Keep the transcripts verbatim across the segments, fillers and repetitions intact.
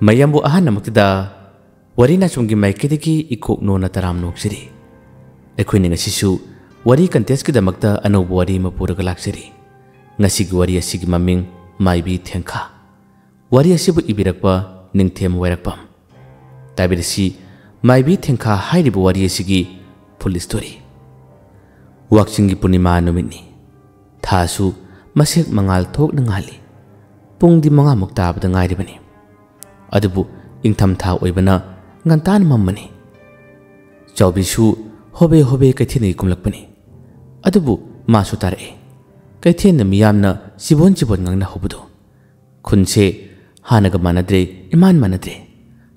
ꯃꯌꯥꯝꯕꯨ ꯑꯍꯥꯟꯕꯃꯛꯇꯗ ꯋꯥꯔꯤ ꯅꯥꯆꯣꯝꯒꯤ ꯃꯥꯏꯀꯩꯗꯒꯤ ꯏꯀꯣꯛ ꯅꯣꯟꯅ ꯇꯔꯥꯝ ꯅꯣꯛꯆꯔꯤ꯫ ꯑꯩꯈꯣꯏꯅ ꯉꯁꯤꯁꯨ ꯋꯥꯔꯤ contestꯀꯤꯗꯃꯛꯇ ꯑꯅꯧꯕ ꯋꯥꯔꯤ ꯑꯃ ꯄꯨꯔꯒ ꯂꯥꯛꯆꯔꯤ꯫ ꯉꯁꯤꯒꯤ ꯋꯥꯔꯤ ꯑꯁꯤꯒꯤ ꯃꯃꯤꯡ ꯃꯥꯏꯕꯤ ꯊꯦꯡꯈꯥ꯫ ꯋꯥꯔꯤ ꯑꯁꯤꯕꯨ ꯏꯕꯤꯔꯛꯄ ꯅꯤꯡꯊꯦꯝ ꯋꯥꯏꯔꯛꯄꯝ꯫ ꯇꯥꯕꯤꯔꯁꯤ ꯃꯥꯏꯕꯤ ꯊꯦꯡꯈꯥ ꯍꯥꯏꯔꯤꯕ ꯋꯥꯔꯤ ꯑꯁꯤꯒꯤ full story꯫ ꯋꯥꯛꯆꯤꯡꯒꯤ ꯄꯨꯔꯅꯤꯃꯥ ꯅꯨꯃꯤꯠꯅꯤ꯫ ꯊꯥꯁꯨ ꯃꯁꯦꯛ ꯃꯉꯥꯜ ꯊꯣꯛꯅ ꯉꯥꯜꯂꯤ꯫ ꯄꯨꯡꯗꯤ ꯃꯉꯥꯃꯨꯛ ꯇꯥꯕꯗ ꯉꯥꯏꯔꯤꯕꯅꯤ꯫ ꯑꯗꯨꯕꯨ ꯏꯪꯊꯝꯊꯥ ꯑꯣꯏꯕꯅ ꯉꯟꯇꯥꯅ ꯃꯝꯃꯅꯤ꯫ ꯆꯥꯎꯕꯤꯁꯨ ꯍꯣꯕꯦ ꯍꯣꯕꯦ ꯀꯩꯊꯦꯜꯗꯒꯤ ꯀꯨꯝꯂꯛꯄꯅꯤ꯫ ꯑꯗꯨꯕꯨ ꯃꯥꯁꯨ ꯇꯥꯔꯛꯏ꯫ ꯀꯩꯊꯦꯜꯗ ꯃꯤꯌꯥꯝꯅ ꯆꯤꯕꯣꯟ ꯆꯤꯕꯣꯟ ꯉꯥꯡꯅꯍꯧꯕꯗꯨ꯫ ꯈꯨꯟꯁꯦ ꯍꯥꯟꯅꯒ ꯃꯥꯟꯅꯗ꯭ꯔꯦ, ꯏꯃꯥꯟ ꯃꯥꯟꯅꯗ꯭ꯔꯦ꯫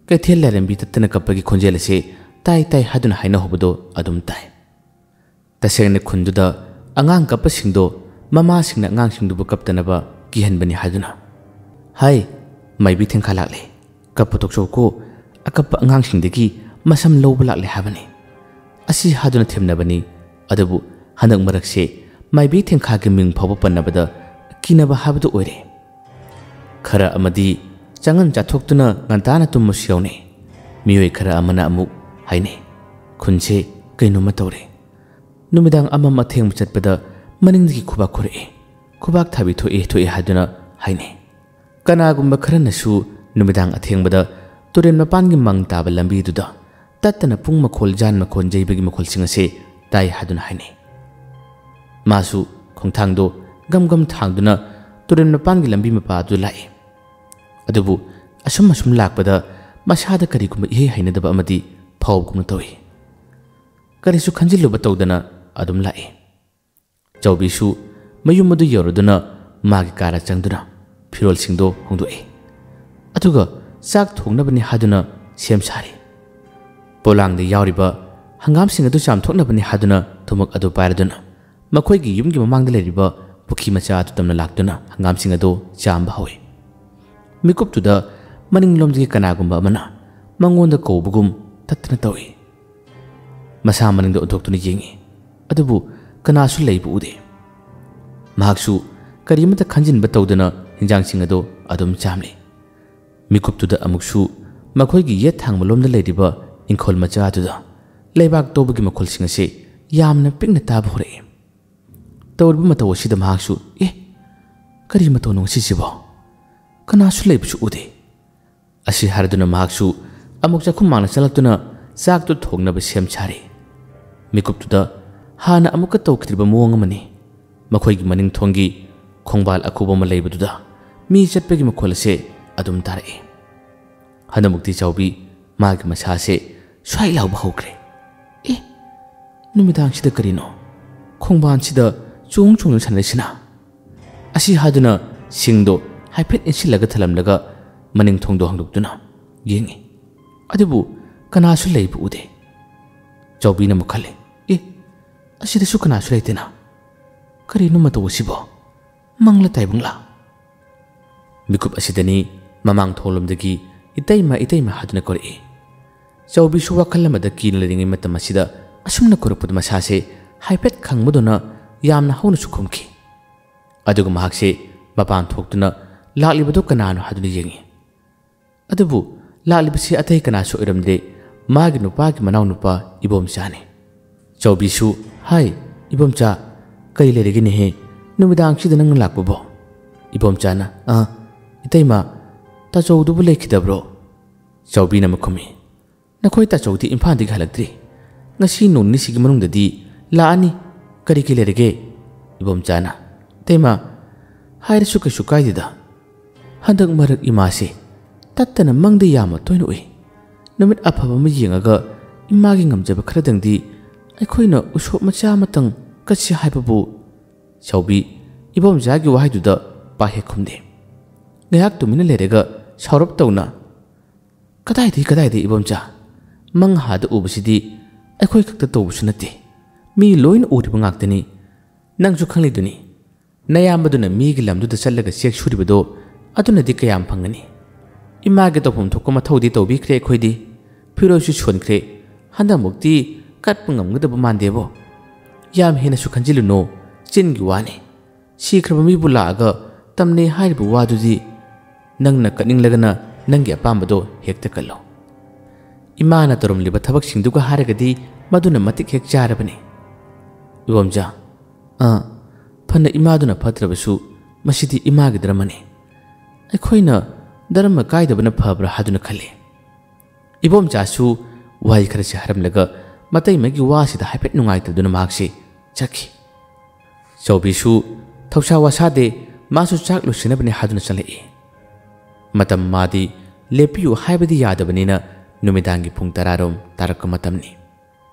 ꯀꯩꯊꯦꯜ ꯂꯥꯏꯔꯦꯝꯕꯤ ꯇꯠꯇꯅ ꯀꯞꯄꯒꯤ ꯈꯣꯟꯖꯦꯜ ꯑꯁꯤ ꯇꯥꯏ ꯇꯥꯏ ꯍꯥꯏꯗꯨꯅ ꯍꯥꯏꯅꯍꯧꯕꯗꯣ ꯑꯗꯨꯝ ꯇꯥꯏ꯫ ꯇꯁꯦꯡꯅ ꯈꯨꯟꯗꯨꯗ ꯑꯉꯥꯡ ꯀꯞꯄꯁꯤꯡꯗꯣ ꯃꯃꯥꯁꯤꯡꯅ ꯑꯉꯥꯡꯁꯤꯡꯗꯨꯕꯨ ꯀꯞꯇꯅꯕ ꯀꯤꯍꯟꯕꯅꯤ ꯍꯥꯏꯗꯨꯅ꯫ "ꯍꯥꯏ, ꯃꯥꯏꯕꯤ ꯊꯦꯡꯈꯥ ꯂꯥꯛꯂꯦ, ꯀꯞꯄ ꯇꯣꯛꯆꯧꯀꯣ, ꯑꯀꯞꯄ ꯑꯉꯥꯡꯁꯤꯡꯗꯒꯤ ꯃꯁꯝ ꯂꯧꯕ ꯂꯥꯛꯂꯦ" ꯍꯥꯏꯕꯅꯤ꯫ ꯑꯁꯤ ꯍꯥꯏꯗꯨꯅ ꯊꯦꯝꯅꯕꯅꯤ꯫ ꯑꯗꯨꯕꯨ ꯍꯟꯗꯛ ꯃꯔꯛꯁꯦ ꯃꯥꯏꯕꯤ ꯊꯦꯡꯈꯥꯒꯤ ꯃꯤꯡ ꯐꯥꯎꯕ ꯄꯟꯅꯕꯗ ꯀꯤꯅꯕ ꯍꯥꯏꯕꯗꯨ ꯑꯣꯏꯔꯦ꯫ ꯈꯔ ꯑꯃꯗꯤ ꯆꯪꯉꯟ ꯆꯥꯊꯣꯛꯇꯨꯅ ꯉꯟꯇꯥꯅ ꯇꯨꯝꯕꯁꯨ ꯌꯥꯎꯅꯩ꯫ ꯃꯤꯑꯣꯏ ꯈꯔ ꯑꯃꯅ ꯑꯃꯨꯛ ꯍꯥꯏꯅꯩ, "ꯈꯨꯟꯁꯦ ꯀꯩꯅꯣꯝꯃ ꯇꯧꯔꯦ꯫ ꯅꯨꯃꯤꯗꯥꯡ ꯑꯃꯝ ꯑꯊꯦꯡꯕ ꯆꯠꯄꯗ ꯃꯅꯤꯡꯗꯒꯤ ꯈꯨꯕꯥꯛ ꯈꯨꯔꯛꯏ, ꯈꯨꯕꯥꯛ ꯊꯥꯕꯤ ꯊꯣꯛꯏ ꯊꯣꯛꯏ" ꯍꯥꯏꯗꯨꯅ ꯍꯥꯏꯅꯩ꯫ ꯀꯅꯥꯒꯨꯝꯕ ꯈꯔꯅꯁꯨ ꯅꯨꯃꯤꯗꯥꯡ ꯑꯊꯦꯡꯕꯗ ꯇꯨꯔꯦꯜ ꯃꯄꯥꯟꯒꯤ ꯃꯪ ꯇꯥꯕ ꯂꯝꯕꯤꯗꯨꯗ ꯇꯠꯇꯅ ꯄꯨꯡ ꯃꯈꯣꯜ, ꯖꯥꯟ ꯃꯈꯣꯜ ꯌꯩꯕꯒꯤ ꯃꯈꯣꯜꯁꯤꯡ ꯑꯁꯤ ꯇꯥꯏ ꯍꯥꯏꯗꯨꯅ ꯍꯥꯏꯅꯩ꯫ ꯃꯥꯁꯨ ꯈꯣꯡꯊꯥꯡꯗꯣ ꯒꯝ ꯒꯝ ꯊꯥꯡꯗꯨꯅ ꯇꯨꯔꯦꯜ ꯃꯄꯥꯟꯒꯤ ꯂꯝꯕꯤ ꯃꯄꯥ ꯑꯗꯨ ꯂꯥꯛꯏ꯫ ꯑꯗꯨꯕꯨ ꯑꯁꯨꯝ ꯑꯁꯨꯝ ꯂꯥꯛꯄꯗ ꯃꯁꯥꯗ ꯀꯔꯤꯒꯨꯝꯕ ꯏꯍꯩ ꯍꯩꯅꯗꯕ ꯑꯃꯗꯤ ꯐꯥꯎꯕꯒꯨꯝꯅ ꯇꯧꯏ꯫ ꯀꯔꯤꯁꯨ ꯈꯟꯖꯤꯜꯂꯨꯕ ꯇꯧꯗꯅ ꯑꯗꯨꯝ ꯂꯥꯛꯏ꯫ ꯆꯥꯎꯕꯤꯁꯨ ꯃꯌꯨꯝ ꯑꯗꯨ ꯌꯧꯔꯗꯨꯅ ꯃꯥꯒꯤ ꯀꯥꯗ ꯆꯪꯗꯨꯅ ꯐꯤꯔꯣꯜꯁꯤꯡꯗꯣ ꯍꯣꯡꯗꯣꯛꯏ꯫ ꯑꯗꯨꯒ ꯆꯥꯛ ꯊꯣꯡꯅꯕꯅꯤ ꯍꯥꯏꯗꯨꯅ ꯁꯦꯝ ꯁꯥꯔꯤ꯫ ꯄꯣꯂꯥꯡꯗ ꯌꯥꯎꯔꯤꯕ ꯍꯪꯒꯥꯝꯁꯤꯡ ꯑꯗꯨ ꯆꯥꯝꯊꯣꯛꯅꯕꯅꯤ ꯍꯥꯏꯗꯨꯅ ꯊꯨꯝꯃꯣꯛ ꯑꯗꯨ ꯄꯥꯏꯔꯗꯨꯅ ꯃꯈꯣꯏꯒꯤ ꯌꯨꯝꯒꯤ ꯃꯃꯥꯡꯗ ꯂꯩꯔꯤꯕ ꯄꯨꯈ꯭ꯔꯤ ꯃꯆꯥ ꯑꯗꯨ ꯇꯝꯅ ꯂꯥꯛꯇꯨꯅ ꯍꯪꯒꯥꯝꯁꯤꯡ ꯑꯗꯨ ꯆꯥꯝꯕ ꯍꯧꯏ꯫ ꯃꯤꯀꯨꯞꯇꯨꯗ ꯃꯅꯤꯡꯂꯣꯝꯗꯒꯤ ꯀꯅꯥꯒꯨꯝꯕ ꯑꯃꯅ ꯃꯉꯣꯟꯗ ꯀꯧꯕꯒꯨꯝ ꯇꯠꯇꯅ ꯇꯧꯏ꯫ ꯃꯁꯥ ꯃꯅꯤꯡꯗ ꯑꯣꯟꯊꯣꯛꯇꯨꯅ ꯌꯦꯡꯏ, ꯑꯗꯨꯕꯨ ꯀꯅꯥꯁꯨ ꯂꯩꯕ ꯎꯗꯦ꯫ ꯃꯍꯥꯛꯁꯨ ꯀꯔꯤꯃꯠꯇ ꯈꯟꯖꯤꯟꯕ ꯇꯧꯗꯅ ꯍꯤꯟꯖꯥꯡꯁꯤꯡ ꯑꯗꯨ ꯑꯗꯨꯝ ꯆꯥꯝꯂꯤ꯫ ꯃꯤꯀꯨꯞꯇꯨꯗ ꯑꯃꯨꯛꯁꯨ ꯃꯈꯣꯏꯒꯤ ꯌꯦꯠ ꯊꯥꯡꯕ ꯂꯣꯝꯗ ꯂꯩꯔꯤꯕ ꯏꯪꯈꯣꯜ ꯃꯆꯥ ꯑꯗꯨꯗ ꯂꯩꯕꯥꯛ ꯇꯧꯕꯒꯤ ꯃꯈꯣꯜꯁꯤꯡ ꯑꯁꯤ ꯌꯥꯝꯅ ꯄꯤꯛꯅ ꯇꯥꯕ ꯍꯧꯔꯛꯏ꯫ ꯇꯧꯔꯤꯕ ꯃꯇꯧ ꯑꯁꯤꯗ ꯃꯍꯥꯛꯁꯨ, "ꯑꯦ, ꯀꯔꯤ ꯃꯇꯧꯅꯣ ꯉꯁꯤꯁꯤꯕꯣ? ꯀꯅꯥꯁꯨ ꯂꯩꯕꯁꯨ ꯎꯗꯦ"꯫ ꯑꯁꯤ ꯍꯥꯏꯔꯗꯨꯅ ꯃꯍꯥꯛꯁꯨ ꯑꯃꯨꯛ ꯆꯥꯛꯈꯨꯝ ꯃꯥꯡꯗ ꯆꯪꯂꯛꯇꯨꯅ ꯆꯥꯛꯇꯨ ꯊꯣꯡꯅꯕ ꯁꯦꯝ ꯁꯥꯔꯤ꯫ ꯃꯤꯀꯨꯞꯇꯨꯗ ꯍꯥꯟꯅ ꯑꯃꯨꯛꯀ ꯇꯧꯈꯤꯗ꯭ꯔꯤꯕ ꯃꯑꯣꯡ ꯑꯃꯅꯤ꯫ ꯃꯈꯣꯏꯒꯤ ꯃꯅꯤꯡ ꯊꯣꯡꯒꯤ ꯈꯣꯡꯕꯥꯜ ꯑꯀꯨꯕ ꯑꯃ ꯂꯩꯕꯗꯨꯗ ꯃꯤ ꯆꯠꯄꯒꯤ ꯃꯈꯣꯜ ꯑꯁꯦ ꯑꯗꯨꯝ ꯇꯥꯔꯛꯏ꯫ ꯍꯟꯗꯛꯃꯨꯛꯇꯤ ꯆꯥꯎꯕꯤ ꯃꯥꯒꯤ ꯃꯁꯥꯁꯦ ꯁ꯭ꯋꯥꯏ ꯂꯥꯎꯕ ꯍꯧꯈ꯭ꯔꯦ꯫ "ꯑꯦ, ꯅꯨꯃꯤꯗꯥꯡꯁꯤꯗ ꯀꯔꯤꯅꯣ ꯈꯣꯡꯕꯥꯟꯁꯤꯗ ꯆꯣꯡ ꯆꯣꯡꯗꯨꯅ ꯁꯥꯟꯅꯔꯤꯁꯤꯅ?" ꯑꯁꯤ ꯍꯥꯏꯗꯨꯅ ꯁꯤꯡꯗꯣ ꯍꯥꯏꯐꯦꯠ ꯏꯟꯁꯤꯜꯂꯒ ꯊꯜꯂꯝꯂꯒ ꯃꯅꯤꯡ ꯊꯣꯡꯗꯣ ꯍꯥꯡꯗꯣꯛꯇꯨꯅ ꯌꯦꯡꯉꯤ꯫ ꯑꯗꯨꯕꯨ ꯀꯅꯥꯁꯨ ꯂꯩꯕ ꯎꯗꯦ꯫ ꯆꯥꯎꯕꯤꯅ ꯑꯃꯨꯛ ꯈꯜꯂꯤ, "ꯑꯦ, ꯑꯁꯤꯗꯁꯨ ꯀꯅꯥꯁꯨ ꯂꯩꯇꯦꯅ꯫ ꯀꯔꯤꯅꯣ ꯃꯇꯧ ꯑꯁꯤꯕꯣ? ꯃꯪꯂ ꯇꯥꯏꯕꯪꯂ?" ꯃꯤꯀꯨꯞ ꯑꯁꯤꯗꯅꯤ ꯃꯃꯥꯡ ꯊꯣꯡꯂꯣꯝꯗꯒꯤ "ꯏꯇꯩꯃ, ꯏꯇꯩꯃ" ꯍꯥꯏꯗꯨꯅ ꯀꯧꯔꯛꯏ꯫ ꯆꯥꯎꯕꯤꯁꯨ ꯋꯥꯈꯜ ꯑꯃꯗ ꯀꯤꯅ ꯂꯩꯔꯤꯉꯩ ꯃꯇꯝ ꯑꯁꯤꯗ ꯑꯁꯨꯝꯅ ꯀꯧꯔꯛꯄꯗ ꯃꯁꯥꯁꯦ ꯍꯥꯏꯐꯦꯠ ꯈꯪꯕꯗꯧꯅ ꯌꯥꯝꯅ ꯍꯧꯅꯁꯨ ꯈꯨꯝꯈꯤ꯫ ꯑꯗꯨꯒ ꯃꯍꯥꯛꯁꯦ ꯃꯄꯥꯟ ꯊꯣꯛꯇꯨꯅ ꯂꯥꯛꯂꯤꯕꯗꯨ ꯀꯅꯥꯅꯣ ꯍꯥꯏꯗꯨꯅ ꯌꯦꯡꯉꯤ꯫ ꯑꯗꯨꯕꯨ ꯂꯥꯛꯂꯤꯕꯁꯤ ꯑꯇꯩ ꯀꯅꯥꯁꯨ ꯑꯣꯏꯔꯝꯗꯦ, ꯃꯥꯒꯤ ꯅꯨꯄꯥꯒꯤ ꯃꯅꯥꯎꯅꯨꯄꯥ ꯏꯕꯣꯝꯆꯥꯅꯤ꯫ ꯆꯥꯎꯕꯤꯁꯨ, "ꯍꯥꯏ, ꯏꯕꯣꯝꯆꯥ, ꯀꯔꯤ ꯂꯩꯔꯒꯦꯅꯦꯍꯦ? ꯅꯨꯃꯤꯗꯥꯡꯁꯤꯗ ꯅꯪꯅ ꯂꯥꯛꯄꯕꯣ?" ꯏꯕꯣꯝꯆꯥꯅ, "ꯑ, ꯏꯇꯩꯃ, ꯇꯥꯆꯧꯗꯨꯕꯨ ꯂꯩꯈꯤꯗꯕ꯭ꯔꯣ?" ꯆꯥꯎꯕꯤꯅ ꯑꯃꯨꯛ ꯈꯨꯝꯃꯤ, "ꯅꯈꯣꯏ ꯇꯥꯆꯧꯗꯤ ꯏꯝꯐꯥꯜꯗꯒꯤ ꯍꯜꯂꯛꯇ꯭ꯔꯤ꯫ ꯉꯁꯤ ꯅꯣꯡ ꯅꯤꯅꯤꯁꯤꯒꯤ ꯃꯅꯨꯡꯗꯗꯤ ꯂꯥꯛꯑꯅꯤ꯫ ꯀꯔꯤ ꯀꯔꯤ ꯂꯩꯔꯒꯦ?" ꯏꯕꯣꯝꯆꯥꯅ, "ꯏꯇꯩꯃ, ꯍꯥꯏꯔꯁꯨ ꯀꯩꯁꯨ ꯀꯥꯏꯗꯦꯗ꯫ ꯍꯟꯗꯛ ꯃꯔꯛ ꯏꯃꯥꯁꯦ ꯇꯠꯇꯅ ꯃꯪꯗ ꯌꯥꯝꯅ ꯇꯣꯏꯅ ꯎꯏ꯫ ꯅꯨꯃꯤꯠ ꯑꯐꯕ ꯑꯃ ꯌꯦꯡꯉꯒ ꯏꯃꯥꯒꯤ ꯉꯝꯖꯕ ꯈꯔꯗꯪꯗꯤ ꯑꯩꯈꯣꯏꯅ ꯎꯁꯣꯞ ꯃꯆꯥ ꯑꯃꯇꯪ ꯀꯠꯁꯤ ꯍꯥꯏꯕꯕꯨ"꯫ ꯆꯥꯎꯕꯤ ꯏꯕꯣꯝꯆꯥꯒꯤ ꯋꯥꯍꯩꯗꯨꯗ ꯄꯥꯛ ꯍꯦꯛ ꯈꯨꯝꯗꯦ꯫ ꯉꯥꯏꯍꯥꯛ ꯇꯨꯃꯤꯟꯅ ꯂꯩꯔꯒ ꯁꯥꯎꯔꯞ ꯇꯧꯅ, "ꯀꯗꯥꯏꯗꯒꯤ, ꯀꯗꯥꯏꯗꯒꯤ ꯏꯕꯣꯝꯆꯥ? ꯃꯪ ꯍꯥꯗ ꯎꯕꯁꯤꯗꯤ ꯑꯩꯈꯣꯏ ꯈꯛꯇ ꯇꯧꯕꯁꯨ ꯅꯠꯇꯦ꯫ ꯃꯤ ꯂꯣꯏꯅ ꯎꯔꯤꯕ ꯉꯥꯛꯇꯅꯤ꯫ ꯅꯪꯁꯨ ꯈꯪꯂꯤꯗꯨꯅꯤ꯫ ꯅꯌꯥꯝꯕꯗꯨꯅ ꯃꯤꯒꯤ ꯂꯝꯗꯨꯗ ꯆꯠꯂꯒ ꯆꯦꯛ ꯁꯨꯔꯤꯕꯗꯣ ꯑꯗꯨꯅꯗꯤ ꯀꯌꯥꯝ ꯐꯪꯒꯅꯤ? ꯏꯃꯥꯒꯤ ꯇꯧꯐꯝ ꯊꯣꯛꯄ ꯃꯊꯧꯗꯤ ꯇꯧꯕꯤꯈ꯭ꯔꯦ ꯑꯩꯈꯣꯏꯗꯤ꯫ ꯐꯤꯔꯣꯜꯁꯨ ꯁꯣꯟꯈ꯭ꯔꯦ꯫ ꯍꯟꯗꯛꯃꯨꯛꯇꯤ ꯀꯠꯄ ꯉꯝꯒꯗꯕ ꯃꯥꯟꯗꯦꯕꯣ꯫ ꯌꯥꯝ ꯍꯦꯟꯅꯁꯨ ꯈꯟꯖꯤꯜꯂꯨꯅꯣ, ꯆꯤꯟꯒꯤ ꯋꯥꯅꯤ꯫ ꯁꯤꯈ꯭ꯔꯕ ꯃꯤꯕꯨ ꯂꯥꯛꯑꯒ ꯇꯝꯅꯩ ꯍꯥꯏꯔꯤꯕ ꯋꯥꯗꯨꯗꯤ ꯅꯪꯅ ꯀꯠꯅꯤꯡꯂꯒꯅ ꯅꯪꯒꯤ ꯑꯄꯥꯝꯕꯗꯣ ꯍꯦꯛꯇ ꯀꯜꯂꯣ꯫ ꯏꯃꯥꯅ ꯇꯧꯔꯝꯂꯤꯕ ꯊꯕꯛꯁꯤꯡꯗꯨꯒ ꯍꯥꯏꯔꯒꯗꯤ ꯃꯗꯨꯅ ꯃꯇꯤꯛ ꯍꯦꯛ ꯆꯥꯔꯕꯅꯤ꯫ ꯏꯕꯣꯝꯆꯥ, ꯑꯥ, ꯐꯅ ꯏꯃꯥꯗꯨꯅ ꯐꯠꯇ꯭ꯔꯕꯁꯨ ꯃꯁꯤꯗꯤ ꯏꯃꯥꯒꯤ ꯙꯔꯃꯅꯤ꯫ ꯑꯩꯈꯣꯏꯅ ꯙꯔꯃ ꯀꯥꯏꯗꯕꯅ ꯐꯕ꯭ꯔꯥ ꯍꯥꯏꯗꯨꯅ ꯈꯜꯂꯤ꯫ ꯏꯕꯣꯝꯆꯥꯁꯨ ꯋꯥꯍꯩ ꯈꯔꯁꯤ ꯍꯥꯏꯔꯝꯂꯒ ꯃꯇꯩꯃꯒꯤ ꯋꯥꯁꯤꯗ ꯍꯥꯏꯐꯦꯠ ꯅꯨꯡꯉꯥꯏꯇꯗꯨꯅ ꯃꯍꯥꯛꯁꯤ ꯆꯠꯈꯤ꯫ ꯆꯧꯕꯤꯁꯨ ꯊꯧꯁꯥ ꯋꯥꯁꯥꯗꯦ, ꯃꯥꯁꯨ ꯆꯥꯛ ꯂꯣꯏꯁꯤꯟꯅꯕꯅꯤ ꯍꯥꯏꯗꯨꯅ ꯆꯪꯂꯛꯏ꯫ ꯃꯇꯝ ꯃꯥꯗꯤ ꯂꯦꯞꯄꯤꯌꯨ ꯍꯥꯏꯕꯗꯤ ꯌꯥꯗꯕꯅꯤꯅ ꯅꯨꯃꯤꯗꯥꯡꯒꯤ ꯄꯨꯡ ꯇꯔꯥꯔꯣꯝ ꯇꯥꯔꯛꯄ ꯃꯇꯝꯅꯤ꯫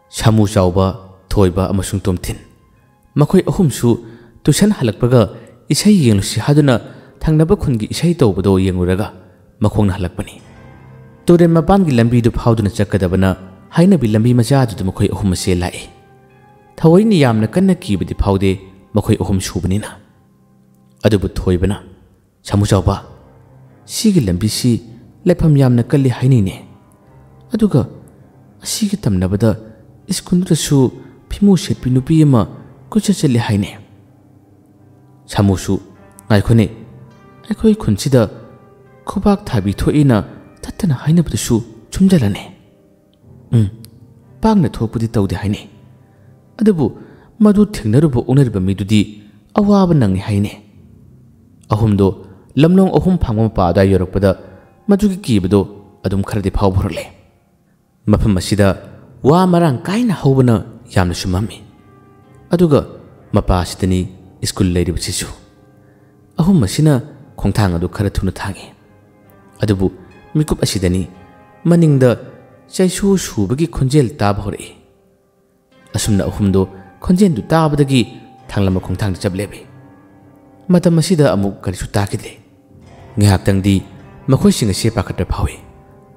ꯁꯥꯃꯨ ꯆꯥꯎꯕ, ꯊꯣꯏꯕ ꯑꯃꯁꯨꯡ ꯇꯣꯝꯊꯤꯟ, ꯃꯈꯣꯏ ꯑꯍꯨꯝꯁꯨ ꯇꯨꯏꯁꯟ ꯍꯜꯂꯛꯄꯒ ꯏꯁꯩ ꯌꯦꯡꯂꯨꯁꯤ ꯍꯥꯏꯗꯨꯅ ꯊꯪꯅꯕ ꯈꯨꯟꯒꯤ ꯏꯁꯩ ꯇꯧꯕꯗꯣ ꯌꯦꯡꯂꯨꯔꯒ ꯃꯈꯣꯡꯅ ꯍꯜꯂꯛꯄꯅꯤ꯫ ꯇꯨꯔꯦꯜ ꯃꯄꯥꯟꯒꯤ ꯂꯝꯕꯤꯗꯨ ꯐꯥꯎꯗꯨꯅ ꯆꯠꯀꯗꯕꯅ ꯍꯥꯏꯅꯕꯤ ꯂꯝꯕꯤ ꯃꯆꯥꯗꯨꯗ ꯃꯈꯣꯏ ꯑꯍꯨꯝ ꯑꯁꯦ ꯂꯥꯛꯏ꯫ ꯊꯑꯣꯏꯅ ꯌꯥꯝꯅ ꯀꯟꯅ ꯀꯤꯕꯗꯤ ꯐꯥꯎꯗꯦ ꯃꯈꯣꯏ ꯑꯍꯨꯝ ꯁꯨꯕꯅꯤꯅ꯫ ꯑꯗꯨꯕꯨ ꯊꯣꯏꯕꯅ, "ꯁꯥꯃꯨ ꯆꯥꯎꯕ, ꯁꯤꯒꯤ ꯂꯝꯕꯤꯁꯤ ꯂꯩꯐꯝ ꯌꯥꯝꯅ ꯀꯜꯂꯤ ꯍꯥꯏꯅꯩꯅꯦ꯫ ꯑꯗꯨꯒ ꯑꯁꯤꯒ ꯇꯝꯅꯕꯗ ꯁ꯭ꯀꯨꯜꯗꯨꯗꯁꯨ ꯐꯤꯃꯨ ꯁꯦꯠꯄꯤ ꯅꯨꯄꯤ ꯑꯃ ꯀꯣꯏꯆꯠ ꯆꯠꯂꯤ ꯍꯥꯏꯅꯦ꯫" ꯁꯥꯃꯨꯁꯨ, "ꯉꯥꯏꯈꯣꯅꯦ, ꯑꯩꯈꯣꯏ ꯈꯨꯟꯁꯤꯗ ꯈꯨꯕꯥꯛ ꯊꯥꯕꯤ ꯊꯣꯛꯏꯅ ꯇꯠꯇꯅ ꯍꯥꯏꯅꯕꯗꯨꯁꯨ ꯆꯨꯝꯖꯜꯂꯅꯦ꯫" "ꯎꯝ, ꯄꯥꯛꯅ ꯊꯣꯛꯄꯗꯤ ꯇꯧꯗꯦ ꯍꯥꯏꯅꯦ꯫ ꯑꯗꯨꯕꯨ ꯃꯗꯨ ꯊꯦꯡꯅꯔꯨꯕ ꯑꯣꯛꯅꯔꯤꯕ ꯃꯤꯗꯨꯗꯤ ꯑꯋꯥꯕ ꯅꯪꯉꯤ ꯍꯥꯏꯅꯦ꯫" ꯑꯍꯨꯝꯗꯣ ꯂꯝꯂꯣꯡ ꯑꯍꯨꯝ ꯐꯥꯡꯕ ꯃꯄꯥ ꯑꯗꯨꯋꯥꯏ ꯌꯧꯔꯛꯄꯗ ꯃꯗꯨꯒꯤ ꯀꯤꯕꯗꯣ ꯑꯗꯨꯝ ꯈꯔꯗꯤ ꯐꯥꯎꯕ ꯍꯧꯔꯛꯂꯦ꯫ ꯃꯐꯝ ꯑꯁꯤꯗ ꯋꯥ ꯃꯔꯥꯡ ꯀꯥꯏꯅ ꯍꯧꯕꯅ ꯌꯥꯝꯅꯁꯨ ꯃꯝꯃꯤ꯫ ꯑꯗꯨꯒ ꯃꯄꯥ ꯑꯁꯤꯗꯅꯤ ꯁ꯭ꯀꯨꯜ ꯂꯩꯔꯤꯕꯁꯤꯁꯨ꯫ ꯑꯍꯨꯝ ꯑꯁꯤꯅ ꯈꯣꯡꯊꯥꯡ ꯑꯗꯨ ꯈꯔ ꯊꯨꯅ ꯊꯥꯡꯏ꯫ ꯑꯗꯨꯕꯨ ꯃꯤꯀꯨꯞ ꯑꯁꯤꯗꯅꯤ ꯃꯅꯤꯡꯗ ꯆꯩꯁꯨ ꯁꯨꯕꯒꯤ ꯈꯣꯟꯖꯦꯜ ꯇꯥꯕ ꯍꯧꯔꯛꯏ꯫ ꯑꯁꯨꯝꯅ ꯑꯍꯨꯝꯗꯣ ꯈꯣꯟꯖꯦꯜꯗꯨ ꯇꯥꯕꯗꯒꯤ ꯊꯥꯡꯂꯝꯕ ꯈꯣꯡꯊꯥꯡꯗ ꯆꯞ ꯂꯦꯞꯄꯤ꯫ ꯃꯇꯝ ꯑꯁꯤꯗ ꯑꯃꯨꯛ ꯀꯔꯤꯁꯨ ꯇꯥꯈꯤꯗ꯭ꯔꯦ꯫ ꯉꯥꯏꯍꯥꯛꯇꯪꯗꯤ ꯃꯈꯣꯏꯁꯤꯡ ꯑꯁꯦ ꯄꯥꯈꯠꯄ ꯐꯥꯎꯏ꯫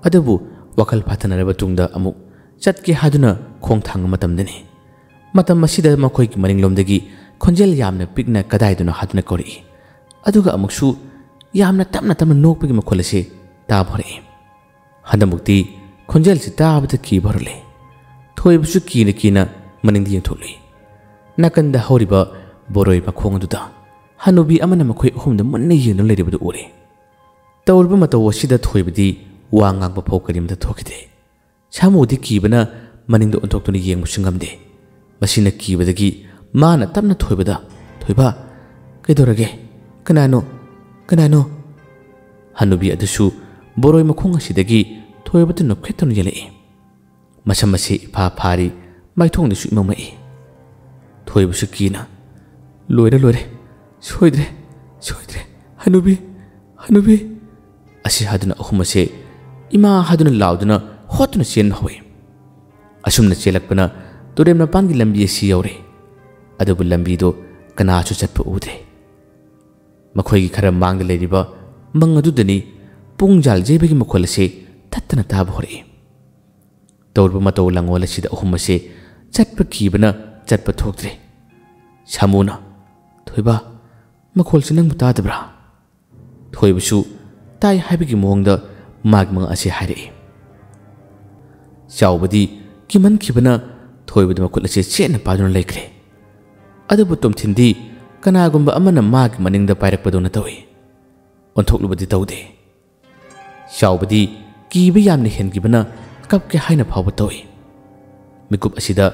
ꯑꯗꯨꯕꯨ ꯋꯥꯈꯜ ꯐꯥꯊꯅꯔꯕ ꯇꯨꯡꯗ ꯑꯃꯨꯛ ꯆꯠꯀꯦ ꯍꯥꯏꯗꯨꯅ ꯈꯣꯡ ꯊꯥꯡꯕ ꯃꯇꯝꯗꯅꯤ꯫ ꯃꯇꯝ ꯑꯁꯤꯗ ꯃꯈꯣꯏꯒꯤ ꯃꯅꯤꯡꯂꯣꯝꯗꯒꯤ ꯈꯣꯟꯖꯦꯜ ꯌꯥꯝꯅ ꯄꯤꯛꯅ ꯀꯗꯥꯏꯗꯅꯣ ꯍꯥꯏꯗꯨꯅ ꯀꯧꯔꯛꯏ꯫ ꯑꯗꯨꯒ ꯑꯃꯨꯛꯁꯨ ꯌꯥꯝꯅ ꯇꯞꯅ ꯇꯞꯅ ꯅꯣꯛꯄꯒꯤ ꯃꯈꯣꯜ ꯑꯁꯤ ꯇꯥꯕ ꯍꯧꯔꯛꯏ꯫ ꯍꯟꯗꯛꯃꯨꯛꯇꯤ ꯈꯣꯟꯖꯦꯜꯁꯤ ꯇꯥꯕꯗ ꯀꯤꯕ ꯍꯧꯔꯛꯂꯦ꯫ ꯊꯣꯏꯕꯁꯨ ꯀꯤꯅ ꯀꯤꯅ ꯃꯅꯤꯡꯗ ꯌꯦꯡꯊꯣꯛꯂꯨꯏ꯫ ꯅꯥꯀꯟꯗ ꯍꯧꯔꯤꯕ ꯕꯣꯔꯣꯏ ꯃꯈꯣꯡ ꯑꯗꯨꯗ ꯍꯅꯨꯕꯤ ꯑꯃꯅ ꯃꯈꯣꯏ ꯑꯍꯨꯝꯗ ꯃꯨꯟꯅ ꯌꯦꯡꯗꯨꯅ ꯂꯩꯔꯤꯕꯗꯨ ꯎꯔꯦ꯫ ꯇꯧꯔꯤꯕ ꯃꯇꯧ ꯑꯁꯤꯗ ꯊꯣꯏꯕꯗꯤ ꯋꯥ ꯉꯥꯡꯕ ꯐꯥꯎ ꯀꯔꯤꯝꯇ ꯊꯣꯛꯈꯤꯗꯦ꯫ ꯁꯥꯃꯨꯗꯤ ꯀꯤꯕꯅ ꯃꯅꯤꯡꯗ ꯑꯣꯟꯊꯣꯛꯇꯨꯅ ꯌꯦꯡꯕꯁꯨ ꯉꯝꯗꯦ꯫ ꯃꯁꯤꯅ ꯀꯤꯕꯗꯒꯤ ꯃꯥꯅ ꯇꯞꯅ ꯊꯣꯏꯕꯗ, "ꯊꯣꯏꯕ, ꯀꯩꯗꯧꯔꯒꯦ? ꯀꯅꯥꯅꯣ? ꯀꯅꯥꯅꯣ?" ꯍꯅꯨꯕꯤ ꯑꯗꯨꯁꯨ ꯕꯣꯔꯣꯏ ꯃꯈꯣꯡ ꯑꯁꯤꯗꯒꯤ ꯊꯣꯏꯕꯗ ꯅꯣꯛꯐꯦꯠꯇꯨꯅ ꯌꯦꯡꯂꯛꯏ꯫ ꯃꯁꯝ ꯑꯁꯤ ꯏꯐꯥ ꯐꯥꯔꯤ, ꯃꯥꯏꯊꯣꯡꯗꯁꯨ ꯏꯃꯝ ꯃꯝꯃꯛꯏ꯫ ꯊꯣꯏꯕꯁꯨ ꯀꯤꯅ, "ꯂꯣꯏꯔꯦ, ꯂꯣꯏꯔꯦ, ꯁꯣꯏꯗ꯭ꯔꯦ, ꯁꯣꯏꯗ꯭ꯔꯦ, ꯍꯅꯨꯕꯤ, ꯍꯅꯨꯕꯤ!" ꯑꯁꯤ ꯍꯥꯏꯗꯨꯅ ꯑꯍꯨꯝ ꯑꯁꯦ ꯏꯃꯥ ꯍꯥꯏꯗꯨꯅ ꯂꯥꯎꯗꯨꯅ ꯍꯣꯠꯇꯨꯅ ꯆꯦꯟꯕ ꯍꯧꯏ꯫ ꯑꯁꯨꯝꯅ ꯆꯦꯜꯂꯛꯄꯅ ꯇꯨꯔꯦꯜ ꯃꯄꯥꯟꯒꯤ ꯂꯝꯕꯤ ꯑꯁꯤ ꯌꯧꯔꯦ꯫ ꯑꯗꯨꯕꯨ ꯂꯝꯕꯤꯗꯣ ꯀꯅꯥꯁꯨ ꯆꯠꯄ ꯎꯗ꯭ꯔꯦ꯫ ꯃꯈꯣꯏꯒꯤ ꯈꯔ ꯃꯥꯡꯗ ꯂꯩꯔꯤꯕ ꯃꯪ ꯑꯗꯨꯗꯅꯤ ꯄꯨꯡ ꯌꯥꯜ ꯌꯩꯕꯒꯤ ꯃꯈꯣꯜ ꯑꯁꯤ ꯊꯠꯇꯅ ꯇꯥꯕ ꯍꯧꯔꯛꯏ꯫ ꯇꯧꯔꯤꯕ ꯃꯇꯧ ꯂꯥꯡꯑꯣꯜ ꯑꯁꯤꯗ ꯑꯍꯨꯝ ꯑꯁꯦ ꯆꯠꯄ ꯀꯤꯕꯅ ꯆꯠꯄ ꯊꯣꯛꯇ꯭ꯔꯦ꯫ ꯁꯥꯃꯨꯅ, "ꯊꯣꯏꯕ, ꯃꯈꯣꯜꯁꯤ ꯅꯪꯕꯨ ꯇꯥꯗꯕ꯭ꯔꯥ?" ꯊꯣꯏꯕꯁꯨ ꯇꯥꯏ ꯍꯥꯏꯕꯒꯤ ꯃꯑꯣꯡꯗ ꯃꯥꯒꯤ ꯃꯪ ꯑꯁꯤ ꯍꯥꯏꯔꯛꯏ꯫ ꯆꯥꯎꯕꯗꯤ ꯀꯤꯃꯟꯈꯤꯕꯅ ꯊꯣꯏꯕꯗ ꯃꯈꯨꯠ ꯑꯁꯤ ꯆꯦꯠꯅ ꯄꯥꯏꯗꯨꯅ ꯂꯩꯈ꯭ꯔꯦ꯫ ꯑꯗꯨꯕꯨ ꯇꯣꯝꯊꯤꯟꯗꯤ ꯀꯅꯥꯒꯨꯝꯕ ꯑꯃꯅ ꯃꯥꯒꯤ ꯃꯅꯤꯡꯗ ꯄꯥꯏꯔꯛꯄꯗꯧꯅ ꯇꯧꯏ꯫ ꯑꯣꯟꯊꯣꯛꯂꯨꯕꯗꯤ ꯇꯧꯗꯦ꯫ ꯆꯥꯎꯕꯗꯤ ꯀꯤꯕ ꯌꯥꯝꯅ ꯍꯦꯟꯈꯤꯕꯅ ꯀꯞꯀꯦ ꯍꯥꯏꯅ ꯐꯥꯎꯕ ꯇꯧꯏ꯫ ꯃꯤꯀꯨꯞ ꯑꯁꯤꯗ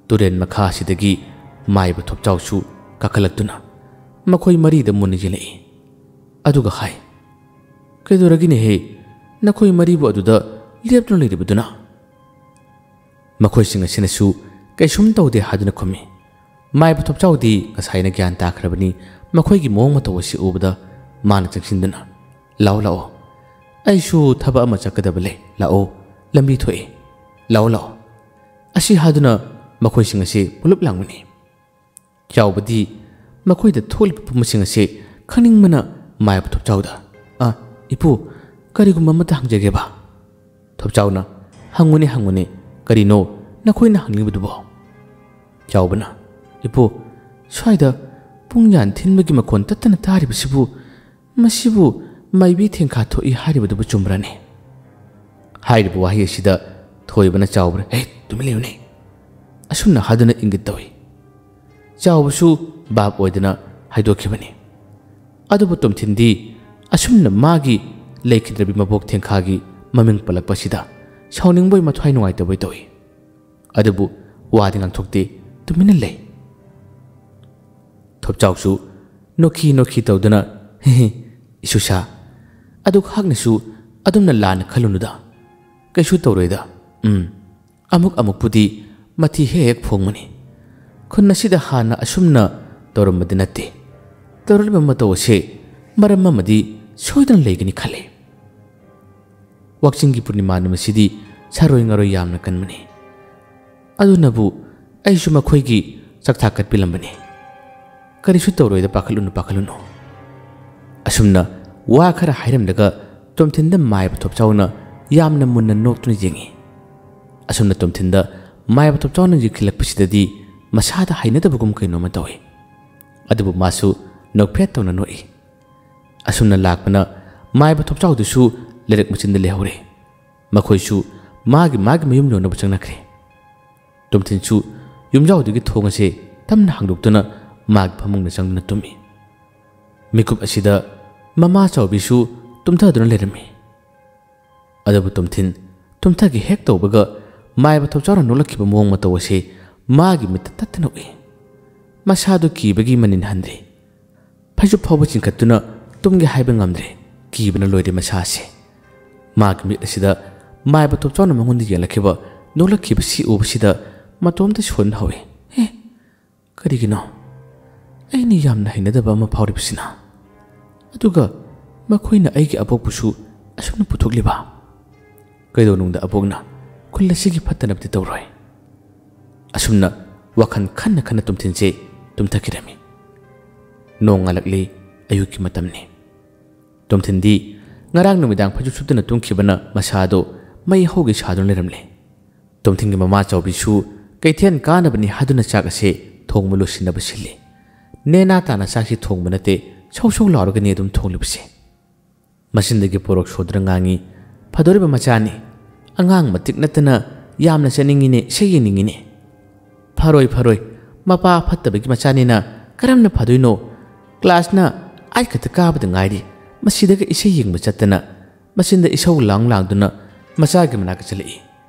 ꯇꯨꯔꯦꯜ ꯃꯈꯥ ꯑꯁꯤꯗꯒꯤ ꯃꯥꯏꯕ ꯊꯣꯞꯆꯥꯎꯁꯨ ꯀꯥꯈꯠꯂꯛꯇꯨꯅ ꯃꯈꯣꯏ ꯃꯔꯤꯗ ꯃꯨꯟꯅ ꯌꯦꯡꯂꯛꯏ꯫ ꯑꯗꯨꯒ ꯍꯥꯏ, "ꯀꯩꯗꯧꯔꯒꯦꯅꯦꯍꯦ? ꯅꯈꯣꯏ ꯃꯔꯤꯕꯨ ꯑꯗꯨꯗ ꯂꯦꯞꯇꯨꯅ ꯂꯩꯔꯤꯕꯗꯨꯅ?" ꯃꯈꯣꯏꯁꯤꯡ ꯑꯁꯤꯅꯁꯨ ꯀꯩꯁꯨꯝ ꯇꯧꯗꯦ ꯍꯥꯏꯗꯨꯅ ꯈꯨꯝꯃꯤ꯫ ꯃꯥꯏꯕ ꯊꯣꯞꯆꯥꯎꯗꯤ ꯉꯁꯥꯏꯅ ꯒ꯭ꯌꯥꯟ ꯇꯥꯈ꯭ꯔꯕꯅꯤ꯫ ꯃꯈꯣꯏꯒꯤ ꯃꯑꯣꯡ ꯃꯇꯧ ꯑꯁꯤ ꯎꯕꯗ ꯃꯥꯅ ꯆꯪꯁꯤꯟꯗꯨꯅ, "ꯂꯥꯛꯑꯣ, ꯂꯥꯛꯑꯣ, ꯑꯩꯁꯨ ꯊꯕꯛ ꯑꯃ ꯆꯠꯀꯗꯕ ꯂꯩ, ꯂꯥꯛꯑꯣ, ꯂꯝꯕꯤ ꯊꯣꯛꯑꯦ, ꯂꯥꯛꯑꯣ, ꯂꯥꯛꯑꯣ"꯫ ꯑꯁꯤ ꯍꯥꯏꯗꯨꯅ ꯃꯈꯣꯏꯁꯤꯡ ꯑꯁꯤ ꯄꯨꯂꯞ ꯂꯥꯡꯃꯤꯟꯅꯩ꯫ ꯆꯥꯎꯕꯗꯤ ꯃꯈꯣꯏꯗ ꯊꯣꯛꯂꯤꯕ ꯄꯨꯝꯕꯁꯤꯡ ꯑꯁꯤ ꯈꯪꯅꯤꯡꯕꯅ ꯃꯥꯏꯕ ꯊꯣꯞꯆꯥꯎꯗ, "ꯑ, ꯏꯄꯨ, ꯀꯔꯤꯒꯨꯝꯕ ꯑꯃꯠꯇ ꯍꯪꯖꯒꯦꯕ?" ꯊꯣꯞꯆꯥꯎꯅ, "ꯍꯪꯉꯨꯅꯦ, ꯍꯪꯉꯨꯅꯦ, ꯀꯔꯤꯅꯣ ꯅꯈꯣꯏꯅ ꯍꯪꯅꯤꯡꯕꯗꯨꯕꯣ?" ꯆꯥꯎꯕꯅ, "ꯏꯄꯨ, ꯁ꯭ꯋꯥꯏꯗ ꯄꯨꯡ ꯌꯥꯟ ꯊꯤꯟꯕꯒꯤ ꯃꯈꯣꯟ ꯇꯠꯇꯅ ꯇꯥꯔꯤꯕꯁꯤꯕꯨ, ꯃꯁꯤꯕꯨ ꯃꯥꯏꯕꯤ ꯊꯦꯡꯈꯥ ꯊꯣꯛꯏ ꯍꯥꯏꯔꯤꯕꯗꯨꯕꯨ ꯆꯨꯝꯕ꯭ꯔꯅꯦ?" ꯍꯥꯏꯔꯤꯕ ꯋꯥꯍꯩ ꯑꯁꯤꯗ ꯊꯣꯏꯕꯅ ꯆꯥꯎꯕꯗ, "ꯍꯦ, ꯇꯨꯃꯤꯟ ꯂꯩꯌꯨꯅꯦ!" ꯑꯁꯨꯝꯅ ꯍꯥꯏꯗꯨꯅ ꯏꯪꯒꯤꯠ ꯇꯧꯏ꯫ ꯆꯥꯎꯕꯁꯨ ꯚꯥꯞ ꯑꯣꯏꯗꯅ ꯍꯥꯏꯗꯣꯛꯈꯤꯕꯅꯤ꯫ ꯑꯗꯨꯕꯨ ꯇꯣꯝꯊꯤꯟꯗꯤ ꯑꯁꯨꯝꯅ ꯃꯥꯒꯤ ꯂꯩꯈꯤꯗ꯭ꯔꯕꯤ ꯃꯕꯣꯛ ꯊꯦꯡꯈꯥꯒꯤ ꯃꯃꯤꯡ ꯄꯜꯂꯛꯄꯁꯤꯗ ꯁꯥꯎꯅꯤꯡꯕꯣꯏ ꯃꯊ꯭ꯋꯥꯏ ꯅꯨꯡꯉꯥꯏꯇꯕꯣꯏ ꯇꯧꯏ꯫ ꯑꯗꯨꯕꯨ ꯋꯥꯗꯤ ꯉꯥꯡꯊꯣꯛꯇꯦ, ꯇꯨꯃꯤꯟꯅ ꯂꯩ꯫ ꯊꯣꯞꯆꯥꯎꯁꯨ ꯅꯣꯛꯈꯤ ꯅꯣꯛꯈꯤ ꯇꯧꯗꯨꯅ, "ꯍꯦ ꯍꯦ, ꯏꯁꯨꯁꯥ, ꯑꯗꯨ ꯈꯥꯛꯅꯁꯨ ꯑꯗꯨꯝꯅ ꯂꯥꯟꯅ ꯈꯜꯂꯨꯅꯨꯗ꯫ ꯀꯩꯁꯨ ꯇꯧꯔꯣꯏꯗ꯫ ꯎꯝ, ꯑꯃꯨꯛ ꯑꯃꯨꯛꯄꯨꯗꯤ ꯃꯊꯤ ꯍꯦꯛ ꯍꯦꯛ ꯐꯣꯡꯕꯅꯤ꯫ ꯈꯨꯟ ꯑꯁꯤꯗ ꯍꯥꯟꯅ ꯑꯁꯨꯝꯅ ꯇꯧꯔꯝꯕꯗꯤ ꯅꯠꯇꯦ꯫ ꯇꯧꯔꯛꯂꯤꯕ ꯃꯇꯧ ꯑꯁꯦ ꯃꯔꯝ ꯑꯃꯗꯤ ꯁꯣꯏꯗꯅ ꯂꯩꯒꯅꯤ ꯈꯜꯂꯤ꯫" ꯋꯥꯛꯆꯤꯡꯒꯤ ꯄꯨꯔꯅꯤꯃꯥ ꯅꯨꯃꯤꯠꯁꯤꯗꯤ ꯁꯥꯔꯣꯏ ꯉꯥꯔꯣꯏ ꯌꯥꯝꯅ ꯀꯟꯕꯅꯤ꯫ ꯑꯗꯨꯅꯕꯨ ꯑꯩꯁꯨ ꯃꯈꯣꯏꯒꯤ ꯆꯥꯛꯊꯥ ꯀꯠꯄꯤꯔꯝꯕꯅꯤ꯫ "ꯀꯔꯤꯁꯨ ꯇꯧꯔꯣꯏꯗ, ꯄꯥꯈꯠꯂꯨꯅꯨ, ꯄꯥꯈꯠꯂꯨꯅꯨ꯫" ꯑꯁꯨꯝꯅ ꯋꯥ ꯈꯔ ꯍꯥꯏꯔꯝꯂꯒ ꯇꯣꯝꯊꯤꯟꯗ ꯃꯥꯏꯕ ꯊꯣꯞꯆꯥꯎꯅ ꯌꯥꯝꯅ ꯃꯨꯟꯅ ꯅꯣꯛꯇꯨꯅ ꯌꯦꯡꯏ꯫ ꯑꯁꯨꯝꯅ ꯇꯣꯝꯊꯤꯟꯗ ꯃꯥꯏꯕ ꯊꯣꯞꯆꯥꯎꯅ ꯌꯦꯡꯈꯠꯂꯛꯄꯁꯤꯗꯗꯤ ꯃꯁꯥꯗ ꯍꯩꯅꯗꯕꯒꯨꯝ ꯀꯩꯅꯣꯝꯃ ꯇꯧꯏ꯫ ꯑꯗꯨꯕꯨ ꯃꯥꯁꯨ ꯅꯣꯛꯐꯦꯠ ꯇꯧꯅ ꯅꯣꯛꯏ꯫ ꯑꯁꯨꯝꯅ ꯂꯥꯛꯄꯅ ꯃꯥꯏꯕ ꯊꯣꯞꯆꯥꯎꯗꯨꯁꯨ ꯂꯩꯔꯛ ꯃꯆꯤꯟꯗ ꯂꯩꯍꯧꯔꯦ꯫ ꯃꯈꯣꯏꯁꯨ ꯃꯥꯒꯤ ꯃꯥꯒꯤ ꯃꯌꯨꯝ ꯌꯧꯅꯕ ꯆꯪꯅꯈ꯭ꯔꯦ꯫ ꯇꯣꯝꯊꯤꯟꯁꯨ ꯌꯨꯝꯖꯥꯎꯗꯨꯒꯤ ꯊꯣꯡ ꯑꯁꯦ ꯇꯞꯅ ꯍꯥꯡꯗꯣꯛꯇꯨꯅ ꯃꯥꯒꯤ ꯐꯃꯨꯡꯗ ꯆꯪꯗꯨꯅ ꯇꯨꯝꯃꯤ꯫ ꯃꯤꯀꯨꯞ ꯑꯁꯤꯗ ꯃꯃꯥ ꯆꯥꯎꯕꯤꯁꯨ ꯇꯨꯝꯊꯗꯨꯅ ꯂꯩꯔꯝꯃꯤ꯫ ꯑꯗꯨꯕꯨ ꯇꯣꯝꯊꯤꯟ ꯇꯨꯝꯊꯒꯦ ꯍꯦꯛ ꯇꯧꯕꯒ ꯃꯥꯏꯕ ꯊꯣꯞꯆꯥꯎꯅ ꯅꯣꯛꯂꯛꯈꯤꯕ ꯃꯑꯣꯡ ꯃꯇꯧ ꯑꯁꯤ ꯃꯥꯒꯤ ꯃꯤꯠꯇ ꯇꯠꯇꯅ ꯎꯏ꯫ ꯃꯁꯥꯗꯨ ꯀꯤꯕꯒꯤ ꯃꯅꯤꯟ ꯍꯟꯗ꯭ꯔꯤ꯫ ꯐꯩꯖꯨꯞ ꯐꯥꯎꯕ ꯆꯤꯡꯈꯠꯇꯨꯅ ꯇꯨꯝꯒꯦ ꯍꯥꯏꯕ ꯉꯝꯗ꯭ꯔꯦ꯫ ꯀꯤꯕꯅ ꯂꯣꯏꯔꯦ ꯃꯁꯥꯁꯦ꯫ ꯃꯥꯒꯤ ꯃꯤꯠ ꯑꯁꯤꯗ ꯃꯥꯏꯕ ꯊꯣꯞꯆꯥꯎꯅ ꯃꯉꯣꯟꯗ ꯌꯦꯡꯂꯛꯈꯤꯕ, ꯅꯣꯛꯂꯛꯈꯤꯕꯁꯤ ꯎꯕꯁꯤꯗ ꯃꯇꯣꯝꯇ ꯁꯣꯟꯕ ꯍꯧꯏ꯫ "ꯑꯦ, ꯀꯔꯤꯒꯤꯅꯣ? ꯑꯩꯅ ꯌꯥꯝꯅ ꯍꯩꯅꯗꯕ ꯑꯃ ꯐꯥꯎꯔꯤꯕꯁꯤꯅ꯫ ꯑꯗꯨꯒ ꯃꯈꯣꯏꯅ ꯑꯩꯒꯤ ꯑꯕꯣꯛꯄꯨꯁꯨ ꯑꯁꯨꯝꯅ ꯄꯨꯊꯣꯛꯂꯤꯕ? ꯀꯩꯗꯧꯅꯨꯡꯗ ꯑꯕꯣꯛꯅ ꯈꯨꯜ ꯑꯁꯤꯒꯤ ꯐꯠꯇꯅꯕꯗꯤ ꯇꯧꯔꯣꯏ꯫" ꯑꯁꯨꯝꯅ ꯋꯥꯈꯜ ꯈꯟꯅ ꯈꯟꯅ ꯇꯣꯝꯊꯤꯟꯁꯦ ꯇꯨꯝꯊꯈꯤꯔꯝꯃꯤ꯫ ꯅꯣꯡꯉꯥꯜꯂꯛꯂꯤ, ꯑꯌꯨꯛꯀꯤ ꯃꯇꯝꯅꯤ꯫ ꯇꯣꯝꯊꯤꯟꯗꯤ ꯉꯔꯥꯡ ꯅꯨꯃꯤꯗꯥꯡ ꯐꯩꯖꯨꯞ ꯁꯨꯞꯇꯅ ꯇꯨꯝꯈꯤꯕꯅ ꯃꯁꯥꯗꯣ ꯃꯩ ꯍꯧꯒꯩ ꯁꯥꯗꯨꯅ ꯂꯩꯔꯝꯂꯦ꯫ ꯇꯣꯝꯊꯤꯟꯒꯤ ꯃꯃꯥ ꯆꯥꯎꯕꯤꯁꯨ ꯀꯩꯊꯦꯜ ꯀꯥꯅꯕꯅꯤ ꯍꯥꯏꯗꯨꯅ ꯆꯥꯛ ꯑꯁꯦ ꯊꯣꯡꯕ ꯂꯣꯏꯁꯤꯟꯅꯕ ꯁꯤꯜꯂꯤ꯫ ꯅꯦꯅꯥ ꯇꯥꯅ ꯆꯥꯛꯁꯤ ꯊꯣꯡꯕ ꯅꯠꯇꯦ, ꯁꯧ ꯁꯧ ꯂꯥꯎꯔꯒꯅꯤ ꯑꯗꯨꯝ ꯊꯣꯡꯂꯤꯕꯁꯦ꯫ ꯃꯆꯤꯟꯗꯒꯤ ꯄꯣꯔꯣꯛ ꯁꯣꯗꯨꯅ ꯉꯥꯡꯉꯤ, "ꯐꯗꯣꯔꯤꯕ ꯃꯆꯥꯅꯤ꯫ ꯑꯉꯥꯡ ꯃꯇꯤꯛ ꯅꯠꯇꯅ ꯌꯥꯝꯅ ꯆꯠꯅꯤꯡꯉꯤꯅꯦ, ꯏꯁꯩ ꯌꯦꯡꯅꯤꯡꯉꯤꯅꯦ꯫" "ꯐꯔꯣꯏ, ꯐꯔꯣꯏ꯫ ꯃꯄꯥ ꯐꯠꯇꯕꯒꯤ ꯃꯆꯥꯅꯤꯅ ꯀꯔꯝꯅ ꯐꯗꯣꯏꯅꯣ? ꯀ꯭ꯂꯥꯁꯅ ꯑꯥꯏꯠ ꯈꯛꯇ ꯀꯥꯕꯗ ꯉꯥꯏꯔꯤ꯫ ꯃꯁꯤꯗꯒ ꯏꯁꯩ ꯌꯦꯡꯕ ꯆꯠꯇꯅ ꯃꯆꯤꯟꯗ ꯏꯁꯧ ꯂꯥꯡ ꯂꯥꯡꯗꯨꯅ ꯃꯆꯥꯒꯤ ꯃꯅꯥꯛꯇ ꯆꯠꯂꯛꯏ꯫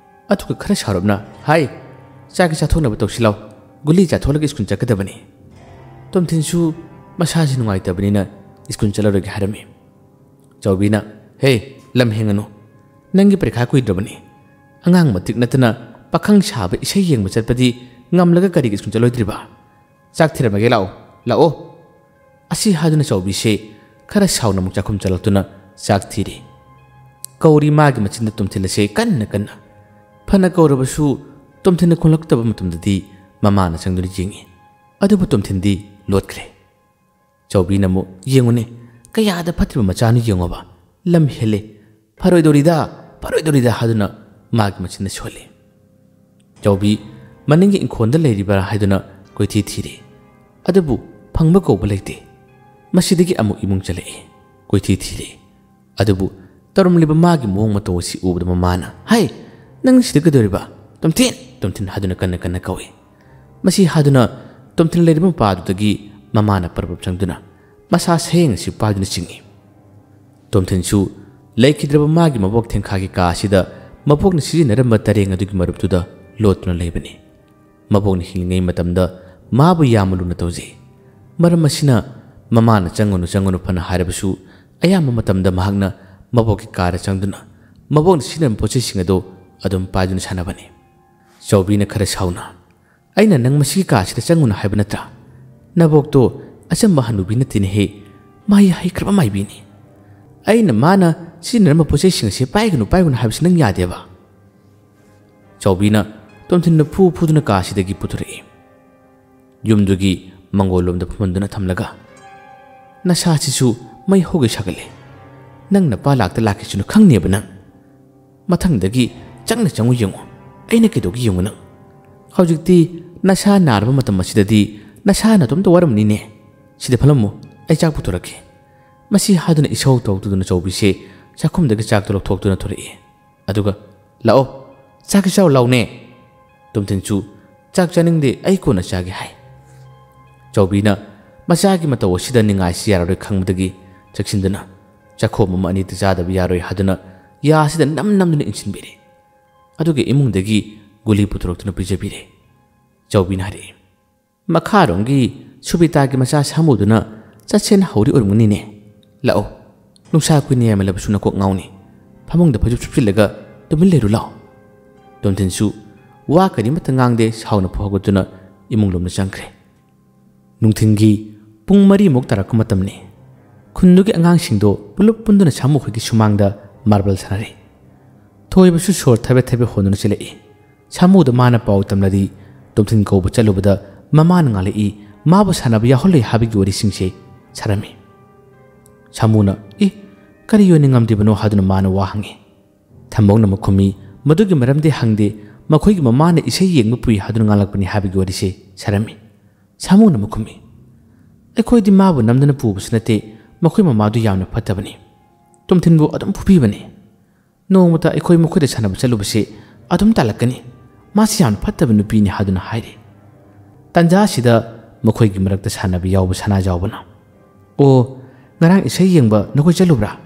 ꯑꯗꯨꯒ ꯈꯔ ꯁꯥꯎꯔꯞꯅ, "ꯍꯥꯏ, ꯆꯥꯛꯀꯤ ꯆꯥꯊꯣꯛꯅꯕ ꯇꯧꯁꯤ ꯂꯥꯎ, ꯒꯨꯂꯤ ꯆꯥꯊꯣꯛꯂꯒ ꯁ꯭ꯀꯨꯜ ꯆꯠꯀꯗꯕꯅꯤ꯫" ꯇꯣꯝꯊꯤꯟꯁꯨ ꯃꯁꯥꯁꯤ ꯅꯨꯡꯉꯥꯏꯇꯕꯅꯤꯅ ꯁ꯭ꯀꯨꯜ ꯆꯠꯂꯔꯣꯏꯒꯦ ꯍꯥꯏꯔꯝꯃꯤ꯫ ꯆꯥꯎꯕꯤꯅ, "ꯍꯦ, ꯂꯝ ꯍꯦꯟꯒꯅꯨ, ꯅꯪꯒꯤ ꯄꯔꯤꯈꯥ ꯀꯨꯏꯗ꯭ꯔꯕꯅꯤ꯫ ꯑꯉꯥꯡ ꯃꯇꯤꯛ ꯅꯠꯇꯅ ꯄꯥꯈꯪ ꯁꯥꯕ ꯏꯁꯩ ꯌꯦꯡꯕ ꯆꯠꯄꯗꯤ ꯉꯝꯂꯒ ꯀꯔꯤꯒꯤ ꯁ꯭ꯀꯨꯜ ꯆꯠꯂꯣꯏꯗ꯭ꯔꯤꯕ? ꯆꯥꯛ ꯊꯤꯔꯝꯃꯒꯦ ꯂꯥꯛꯑꯣ, ꯂꯥꯛꯑꯣ꯫" ꯑꯁꯤ ꯍꯥꯏꯗꯨꯅ ꯆꯥꯎꯕꯤꯁꯦ ꯈꯔ ꯁꯥꯎꯅ ꯑꯃꯨꯛ ꯆꯥꯛꯈꯨꯝ ꯆꯠꯂꯛꯇꯨꯅ ꯆꯥꯛ ꯊꯤꯔꯤ꯫ ꯀꯧꯔꯤ ꯃꯥꯒꯤ ꯃꯆꯤꯟꯗ ꯇꯣꯝꯊꯤꯟ ꯑꯁꯦ ꯀꯟꯅ ꯀꯟꯅ꯫ ꯐꯅ ꯀꯧꯔꯕꯁꯨ ꯇꯣꯝꯊꯤꯟꯅ ꯈꯨꯝꯂꯛꯇꯕ ꯃꯇꯝꯗꯗꯤ ꯃꯃꯥꯅ ꯆꯪꯗꯨꯅ ꯌꯦꯡꯉꯤ꯫ ꯑꯗꯨꯕꯨ ꯇꯣꯝꯊꯤꯟꯗꯤ ꯂꯣꯠꯈ꯭ꯔꯦ꯫ ꯆꯥꯎꯕꯤꯅ ꯑꯃꯨꯛ, "ꯌꯦꯡꯉꯨꯅꯦ, ꯀꯌꯥꯗ ꯐꯠꯇ꯭ꯔꯤꯕ ꯃꯆꯥꯅꯣ ꯌꯦꯡꯉꯣꯕ, ꯂꯝ ꯍꯦꯜꯂꯦ, ꯐꯔꯣꯏꯗꯧꯔꯤꯗ, ꯐꯔꯣꯏꯗꯧꯔꯤꯗ" ꯍꯥꯏꯗꯨꯅ ꯃꯥꯒꯤ ꯃꯆꯤꯟꯗ ꯁꯣꯜꯂꯤ꯫ ꯆꯥꯎꯕꯤ ꯃꯅꯤꯡꯒꯤ ꯏꯪꯈꯣꯜꯗ ꯂꯩꯔꯤꯕ꯭ꯔꯥ ꯍꯥꯏꯗꯨꯅ ꯀꯣꯏꯊꯤ ꯊꯤꯔꯤ꯫ ꯑꯗꯨꯕꯨ ꯐꯪꯕ ꯀꯧꯕ ꯂꯩꯇꯦ꯫ ꯃꯁꯤꯗꯒꯤ ꯑꯃꯨꯛ ꯏꯃꯨꯡ ꯆꯠꯂꯛꯏ꯫ ꯀꯣꯏꯊꯤ ꯊꯤꯔꯤ꯫ ꯑꯗꯨꯕꯨ ꯇꯧꯔꯝꯂꯤꯕ ꯃꯥꯒꯤ ꯃꯑꯣꯡ ꯃꯇꯧ ꯑꯁꯤ ꯎꯕꯗ ꯃꯃꯥꯅ, "ꯍꯥꯏ, ꯅꯪ ꯁꯤꯗ ꯀꯩꯗꯧꯔꯤꯕ? ꯇꯣꯝꯊꯤꯟ, ꯇꯣꯝꯊꯤꯟ" ꯍꯥꯏꯗꯨꯅ ꯀꯟꯅ ꯀꯟꯅ ꯀꯧꯏ꯫ ꯃꯁꯤ ꯍꯥꯏꯗꯨꯅ ꯇꯣꯝꯊꯤꯟ ꯂꯩꯔꯤꯕ ꯃꯄꯥꯗꯨꯗꯒꯤ ꯃꯃꯥꯅ ꯄꯔꯕꯞ ꯆꯪꯗꯨꯅ ꯃꯁꯥ ꯁꯌꯦꯡ ꯑꯁꯤ ꯄꯥꯏꯗꯨꯅ ꯆꯤꯡꯏ꯫ ꯇꯣꯝꯊꯤꯟꯁꯨ ꯂꯩꯈꯤꯗ꯭ꯔꯕ ꯃꯥꯒꯤ ꯃꯕꯣꯛ ꯊꯦꯡꯈꯥꯒꯤ ꯀꯥ ꯑꯁꯤꯗ ꯃꯕꯣꯛꯅ ꯁꯤꯖꯤꯟꯅꯔꯝꯕ ꯇꯔꯦꯡ ꯑꯗꯨꯒꯤ ꯃꯔꯨꯞꯇꯨꯗ ꯂꯣꯠꯇꯨꯅ ꯂꯩꯕꯅꯤ꯫ ꯃꯕꯣꯛꯅ ꯍꯤꯡꯂꯤꯉꯩ ꯃꯇꯝꯗ ꯃꯥꯕꯨ ꯌꯥꯝꯅ ꯂꯨꯅ ꯇꯧꯖꯩ꯫ ꯃꯔꯝ ꯑꯁꯤꯅ ꯃꯃꯥꯅ "ꯆꯪꯒꯅꯨ, ꯆꯪꯒꯅꯨ" ꯐꯅ ꯍꯥꯏꯔꯕꯁꯨ, ꯑꯌꯥꯝꯕ ꯃꯇꯝꯗ ꯃꯍꯥꯛꯅ ꯃꯕꯣꯛꯀꯤ ꯀꯥꯗ ꯆꯪꯗꯨꯅ ꯃꯕꯣꯛꯅ ꯁꯤꯖꯤꯟꯅꯔꯝꯕ ꯄꯣꯠꯆꯩꯁꯤꯡ ꯑꯗꯨ ꯑꯗꯨꯝ ꯄꯥꯏꯗꯨꯅ ꯁꯥꯟꯅꯕꯅꯤ꯫ ꯆꯥꯎꯕꯤꯅ ꯈꯔ ꯁꯥꯎꯅ, "ꯑꯩꯅ ꯅꯪ ꯃꯁꯤꯒꯤ ꯀꯥꯁꯤꯗ ꯆꯪꯒꯅꯨ ꯍꯥꯏꯕ ꯅꯠꯇ꯭ꯔꯥ? ꯅꯕꯣꯛꯇꯣ ꯑꯆꯝꯕ ꯍꯅꯨꯕꯤ ꯅꯠꯇꯦꯅꯦꯍꯦ, ꯃꯍꯩ ꯍꯩꯈ꯭ꯔꯕ ꯃꯥꯏꯕꯤꯅꯤ꯫ ꯑꯩꯅ ꯃꯥꯅ ꯁꯤꯖꯤꯟꯅꯔꯝꯕ ꯄꯣꯠꯆꯩꯁꯤꯡ ꯑꯁꯤ ꯄꯥꯏꯒꯅꯨ, ꯄꯥꯏꯒꯅꯨ ꯍꯥꯏꯕꯁꯤ ꯅꯪ ꯌꯥꯗꯦꯕ?" ꯆꯥꯎꯕꯤꯅ ꯇꯣꯝꯊꯤꯟꯗ ꯐꯨ ꯐꯨꯗꯨꯅ ꯀꯥꯁꯤꯗꯒꯤ ꯄꯨꯊꯣꯔꯛꯏ꯫ ꯌꯨꯝꯗꯨꯒꯤ ꯃꯪꯒꯣꯜ ꯂꯣꯝꯗ ꯐꯝꯍꯟꯗꯨꯅ ꯊꯝꯂꯒ, "ꯅꯁꯥꯁꯤꯁꯨ ꯃꯩ ꯍꯧꯒꯩ ꯁꯥꯒꯠꯂꯦ꯫ ꯅꯪ ꯅꯄꯥ ꯂꯥꯛꯇ ꯂꯥꯛꯀꯦꯁꯨꯅ ꯈꯪꯅꯦꯕ ꯅꯪ꯫ ꯃꯊꯪꯗꯒꯤ ꯆꯪꯅ ꯆꯪꯉꯨ ꯌꯦꯡꯉꯨ꯫ ꯑꯩꯅ ꯀꯩꯗꯧꯒꯦ ꯌꯦꯡꯉꯨ ꯅꯪ꯫ ꯍꯧꯖꯤꯛꯇꯤ ꯅꯁꯥ ꯅꯥꯔꯕ ꯃꯇꯝ ꯑꯁꯤꯗꯗꯤ ꯅꯁꯥ ꯅꯇꯣꯝꯇ ꯋꯥꯔꯝꯅꯤꯅꯦ꯫ ꯁꯤꯗ ꯐꯝꯂꯝꯃꯨ, ꯑꯩ ꯆꯥꯛ ꯄꯨꯊꯣꯔꯛꯀꯦ꯫" ꯃꯁꯤ ꯍꯥꯏꯗꯨꯅ ꯏꯁꯧ ꯇꯧꯗꯨꯅ ꯆꯥꯎꯕꯤꯁꯦ ꯆꯥꯛꯈꯨꯝꯗꯒꯤ ꯆꯥꯛꯇꯨ ꯂꯧꯊꯣꯛꯇꯨꯅ ꯊꯣꯔꯛꯏ꯫ ꯑꯗꯨꯒ, "ꯂꯥꯛꯑꯣ, ꯆꯥꯛꯁꯤ ꯆꯥꯎ ꯂꯥꯎꯅꯦ꯫" ꯇꯣꯝꯊꯤꯟꯁꯨ, "ꯆꯥꯛ ꯆꯥꯅꯤꯡꯗꯦ, ꯑꯩ ꯀꯣꯟꯅ ꯆꯥꯒꯦ" ꯍꯥꯏ꯫ ꯆꯥꯎꯕꯤꯅ ꯃꯆꯥꯒꯤ ꯃꯇꯧ ꯑꯁꯤꯗ ꯅꯤꯡꯉꯥꯏꯁꯤ ꯌꯥꯔꯔꯣꯏ ꯈꯪꯕꯗꯒꯤ ꯆꯦꯛꯁꯤꯟꯗꯨꯅ, ꯆꯥꯛꯈꯣꯝ ꯑꯃ ꯑꯅꯤꯗ ꯆꯥꯗꯕ ꯌꯥꯔꯣꯏ ꯍꯥꯏꯗꯨꯅ ꯌꯥꯁꯤꯗ ꯅꯝ ꯅꯝꯗꯨꯅ ꯏꯟꯁꯤꯟꯕꯤꯔꯦ꯫ ꯑꯗꯨꯒ ꯏꯃꯨꯡꯗꯒꯤ ꯒꯨꯂꯤ ꯄꯨꯊꯣꯔꯛꯇꯨꯅ ꯄꯤꯖꯕꯤꯔꯦ꯫ ꯆꯥꯎꯕꯤꯅ ꯍꯥꯏꯔꯛꯏ, "ꯃꯈꯥꯔꯣꯝꯒꯤ ꯁꯨꯕꯤꯇꯥꯒꯤ ꯃꯆꯥ ꯁꯥꯃꯨꯗꯨꯅ ꯆꯠꯁꯦꯅ ꯍꯧꯔꯤ ꯑꯣꯏꯔꯝꯒꯅꯤꯅꯦ꯫ ꯂꯥꯛꯑꯣ, ꯅꯨꯡꯁꯥ ꯀꯨꯏꯅ ꯌꯥꯏꯃꯜꯂꯕꯁꯨ ꯅꯀꯣꯛ ꯉꯥꯎꯅꯤ꯫ ꯐꯃꯨꯡꯗ ꯐꯩꯖꯨꯞ ꯁꯨꯞꯆꯤꯜꯂꯒ ꯇꯨꯃꯤꯟ ꯂꯩꯔꯨ ꯂꯥꯛꯑꯣ꯫" ꯇꯣꯝꯊꯤꯟꯁꯨ ꯋꯥ ꯀꯔꯤꯃꯠꯇ ꯉꯥꯡꯗꯦ, ꯁꯥꯎꯅ ꯐꯥꯎꯒꯠꯇꯨꯅ ꯏꯃꯨꯡ ꯂꯣꯝꯗ ꯆꯪꯈ꯭ꯔꯦ꯫ ꯅꯨꯡꯊꯤꯜꯒꯤ ꯄꯨꯡ ꯃꯔꯤꯃꯨꯛ ꯇꯥꯔꯛꯄ ꯃꯇꯝꯅꯤ꯫ ꯈꯨꯟꯗꯨꯒꯤ ꯑꯉꯥꯡꯁꯤꯡꯗꯣ ꯄꯨꯂꯞ ꯄꯨꯟꯗꯨꯅ ꯁꯥꯃꯨ ꯈꯣꯏꯒꯤ ꯁꯨꯃꯥꯡꯗ ꯃꯥꯔꯕꯜ ꯁꯥꯟꯅꯔꯤ꯫ ꯊꯣꯏꯕꯁꯨ ꯁꯣꯔ ꯊꯕꯦꯠ ꯊꯕꯦꯠ ꯍꯣꯟꯗꯨꯅ ꯆꯦꯜꯂꯛꯏ꯫ ꯁꯥꯃꯨꯗ ꯃꯥꯅ ꯄꯥꯎ ꯇꯝꯂꯗꯤ ꯇꯣꯝꯊꯤꯟ ꯀꯧꯕ ꯆꯠꯂꯨꯕꯗ ꯃꯃꯥꯅ ꯉꯥꯡꯂꯛꯏ, ꯃꯥꯕꯨ ꯁꯥꯟꯅꯕ ꯌꯥꯎꯍꯜꯂꯣꯏ ꯍꯥꯏꯕꯒꯤ ꯋꯥꯔꯤꯁꯤꯡꯁꯦ ꯁꯥꯔꯝꯃꯤ꯫ ꯁꯥꯃꯨꯅ, "ꯏ, ꯀꯔꯤ ꯑꯣꯏꯅ ꯉꯝꯗ꯭ꯔꯤꯕꯅꯣ?" ꯍꯥꯏꯗꯨꯅ ꯃꯥꯅ ꯋꯥ ꯍꯪꯉꯤ꯫ ꯊꯝꯕꯧꯅ ꯑꯃꯨꯛ ꯈꯨꯝꯃꯤ, "ꯃꯗꯨꯒꯤ ꯃꯔꯝꯗꯤ ꯍꯪꯗꯦ, ꯃꯈꯣꯏꯒꯤ ꯃꯃꯥꯅ ꯏꯁꯩ ꯌꯦꯡꯕ ꯄꯨꯏ ꯍꯥꯏꯗꯨꯅ ꯉꯥꯡꯂꯛꯄꯅꯤ" ꯍꯥꯏꯕꯒꯤ ꯋꯥꯔꯤꯁꯦ ꯁꯥꯔꯝꯃꯤ꯫ ꯁꯥꯃꯨꯅ ꯑꯃꯨꯛ ꯈꯨꯝꯃꯤ, "ꯑꯩꯈꯣꯏꯗꯤ ꯃꯥꯕꯨ ꯅꯝꯗꯅ ꯄꯨꯕꯁꯨ ꯅꯠꯇꯦ, ꯃꯈꯣꯏ ꯃꯃꯥꯗꯨ ꯌꯥꯝꯅ ꯐꯠꯇꯕꯅꯤ꯫ ꯇꯣꯝꯊꯤꯟꯕꯨ ꯑꯗꯨꯝ ꯐꯨꯕꯤꯕꯅꯤ꯫ ꯅꯣꯡꯃꯇ ꯑꯩꯈꯣꯏ ꯃꯈꯣꯏꯗ ꯁꯥꯟꯅꯕ ꯆꯠꯂꯨꯕꯁꯤ ꯑꯗꯨꯝ ꯇꯥꯜꯂꯛꯀꯅꯤ꯫ ꯃꯥꯁꯤ ꯌꯥꯝꯅ ꯐꯠꯇꯕ ꯅꯨꯄꯤꯅꯤ" ꯍꯥꯏꯗꯨꯅ ꯍꯥꯏꯔꯤ꯫ ꯇꯥꯟꯖꯥ ꯑꯁꯤꯗ ꯃꯈꯣꯏꯒꯤ ꯃꯔꯛꯇ ꯁꯥꯟꯅꯕ ꯌꯥꯎꯕ ꯁꯅꯥꯖꯥꯎꯕꯅ, "ꯑꯣ, ꯉꯔꯥꯡ ꯏꯁꯩ ꯌꯦꯡꯕ ꯅꯈꯣꯏ ꯆꯠꯂꯨꯕ꯭ꯔꯥ?"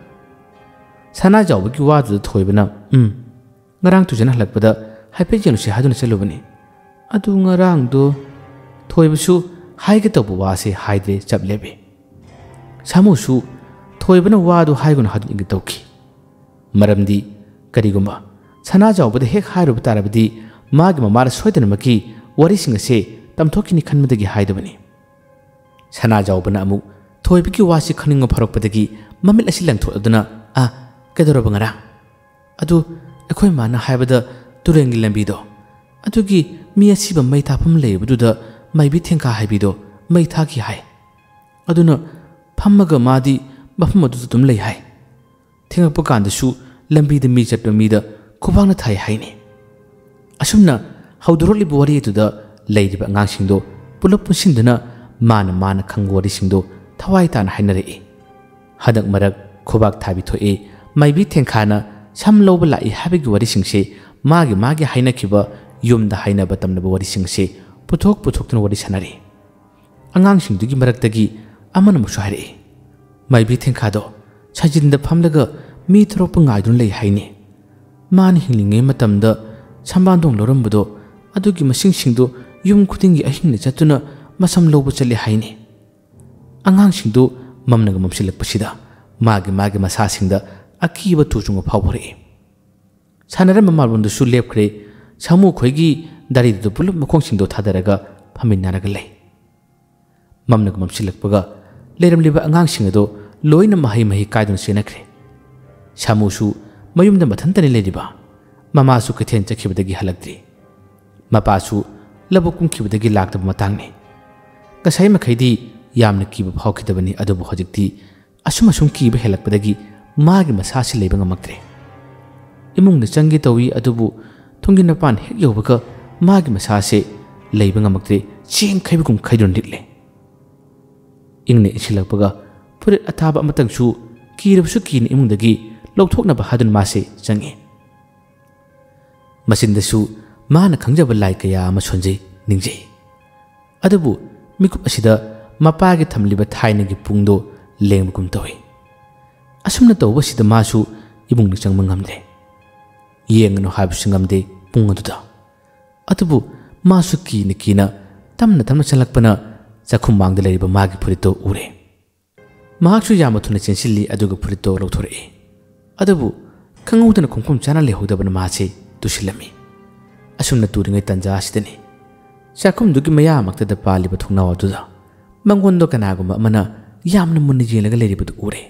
ꯁꯅꯥꯖꯥꯎꯕꯒꯤ ꯋꯥꯗꯨꯗ ꯊꯣꯏꯕꯅ, "ꯎꯝ, ꯉꯔꯥꯡ ꯇꯨꯏꯁꯟ ꯍꯜꯂꯛꯄꯗ ꯍꯥꯏꯐꯦꯠ ꯌꯦꯡꯂꯨꯁꯤ ꯍꯥꯏꯗꯨꯅ ꯆꯠꯂꯨꯕꯅꯤ꯫ ꯑꯗꯨ ꯉꯔꯥꯡꯗꯣ꯫" ꯊꯣꯏꯕꯁꯨ ꯍꯥꯏꯒꯦ ꯇꯧꯕ ꯋꯥꯁꯦ ꯍꯥꯏꯗ꯭ꯔꯦ, ꯆꯞ ꯂꯦꯞꯄꯤ꯫ ꯁꯥꯃꯨꯁꯨ ꯊꯣꯏꯕꯅ ꯋꯥꯗꯨ ꯍꯥꯏꯒꯅꯨ ꯍꯥꯏꯗꯨꯅ ꯏꯪꯒꯤꯠ ꯇꯧꯈꯤ꯫ ꯃꯔꯝꯗꯤ ꯀꯔꯤꯒꯨꯝꯕ ꯁꯅꯥꯖꯥꯎꯕꯗ ꯍꯦꯛ ꯍꯥꯏꯔꯨꯕ ꯇꯥꯔꯕꯗꯤ ꯃꯥꯒꯤ ꯃꯃꯥꯗ ꯁꯣꯏꯗꯅꯃꯛꯀꯤ ꯋꯥꯔꯤꯁꯤꯡ ꯑꯁꯦ ꯇꯝꯊꯣꯛꯈꯤꯅꯤ ꯈꯟꯕꯗꯒꯤ ꯍꯥꯏꯗꯕꯅꯤ꯫ ꯁꯅꯥꯖꯥꯎꯕꯅ ꯑꯃꯨꯛ ꯊꯣꯏꯕꯒꯤ ꯋꯥꯁꯤ ꯈꯪꯅꯤꯡꯕ ꯐꯥꯎꯔꯛꯄꯗꯒꯤ ꯃꯃꯤꯠ ꯑꯁꯤ ꯂꯪꯊꯣꯛꯂꯗꯨꯅ, "ꯑ, ꯀꯩꯗꯧꯔꯕ ꯉꯔꯥꯡ?" "ꯑꯗꯨ ꯑꯩꯈꯣꯏ ꯃꯥꯅ ꯍꯥꯏꯕꯗ ꯇꯨꯔꯦꯜꯒꯤ ꯂꯝꯕꯤꯗꯣ, ꯑꯗꯨꯒꯤ ꯃꯤ ꯑꯁꯤꯕ ꯃꯩ ꯊꯥꯐꯝ ꯂꯩꯕꯗꯨꯗ ꯃꯥꯏꯕꯤ ꯊꯦꯡꯈꯥ ꯍꯥꯏꯕꯤꯗꯣ ꯃꯩ ꯊꯥꯈꯤ ꯍꯥꯏ꯫ ꯑꯗꯨꯅ ꯐꯝꯃꯒ ꯃꯥꯗꯤ ꯃꯐꯝ ꯑꯗꯨꯗ ꯑꯗꯨꯝ ꯂꯩ ꯍꯥꯏ꯫ ꯊꯦꯡꯉꯛꯄ ꯀꯥꯟꯗꯁꯨ ꯂꯝꯕꯤꯗ ꯃꯤ ꯆꯠꯄ ꯃꯤꯗ ꯈꯨꯕꯥꯛꯅ ꯊꯥꯏ ꯍꯥꯏꯅꯤ꯫" ꯑꯁꯨꯝꯅ ꯍꯧꯗꯣꯔꯛꯂꯤꯕ ꯋꯥꯔꯤ ꯑꯗꯨꯗ ꯂꯩꯔꯤꯕ ꯑꯉꯥꯡꯁꯤꯡꯗꯣ ꯄꯨꯂꯞ ꯄꯨꯟꯁꯤꯟꯗꯨꯅ ꯃꯥꯅ ꯃꯥꯅ ꯈꯪꯕ ꯋꯥꯔꯤꯁꯤꯡꯗꯣ ꯊꯋꯥꯏ ꯇꯥꯅ ꯍꯥꯏꯅꯔꯛꯏ꯫ ꯍꯟꯗꯛ ꯃꯔꯛ ꯈꯨꯕꯥꯛ ꯊꯥꯕꯤ ꯊꯣꯛꯏ, ꯃꯥꯏꯕꯤ ꯊꯦꯡꯈꯥꯅ ꯁꯝ ꯂꯧꯕ ꯂꯥꯛꯏ ꯍꯥꯏꯕꯒꯤ ꯋꯥꯔꯤꯁꯤꯡꯁꯦ ꯃꯥꯒꯤ ꯃꯥꯒꯤ ꯍꯥꯏꯅꯈꯤꯕ ꯌꯨꯝꯗ ꯍꯥꯏꯅꯕ ꯇꯝꯅꯕ ꯋꯥꯔꯤꯁꯤꯡ ꯑꯁꯦ ꯄꯨꯊꯣꯛ ꯄꯨꯊꯣꯛꯇꯨꯅ ꯋꯥꯔꯤ ꯁꯥꯟꯅꯔꯤ꯫ ꯑꯉꯥꯡꯁꯤꯡꯗꯨꯒꯤ ꯃꯔꯛꯇꯒꯤ ꯑꯃꯅ ꯑꯃꯨꯛꯁꯨ ꯍꯥꯏꯔꯛꯏ, "ꯃꯥꯏꯕꯤ ꯊꯦꯡꯈꯥꯗꯣ ꯁꯥꯏꯖꯤꯟꯗ ꯐꯝꯂꯒ ꯃꯤ ꯊꯣꯔꯛꯄ ꯉꯥꯏꯗꯨꯅ ꯂꯩ ꯍꯥꯏꯅꯤ꯫ ꯃꯥꯅ ꯍꯤꯡꯂꯤꯉꯩ ꯃꯇꯝꯗ ꯁꯝꯕꯥꯟꯗꯣꯡ ꯂꯧꯔꯝꯕꯗꯣ, ꯑꯗꯨꯒꯤ ꯃꯁꯤꯡꯁꯤꯡꯗꯣ ꯌꯨꯝ ꯈꯨꯗꯤꯡꯒꯤ ꯑꯍꯤꯡꯗ ꯆꯠꯇꯨꯅ ꯃꯁꯝ ꯂꯧꯕ ꯆꯠꯂꯦ ꯍꯥꯏꯅꯤ꯫ ꯑꯉꯥꯡꯁꯤꯡꯗꯨ ꯃꯝꯅꯒ ꯃꯝꯁꯤꯜꯂꯛꯄꯁꯤꯗ ꯃꯥꯒꯤ ꯃꯥꯒꯤ ꯃꯁꯥꯁꯤꯡꯗ ꯑꯀꯤꯕ ꯇꯨꯆꯨꯡꯕ ꯐꯥꯎꯕ ꯍꯧꯔꯛꯏ꯫ ꯁꯥꯟꯅꯔꯝꯕ ꯃꯥꯔꯕꯣꯜꯗꯨꯁꯨ ꯂꯦꯞꯈ꯭ꯔꯦ꯫ ꯁꯥꯃꯨ ꯈꯣꯏꯒꯤ ꯗꯥꯔꯤꯗꯨꯗ ꯄꯨꯂꯞ ꯃꯈꯣꯡꯁꯤꯡꯗꯣ ꯊꯥꯗꯔꯒ ꯐꯝꯃꯤꯟꯅꯔꯒ ꯂꯩ꯫ ꯃꯝꯅꯒ ꯃꯝꯁꯤꯜꯂꯛꯄꯒ ꯂꯩꯔꯝꯂꯤꯕ ꯑꯉꯥꯡꯁꯤꯡ ꯑꯗꯣ ꯂꯣꯏꯅ ꯃꯍꯩ ꯃꯍꯩ ꯀꯥꯏꯗꯨꯅ ꯆꯦꯟꯅꯈ꯭ꯔꯦ꯫ ꯁꯥꯃꯨꯁꯨ ꯃꯌꯨꯝꯗ ꯃꯊꯟꯇꯅꯤ ꯂꯩꯔꯤꯕ꯫ ꯃꯃꯥꯁꯨ ꯀꯩꯊꯦꯜ ꯆꯠꯈꯤꯕꯗꯒꯤ ꯍꯜꯂꯛꯇ꯭ꯔꯤ꯫ ꯃꯄꯥꯁꯨ ꯂꯧꯕꯨꯛ ꯀꯨꯝꯈꯤꯕꯗꯒꯤ ꯂꯥꯛꯇꯕ ꯃꯇꯥꯡꯅꯤ꯫ ꯉꯁꯥꯏ ꯃꯈꯩꯗꯤ ꯌꯥꯝꯅ ꯀꯤꯕ ꯐꯥꯎꯈꯤꯗꯕꯅꯤ, ꯑꯗꯨꯕꯨ ꯍꯧꯖꯤꯛꯇꯤ ꯑꯁꯨꯝ ꯑꯁꯨꯝ ꯀꯤꯕ ꯍꯦꯜꯂꯛꯄꯗꯒꯤ ꯃꯥꯒꯤ ꯃꯁꯥꯁꯤ ꯂꯩꯕ ꯉꯝꯃꯛꯇ꯭ꯔꯦ꯫ ꯏꯃꯨꯡꯗ ꯆꯪꯒꯦ ꯇꯧꯏ, ꯑꯗꯨꯕꯨ ꯊꯣꯡꯒꯤ ꯃꯄꯥꯟ ꯍꯦꯛ ꯌꯧꯕꯒ ꯃꯥꯒꯤ ꯃꯁꯥꯁꯦ ꯂꯩꯕ ꯉꯝꯃꯛꯇ꯭ꯔꯦ, ꯆꯦꯡ ꯈꯩꯕꯒꯨꯝ ꯈꯩꯗꯨꯅ ꯅꯤꯛꯂꯦ꯫ ꯏꯪꯅ ꯏꯪꯁꯤꯜꯂꯛꯄꯒ ꯐꯨꯔꯤꯠ ꯑꯊꯥꯕ ꯑꯃꯇꯪꯁꯨ ꯀꯤꯔꯕꯁꯨ ꯀꯤꯅ ꯏꯃꯨꯡꯗꯒꯤ ꯂꯧꯊꯣꯛꯅꯕ ꯍꯥꯏꯗꯨꯅ ꯃꯥꯁꯦ ꯆꯪꯉꯤ꯫ ꯃꯆꯤꯟꯗꯁꯨ ꯃꯥꯅ ꯈꯪꯖꯕ ꯂꯥꯏ ꯀꯌꯥ ꯑꯃ ꯁꯣꯟꯖꯩ, ꯅꯤꯡꯖꯩ꯫ ꯑꯗꯨꯕꯨ ꯃꯤꯀꯨꯞ ꯑꯁꯤꯗ ꯃꯄꯥꯒꯤ ꯊꯝꯂꯤꯕ ꯊꯥꯏꯅꯒꯤ ꯄꯨꯡꯗꯣ ꯂꯦꯡꯕꯒꯨꯝ ꯇꯧꯏ꯫ ꯑꯁꯨꯝꯅ ꯇꯧꯕꯁꯤꯗ ꯃꯥꯁꯨ ꯏꯃꯨꯡꯗ ꯆꯪꯕ ꯉꯝꯗ꯭ꯔꯦ꯫ ꯌꯦꯡꯒꯅꯨ ꯍꯥꯏꯕꯁꯨ ꯉꯝꯗꯦ ꯄꯨꯡ ꯑꯗꯨꯗ꯫ ꯑꯗꯨꯕꯨ ꯃꯥꯁꯨ ꯀꯤꯅ ꯀꯤꯅ ꯇꯞꯅ ꯇꯞꯅ ꯆꯪꯂꯛꯄꯅ ꯆꯥꯛꯈꯨꯝ ꯃꯥꯡꯗ ꯂꯩꯔꯤꯕ ꯃꯥꯒꯤ ꯐꯨꯔꯤꯠꯇꯣ ꯎꯔꯦ꯫ ꯃꯍꯥꯛꯁꯨ ꯌꯥꯝꯅ ꯊꯨꯅ ꯆꯦꯟꯁꯤꯜꯂꯤ, ꯑꯗꯨꯒ ꯐꯨꯔꯤꯠꯇꯣ ꯂꯧꯊꯣꯔꯛꯏ꯫ ꯑꯗꯨꯕꯨ ꯈꯪꯍꯧꯗꯅ ꯈꯣꯡꯐꯝ ꯆꯥꯅ ꯂꯩꯍꯧꯗꯕꯅ ꯃꯥꯁꯦ ꯇꯨꯁꯤꯜꯂꯝꯃꯤ꯫ ꯑꯁꯨꯝꯅ ꯇꯨꯔꯤꯉꯩ ꯇꯟꯖꯥ ꯑꯁꯤꯗꯅꯤ ꯆꯥꯛꯈꯨꯝꯗꯨꯒꯤ ꯃꯌꯥꯃꯛꯇꯗ ꯄꯥꯜꯂꯤꯕ ꯊꯣꯡꯅꯥꯎ ꯑꯗꯨꯗ ꯃꯉꯣꯟꯗ ꯀꯅꯥꯒꯨꯝꯕ ꯑꯃꯅ ꯌꯥꯝꯅ ꯃꯨꯟꯅ ꯌꯦꯡꯂꯒ ꯂꯩꯔꯤꯕꯗꯨ ꯎꯔꯦ꯫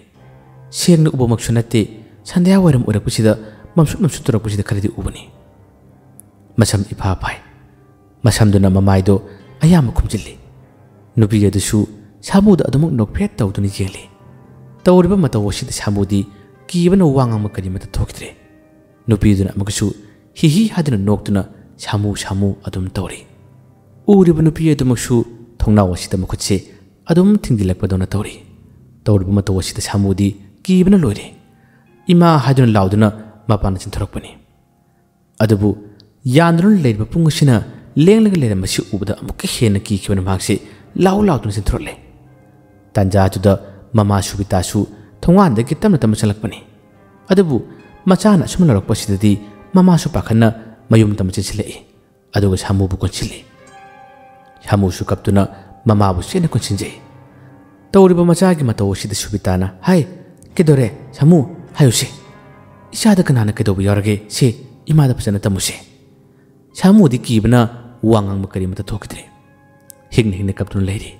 ꯁꯦꯡꯅ ꯎꯕꯃꯛꯁꯨ ꯅꯠꯇꯦ, ꯁꯟꯙ꯭ꯌꯥ ꯋꯥꯏꯔꯝ ꯑꯣꯏꯔꯛꯄꯁꯤꯗ ꯃꯝꯁꯨꯠ ꯃꯝꯁꯨꯠ ꯇꯧꯔꯛꯄꯁꯤꯗ ꯈꯔꯗꯤ ꯎꯕꯅꯤ꯫ ꯃꯁꯝ ꯏꯐꯥ ꯐꯥꯏ꯫ ꯃꯁꯝꯗꯨꯅ ꯃꯃꯥꯏꯗꯣ ꯑꯌꯥꯝꯕ ꯈꯨꯝꯖꯤꯜꯂꯤ꯫ ꯅꯨꯄꯤ ꯑꯗꯨꯁꯨ ꯁꯥꯃꯨꯗ ꯑꯗꯨꯃꯛ ꯅꯣꯛꯐꯦꯠ ꯇꯧꯗꯨꯅ ꯌꯦꯡꯂꯤ꯫ ꯇꯧꯔꯤꯕ ꯃꯇꯧ ꯑꯁꯤꯗ ꯁꯥꯃꯨꯗꯤ ꯀꯤꯕꯅ ꯋꯥ ꯉꯥꯡꯕ ꯀꯔꯤꯃꯠꯇ ꯊꯣꯛꯈꯤꯗ꯭ꯔꯦ꯫ ꯅꯨꯄꯤꯗꯨꯅ ꯑꯃꯨꯛꯀꯁꯨ ꯍꯤ ꯍꯤ ꯍꯥꯏꯗꯨꯅ ꯅꯣꯛꯇꯨꯅ ꯁꯥꯃꯨ ꯁꯥꯃꯨ ꯑꯗꯨꯝ ꯇꯧꯔꯤ꯫ ꯎꯔꯤꯕ ꯅꯨꯄꯤ ꯑꯗꯨꯃꯛꯁꯨ ꯊꯣꯡꯅꯥꯎ ꯑꯁꯤꯗ ꯃꯈꯨꯠꯁꯦ ꯑꯗꯨꯝ ꯊꯤꯡꯖꯤꯜꯂꯛꯄꯗꯧꯅ ꯇꯧꯔꯤ꯫ ꯇꯧꯔꯤꯕ ꯃꯇꯧ ꯑꯁꯤꯗ ꯁꯥꯃꯨꯗꯤ ꯀꯤꯕꯅ ꯂꯣꯏꯔꯦ꯫ "ꯏꯃꯥ!" ꯍꯥꯏꯗꯨꯅ ꯂꯥꯎꯗꯨꯅ ꯃꯄꯥꯟꯗ ꯆꯦꯟꯊꯣꯔꯛꯄꯅꯤ꯫ ꯑꯗꯨꯕꯨ ꯌꯥꯟꯗꯨꯅ ꯂꯩꯔꯤꯕ ꯄꯨꯡ ꯑꯁꯤꯅ ꯂꯦꯡꯂꯒ ꯂꯩꯔꯝꯕꯁꯤ ꯎꯕꯗ ꯑꯃꯨꯛꯀ ꯍꯦꯟꯅ ꯀꯤꯈꯤꯕꯅ ꯃꯍꯥꯛꯁꯤ ꯂꯥꯎ ꯂꯥꯎꯗꯨꯅ ꯆꯦꯟꯊꯣꯔꯛꯂꯦ꯫ ꯇꯥꯟꯖꯥꯗꯨꯗ ꯃꯃꯥ ꯁꯨꯕꯤꯇꯥꯁꯨ ꯊꯣꯡꯒꯥꯟꯗꯒꯤ ꯇꯞꯅ ꯇꯞꯅ ꯆꯪꯂꯛꯄꯅꯤ꯫ ꯑꯗꯨꯕꯨ ꯃꯆꯥꯅ ꯑꯁꯨꯝ ꯂꯥꯎꯔꯛꯄꯁꯤꯗꯗꯤ ꯃꯃꯥꯁꯨ ꯄꯥꯈꯠꯅ ꯃꯌꯨꯝ ꯇꯝꯅ ꯆꯦꯟꯁꯤꯜꯂꯛꯏ꯫ ꯑꯗꯨꯒ ꯁꯥꯃꯨꯕꯨ ꯀꯣꯟꯁꯤꯜꯂꯤ꯫ ꯁꯥꯃꯨꯁꯨ ꯀꯞꯇꯨꯅ ꯃꯃꯥꯕꯨ ꯆꯦꯠꯅ ꯀꯣꯟꯁꯤꯟꯖꯩ꯫ ꯇꯧꯔꯤꯕ ꯃꯆꯥꯒꯤ ꯃꯇꯧ ꯑꯁꯤꯗ ꯁꯨꯕꯤꯇꯥꯅ, "ꯍꯥꯏ, ꯀꯩꯗꯧꯔꯦ ꯁꯥꯃꯨ? ꯍꯥꯏꯌꯨꯁꯦ꯫ ꯏꯆꯥꯗ ꯀꯅꯥꯅ ꯀꯩꯗꯧꯕ ꯌꯥꯎꯔꯒꯦ? ꯁꯦ, ꯏꯃꯥꯗ ꯐꯖꯅ ꯇꯝꯃꯨꯁꯦ꯫" ꯁꯥꯃꯨꯗꯤ ꯀꯤꯕꯅ ꯋꯥ ꯉꯥꯡꯕ ꯀꯔꯤꯃꯠꯇ ꯊꯣꯛꯈꯤꯗ꯭ꯔꯦ꯫ ꯍꯤꯡꯅ ꯍꯤꯡꯅ ꯀꯞꯇꯨꯅ ꯂꯩꯔꯤ꯫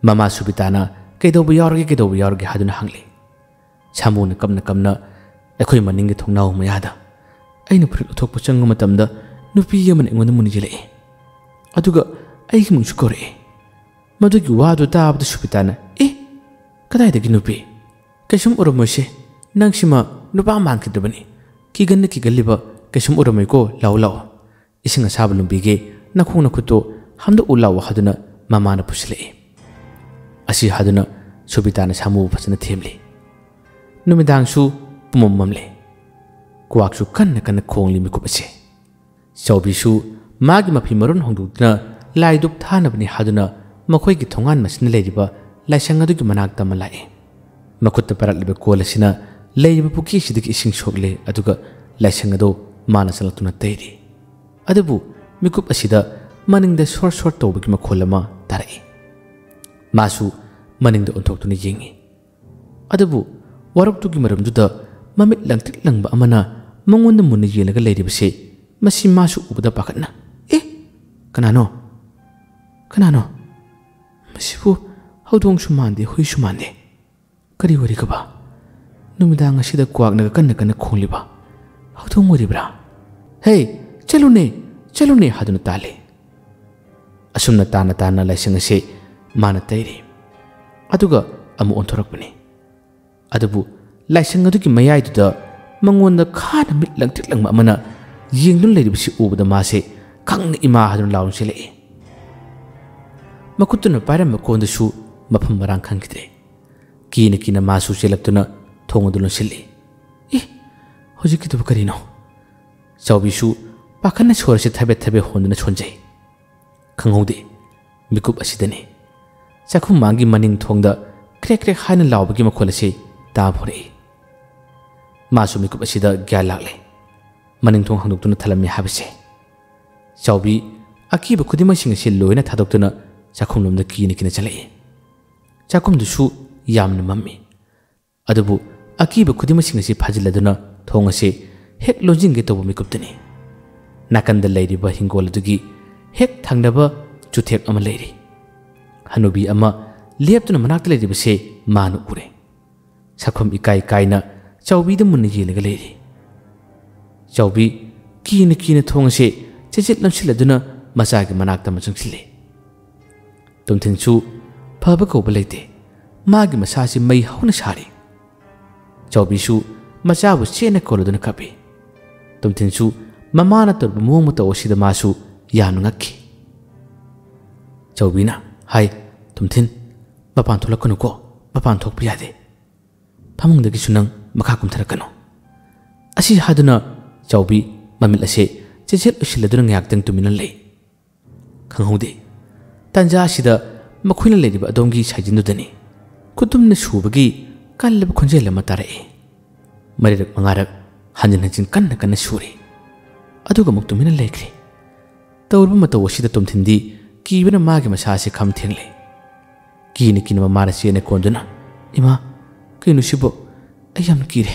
ꯃꯃꯥ ꯁꯨꯕꯤꯇꯥꯅ, "ꯀꯩꯗꯧꯕ ꯌꯥꯎꯔꯒꯦ, ꯀꯩꯗꯧꯕ ꯌꯥꯎꯔꯒꯦ?" ꯍꯥꯏꯗꯨꯅ ꯍꯪꯂꯤ꯫ ꯁꯥꯃꯨꯅ ꯀꯞꯅ ꯀꯞꯅ, "ꯑꯩꯈꯣꯏ ꯃꯅꯤꯡꯒꯤ ꯊꯣꯡꯅꯥꯎ ꯃꯌꯥꯗ ꯑꯩꯅ ꯐꯨꯔꯤꯠ ꯂꯧꯊꯣꯛꯄ ꯆꯪꯕ ꯃꯇꯝꯗ ꯅꯨꯄꯤ ꯑꯃꯅ ꯑꯩꯉꯣꯟꯗ ꯃꯨꯟꯅ ꯌꯦꯡꯂꯛꯏ꯫ ꯑꯗꯨꯒ ꯑꯩꯒꯤ ꯃꯤꯡꯁꯨ ꯀꯧꯔꯛꯏ꯫" ꯃꯗꯨꯒꯤ ꯋꯥꯗꯨ ꯇꯥꯕꯗ ꯁꯨꯕꯤꯇꯥꯅ, "ꯑꯦ, ꯀꯗꯥꯏꯗꯒꯤ ꯅꯨꯄꯤ? ꯀꯩꯁꯨꯝ ꯎꯔꯝꯃꯣꯏꯁꯦ꯫ ꯅꯪꯁꯤꯃ ꯅꯨꯄꯥ ꯃꯥꯟꯈꯤꯗ꯭ꯔꯕꯅꯤ꯫ ꯀꯤꯒꯟꯅ ꯀꯤꯒꯜꯂꯤꯕ ꯀꯩꯁꯨꯝ ꯎꯔꯝꯃꯣꯏꯀꯣ꯫ ꯂꯥꯛꯑꯣ, ꯂꯥꯛꯑꯣ꯫ ꯏꯁꯤꯡ ꯑꯁꯥꯕ ꯂꯨꯝꯕꯤꯒꯦ, ꯅꯈꯣꯡ ꯅꯈꯨꯠꯇꯣ ꯍꯥꯝꯗꯣꯛꯎ ꯂꯥꯛꯑꯣ" ꯍꯥꯏꯗꯨꯅ ꯃꯃꯥꯅ ꯄꯨꯁꯤꯜꯂꯛꯏ꯫ ꯑꯁꯤ ꯍꯥꯏꯗꯨꯅ ꯁꯨꯕꯤꯇꯥꯅ ꯁꯥꯃꯨꯕꯨ ꯐꯖꯅ ꯊꯦꯝꯂꯤ꯫ ꯅꯨꯃꯤꯗꯥꯡꯁꯨ ꯄꯨꯝꯃꯝ ꯃꯝꯂꯦ꯫ ꯀ꯭ꯋꯥꯛꯁꯨ ꯀꯟꯅ ꯀꯟꯅ ꯈꯣꯡꯂꯤ ꯃꯤꯀꯨꯞ ꯑꯁꯦ꯫ ꯆꯥꯎꯕꯤꯁꯨ ꯃꯥꯒꯤ ꯃꯐꯤ ꯃꯔꯣꯟ ꯍꯣꯡꯗꯣꯛꯇꯨꯅ ꯂꯥꯏ ꯙꯨꯞ ꯊꯥꯅꯕꯅꯤ ꯍꯥꯏꯗꯨꯅ ꯃꯈꯣꯏꯒꯤ ꯊꯣꯡꯒꯥꯟ ꯃꯁꯤꯅ ꯂꯩꯔꯤꯕ ꯂꯥꯏꯁꯪ ꯑꯗꯨꯒꯤ ꯃꯅꯥꯛꯇ ꯑꯃ ꯂꯥꯛꯏ꯫ ꯃꯈꯨꯠꯇ ꯄꯥꯏꯔꯛꯂꯤꯕ ꯀꯣꯜ ꯑꯁꯤꯅ ꯂꯩꯔꯤꯕ ꯄꯨꯈ꯭ꯔꯤ ꯑꯁꯤꯗꯒꯤ ꯏꯁꯤꯡ ꯁꯣꯛꯂꯦ, ꯑꯗꯨꯒ ꯂꯥꯏꯁꯪ ꯑꯗꯨ ꯃꯥꯅ ꯆꯪꯂꯛꯇꯨꯅ ꯇꯩꯔꯤ꯫ ꯑꯗꯨꯕꯨ ꯃꯤꯀꯨꯞ ꯑꯁꯤꯗ ꯃꯅꯤꯡꯗ ꯁꯣꯔ ꯁꯣꯔ ꯇꯧꯕꯒꯤ ꯃꯈꯣꯜ ꯑꯃ ꯇꯥꯔꯛꯏ꯫ ꯃꯥꯁꯨ ꯃꯅꯤꯡꯗ ꯑꯣꯟꯊꯣꯛꯇꯨꯅ ꯌꯦꯡꯉꯤ꯫ ꯑꯗꯨꯕꯨ ꯋꯥꯔꯣꯛꯇꯨꯒꯤ ꯃꯔꯨꯝꯗꯨꯗ ꯃꯃꯤꯠ ꯂꯪꯇ꯭ꯔꯤꯛ ꯂꯪꯕ ꯑꯃꯅ ꯃꯉꯣꯟꯗ ꯃꯨꯟꯅ ꯌꯦꯡꯂꯒ ꯂꯩꯔꯤꯕꯁꯤ ꯃꯁꯤ ꯃꯥꯁꯨ ꯎꯕꯗ ꯄꯥꯈꯠꯅ, "ꯑꯦ, ꯀꯅꯥꯅꯣ? ꯀꯅꯥꯅꯣ? ꯃꯁꯤꯕꯨ ꯍꯧꯗꯣꯡꯁꯨ ꯃꯥꯟꯗꯦ, ꯍꯨꯏꯁꯨ ꯃꯥꯟꯗꯦ꯫ ꯀꯔꯤ ꯑꯣꯏꯔꯤꯒꯕ? ꯅꯨꯃꯤꯗꯥꯡ ꯑꯁꯤꯗ ꯀ꯭ꯋꯥꯛꯅꯒ ꯀꯟꯅ ꯀꯟꯅ ꯈꯣꯡꯂꯤꯕ ꯍꯧꯗꯣꯡ ꯑꯣꯏꯔꯤꯕ꯭ꯔꯥ? ꯍꯦ, ꯆꯠꯂꯨꯅꯦ, ꯆꯠꯂꯨꯅꯦ!" ꯍꯥꯏꯗꯨꯅ ꯇꯥꯜꯂꯤ꯫ ꯑꯁꯨꯝꯅ ꯇꯥꯅ ꯇꯥꯅ ꯂꯥꯏꯁꯪ ꯑꯁꯤ ꯃꯥꯅ ꯇꯩꯔꯤ꯫ ꯑꯗꯨꯒ ꯑꯃꯨꯛ ꯑꯣꯟꯊꯣꯔꯛꯄꯅꯤ꯫ ꯑꯗꯨꯕꯨ ꯂꯥꯏꯁꯪ ꯑꯗꯨꯒꯤ ꯃꯌꯥꯏꯗꯨꯗ ꯃꯉꯣꯟꯗ ꯈꯥꯅ ꯃꯤꯠ ꯂꯪꯇ꯭ꯔꯤꯛ ꯂꯪꯕ ꯑꯃꯅ ꯌꯦꯡꯗꯨꯅ ꯂꯩꯔꯤꯕꯁꯤ ꯎꯕꯗ ꯃꯥꯁꯦ ꯈꯪꯅ "ꯏꯃꯥ" ꯍꯥꯏꯗꯨꯅ ꯂꯥꯎꯅ ꯆꯦꯜꯂꯛꯏ꯫ ꯃꯈꯨꯠꯇꯨꯅ ꯄꯥꯏꯔꯝꯕ ꯀꯣꯟꯗꯨꯁꯨ ꯃꯐꯝ ꯃꯔꯥꯡ ꯈꯪꯈꯤꯗ꯭ꯔꯦ꯫ ꯀꯤꯅ ꯀꯤꯅ ꯃꯥꯁꯨ ꯆꯦꯜꯂꯛꯇꯨꯅ ꯊꯣꯡ ꯑꯗꯨ ꯂꯣꯟꯁꯤꯜꯂꯤ꯫ "ꯑꯦ, ꯍꯧꯖꯤꯛꯀꯤꯗꯨꯕꯨ ꯀꯔꯤꯅꯣ?" ꯆꯥꯎꯕꯤꯁꯨ ꯄꯥꯈꯠꯅ ꯁꯣꯔꯁꯦ ꯊꯕꯦꯠ ꯊꯕꯦꯠ ꯍꯣꯟꯗꯨꯅ ꯁꯣꯟꯖꯩ꯫ ꯈꯪꯍꯧꯗꯦ꯫ ꯃꯤꯀꯨꯞ ꯑꯁꯤꯗꯅꯤ꯫ ꯆꯥꯛꯈꯨꯝ ꯃꯥꯡꯒꯤ ꯃꯅꯤꯡ ꯊꯣꯡꯗ ꯀ꯭ꯔꯦꯛ ꯀ꯭ꯔꯦꯛ ꯍꯥꯏꯅ ꯂꯥꯎꯕꯒꯤ ꯃꯈꯣꯜ ꯑꯁꯤ ꯇꯥꯕ ꯍꯧꯔꯛꯏ꯫ ꯃꯥꯁꯨ ꯃꯤꯀꯨꯞ ꯑꯁꯤꯗ ꯒ꯭ꯌꯥꯟ ꯂꯥꯛꯂꯦ꯫ ꯃꯅꯤꯡ ꯊꯣꯡ ꯍꯥꯡꯗꯣꯛꯇꯨꯅ ꯊꯜꯂꯝꯃꯤ ꯍꯥꯏꯕꯁꯦ꯫ ꯆꯥꯎꯕꯤ ꯑꯀꯤꯕ ꯈꯨꯗꯤꯡꯃꯛꯁꯤꯡ ꯑꯁꯤ ꯂꯣꯏꯅ ꯊꯥꯗꯣꯛꯇꯨꯅ ꯆꯥꯛꯈꯨꯝꯂꯣꯝꯗ ꯀꯤꯅ ꯀꯤꯅ ꯆꯠꯂꯛꯏ꯫ ꯆꯥꯛꯈꯨꯝꯗꯨꯁꯨ ꯌꯥꯝꯅ ꯃꯝꯃꯤ꯫ ꯑꯗꯨꯕꯨ ꯑꯀꯤꯕ ꯈꯨꯗꯤꯡꯃꯛꯁꯤꯡ ꯑꯁꯤ ꯐꯥꯖꯤꯜꯂꯗꯨꯅ ꯊꯣꯡ ꯑꯁꯤ ꯍꯦꯛ ꯂꯣꯟꯁꯤꯟꯒꯦ ꯇꯧꯕ ꯃꯤꯀꯨꯞꯇꯅꯤ꯫ ꯅꯥꯀꯟꯗ ꯂꯩꯔꯤꯕ ꯍꯤꯡꯒꯣꯜ ꯑꯗꯨꯒꯤ ꯍꯦꯛ ꯊꯪꯅꯕ ꯆꯨꯊꯦꯛ ꯑꯃ ꯂꯩꯔꯤ꯫ ꯍꯅꯨꯕꯤ ꯑꯃ ꯂꯦꯞꯇꯨꯅ ꯃꯅꯥꯛꯇ ꯂꯩꯔꯤꯕꯁꯦ ꯃꯥꯅ ꯎꯔꯦ꯫ ꯁꯛꯐꯝ ꯏꯀꯥꯏ ꯀꯥꯏꯅ ꯆꯥꯎꯕꯤꯗ ꯃꯨꯟꯅ ꯌꯦꯡꯂꯒ ꯂꯩꯔꯤ꯫ ꯆꯥꯎꯕꯤ ꯀꯤꯅ ꯀꯤꯅ ꯊꯣꯡ ꯑꯁꯦ ꯆꯦꯠꯆꯦꯠ ꯂꯣꯟꯁꯤꯜꯂꯗꯨꯅ ꯃꯆꯥꯒꯤ ꯃꯅꯥꯛꯇ ꯑꯃ ꯆꯪꯁꯤꯜꯂꯦ꯫ ꯇꯣꯝꯊꯤꯟꯁꯨ ꯐꯕ ꯀꯧꯕ ꯂꯩꯇꯦ꯫ ꯃꯥꯒꯤ ꯃꯁꯥꯁꯤ ꯃꯩ ꯍꯧꯅ ꯁꯥꯔꯤ꯫ ꯆꯥꯎꯕꯤꯁꯨ ꯃꯆꯥꯕꯨ ꯆꯦꯠꯅ ꯀꯣꯜꯂꯗꯨꯅ ꯀꯞꯄꯤ꯫ ꯇꯣꯝꯊꯤꯟꯁꯨ ꯃꯃꯥꯅ ꯇꯧꯔꯤꯕ ꯃꯑꯣꯡ ꯃꯇꯧ ꯑꯁꯤꯗ ꯃꯥꯁꯨ ꯌꯥꯝꯅ ꯉꯛꯈꯤ꯫ ꯆꯥꯎꯕꯤꯅ ꯍꯥꯏ, "ꯇꯣꯝꯊꯤꯟ, ꯃꯄꯥꯟ ꯊꯣꯛꯂꯛꯀꯅꯨꯀꯣ, ꯃꯄꯥꯟ ꯊꯣꯛꯄ ꯌꯥꯗꯦ꯫ ꯐꯃꯨꯡꯗꯒꯤꯁꯨ ꯅꯪ ꯃꯈꯥ ꯀꯨꯝꯊꯔꯛꯀꯅꯨ"꯫ ꯑꯁꯤ ꯍꯥꯏꯗꯨꯅ ꯆꯥꯎꯕꯤ ꯃꯃꯤꯠ ꯑꯁꯦ ꯆꯦꯠꯆꯦꯠ ꯎꯏꯁꯤꯜꯂꯗꯨꯅ ꯉꯥꯏꯍꯥꯛꯇꯪ ꯇꯨꯃꯤꯟꯅ ꯂꯩ꯫ ꯈꯪꯍꯧꯗꯦ꯫ ꯇꯥꯟꯖꯥ ꯑꯁꯤꯗ ꯃꯈꯣꯏꯅ ꯂꯩꯔꯤꯕ ꯑꯗꯣꯝꯒꯤ ꯁꯥꯏꯖꯤꯟꯗꯨꯗꯅꯤ ꯈꯨꯇꯨꯝꯅ ꯁꯨꯕꯒꯤ ꯀꯜꯂꯕ ꯈꯣꯟꯖꯦꯜ ꯑꯃ ꯇꯥꯔꯛꯏ꯫ ꯃꯔꯤꯔꯛ ꯃꯉꯥꯔꯛ ꯍꯟꯖꯤꯟ ꯍꯟꯖꯤꯟ ꯀꯟꯅ ꯀꯟꯅ ꯁꯨꯔꯤ꯫ ꯑꯗꯨꯒ ꯑꯃꯨꯛ ꯇꯨꯃꯤꯟꯅ ꯂꯩꯈ꯭ꯔꯦ꯫ ꯇꯧꯔꯤꯕ ꯃꯇꯧ ꯑꯁꯤꯗ ꯇꯣꯝꯊꯤꯟꯗꯤ ꯀꯤꯕꯅ ꯃꯥꯒꯤ ꯃꯁꯥ ꯑꯁꯤ ꯈꯝ ꯊꯦꯡꯂꯦ꯫ ꯀꯤꯅ ꯀꯤꯅ ꯃꯃꯥꯗ ꯆꯦꯟꯅ ꯀꯣꯟꯗꯨꯅ, "ꯏꯃꯥ, ꯀꯩꯅꯣ ꯁꯤꯕꯣ? ꯑꯩ ꯌꯥꯝꯅ ꯀꯤꯔꯦ꯫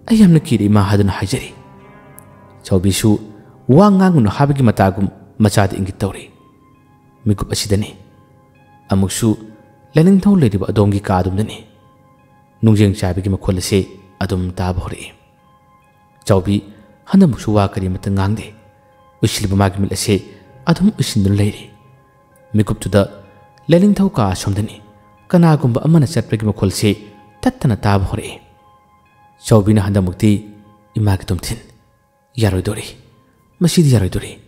ꯑꯩ ꯌꯥꯝꯅ ꯀꯤꯔꯦ, ꯏꯃꯥ" ꯍꯥꯏꯗꯨꯅ ꯍꯥꯏꯖꯔꯤ꯫ ꯆꯥꯎꯕꯤꯁꯨ ꯋꯥ ꯉꯥꯡꯒꯅꯨ ꯍꯥꯏꯕꯒꯤ ꯃꯇꯥꯒꯨꯝ ꯃꯆꯥꯗ ꯏꯪꯒꯤꯠ ꯇꯧꯔꯤ꯫ ꯃꯤꯀꯨꯞ ꯑꯁꯤꯗꯅꯤ꯫ ꯑꯃꯨꯛꯁꯨ ꯂꯥꯏꯅꯤꯡꯊꯧ ꯂꯩꯔꯤꯕ ꯑꯗꯣꯝꯒꯤ ꯀꯥ ꯑꯗꯨꯝꯗꯅꯤ꯫ ꯅꯨꯡꯖꯦꯡ ꯆꯥꯏꯕꯒꯤ ꯃꯈꯣꯜ ꯑꯁꯤ ꯑꯗꯨꯝ ꯇꯥꯕ ꯍꯧꯔꯛꯏ꯫ ꯆꯥꯎꯕꯤ ꯍꯟꯗꯛꯃꯨꯛꯁꯨ ꯋꯥ ꯀꯔꯤꯃꯠꯇ ꯉꯥꯡꯗꯦ꯫ ꯎꯏꯁꯤꯜꯂꯤꯕ ꯃꯥꯒꯤ ꯃꯤꯠ ꯑꯁꯤ ꯑꯗꯨꯝ ꯎꯏꯁꯤꯟꯗꯨꯅ ꯂꯩꯔꯤ꯫ ꯃꯤꯀꯨꯞꯇꯨꯗ ꯂꯥꯏꯅꯤꯡꯊꯧ ꯀꯥ ꯑꯁꯣꯝꯗꯅꯤ ꯀꯅꯥꯒꯨꯝꯕ ꯑꯃꯅ ꯆꯠꯄꯒꯤ ꯃꯈꯣꯜꯁꯤ ꯇꯠꯇꯅ ꯇꯥꯕ ꯍꯧꯔꯛꯏ꯫ ꯆꯥꯎꯕꯤꯅ ꯍꯟꯗꯛꯃꯨꯛꯇꯤ, "ꯏꯃꯥꯒꯤ ꯇꯣꯝꯊꯤꯟ, ꯌꯥꯔꯣꯏꯗꯧꯔꯤ꯫ ꯃꯁꯤꯗꯤ ꯌꯥꯔꯣꯏꯗꯧꯔꯤ꯫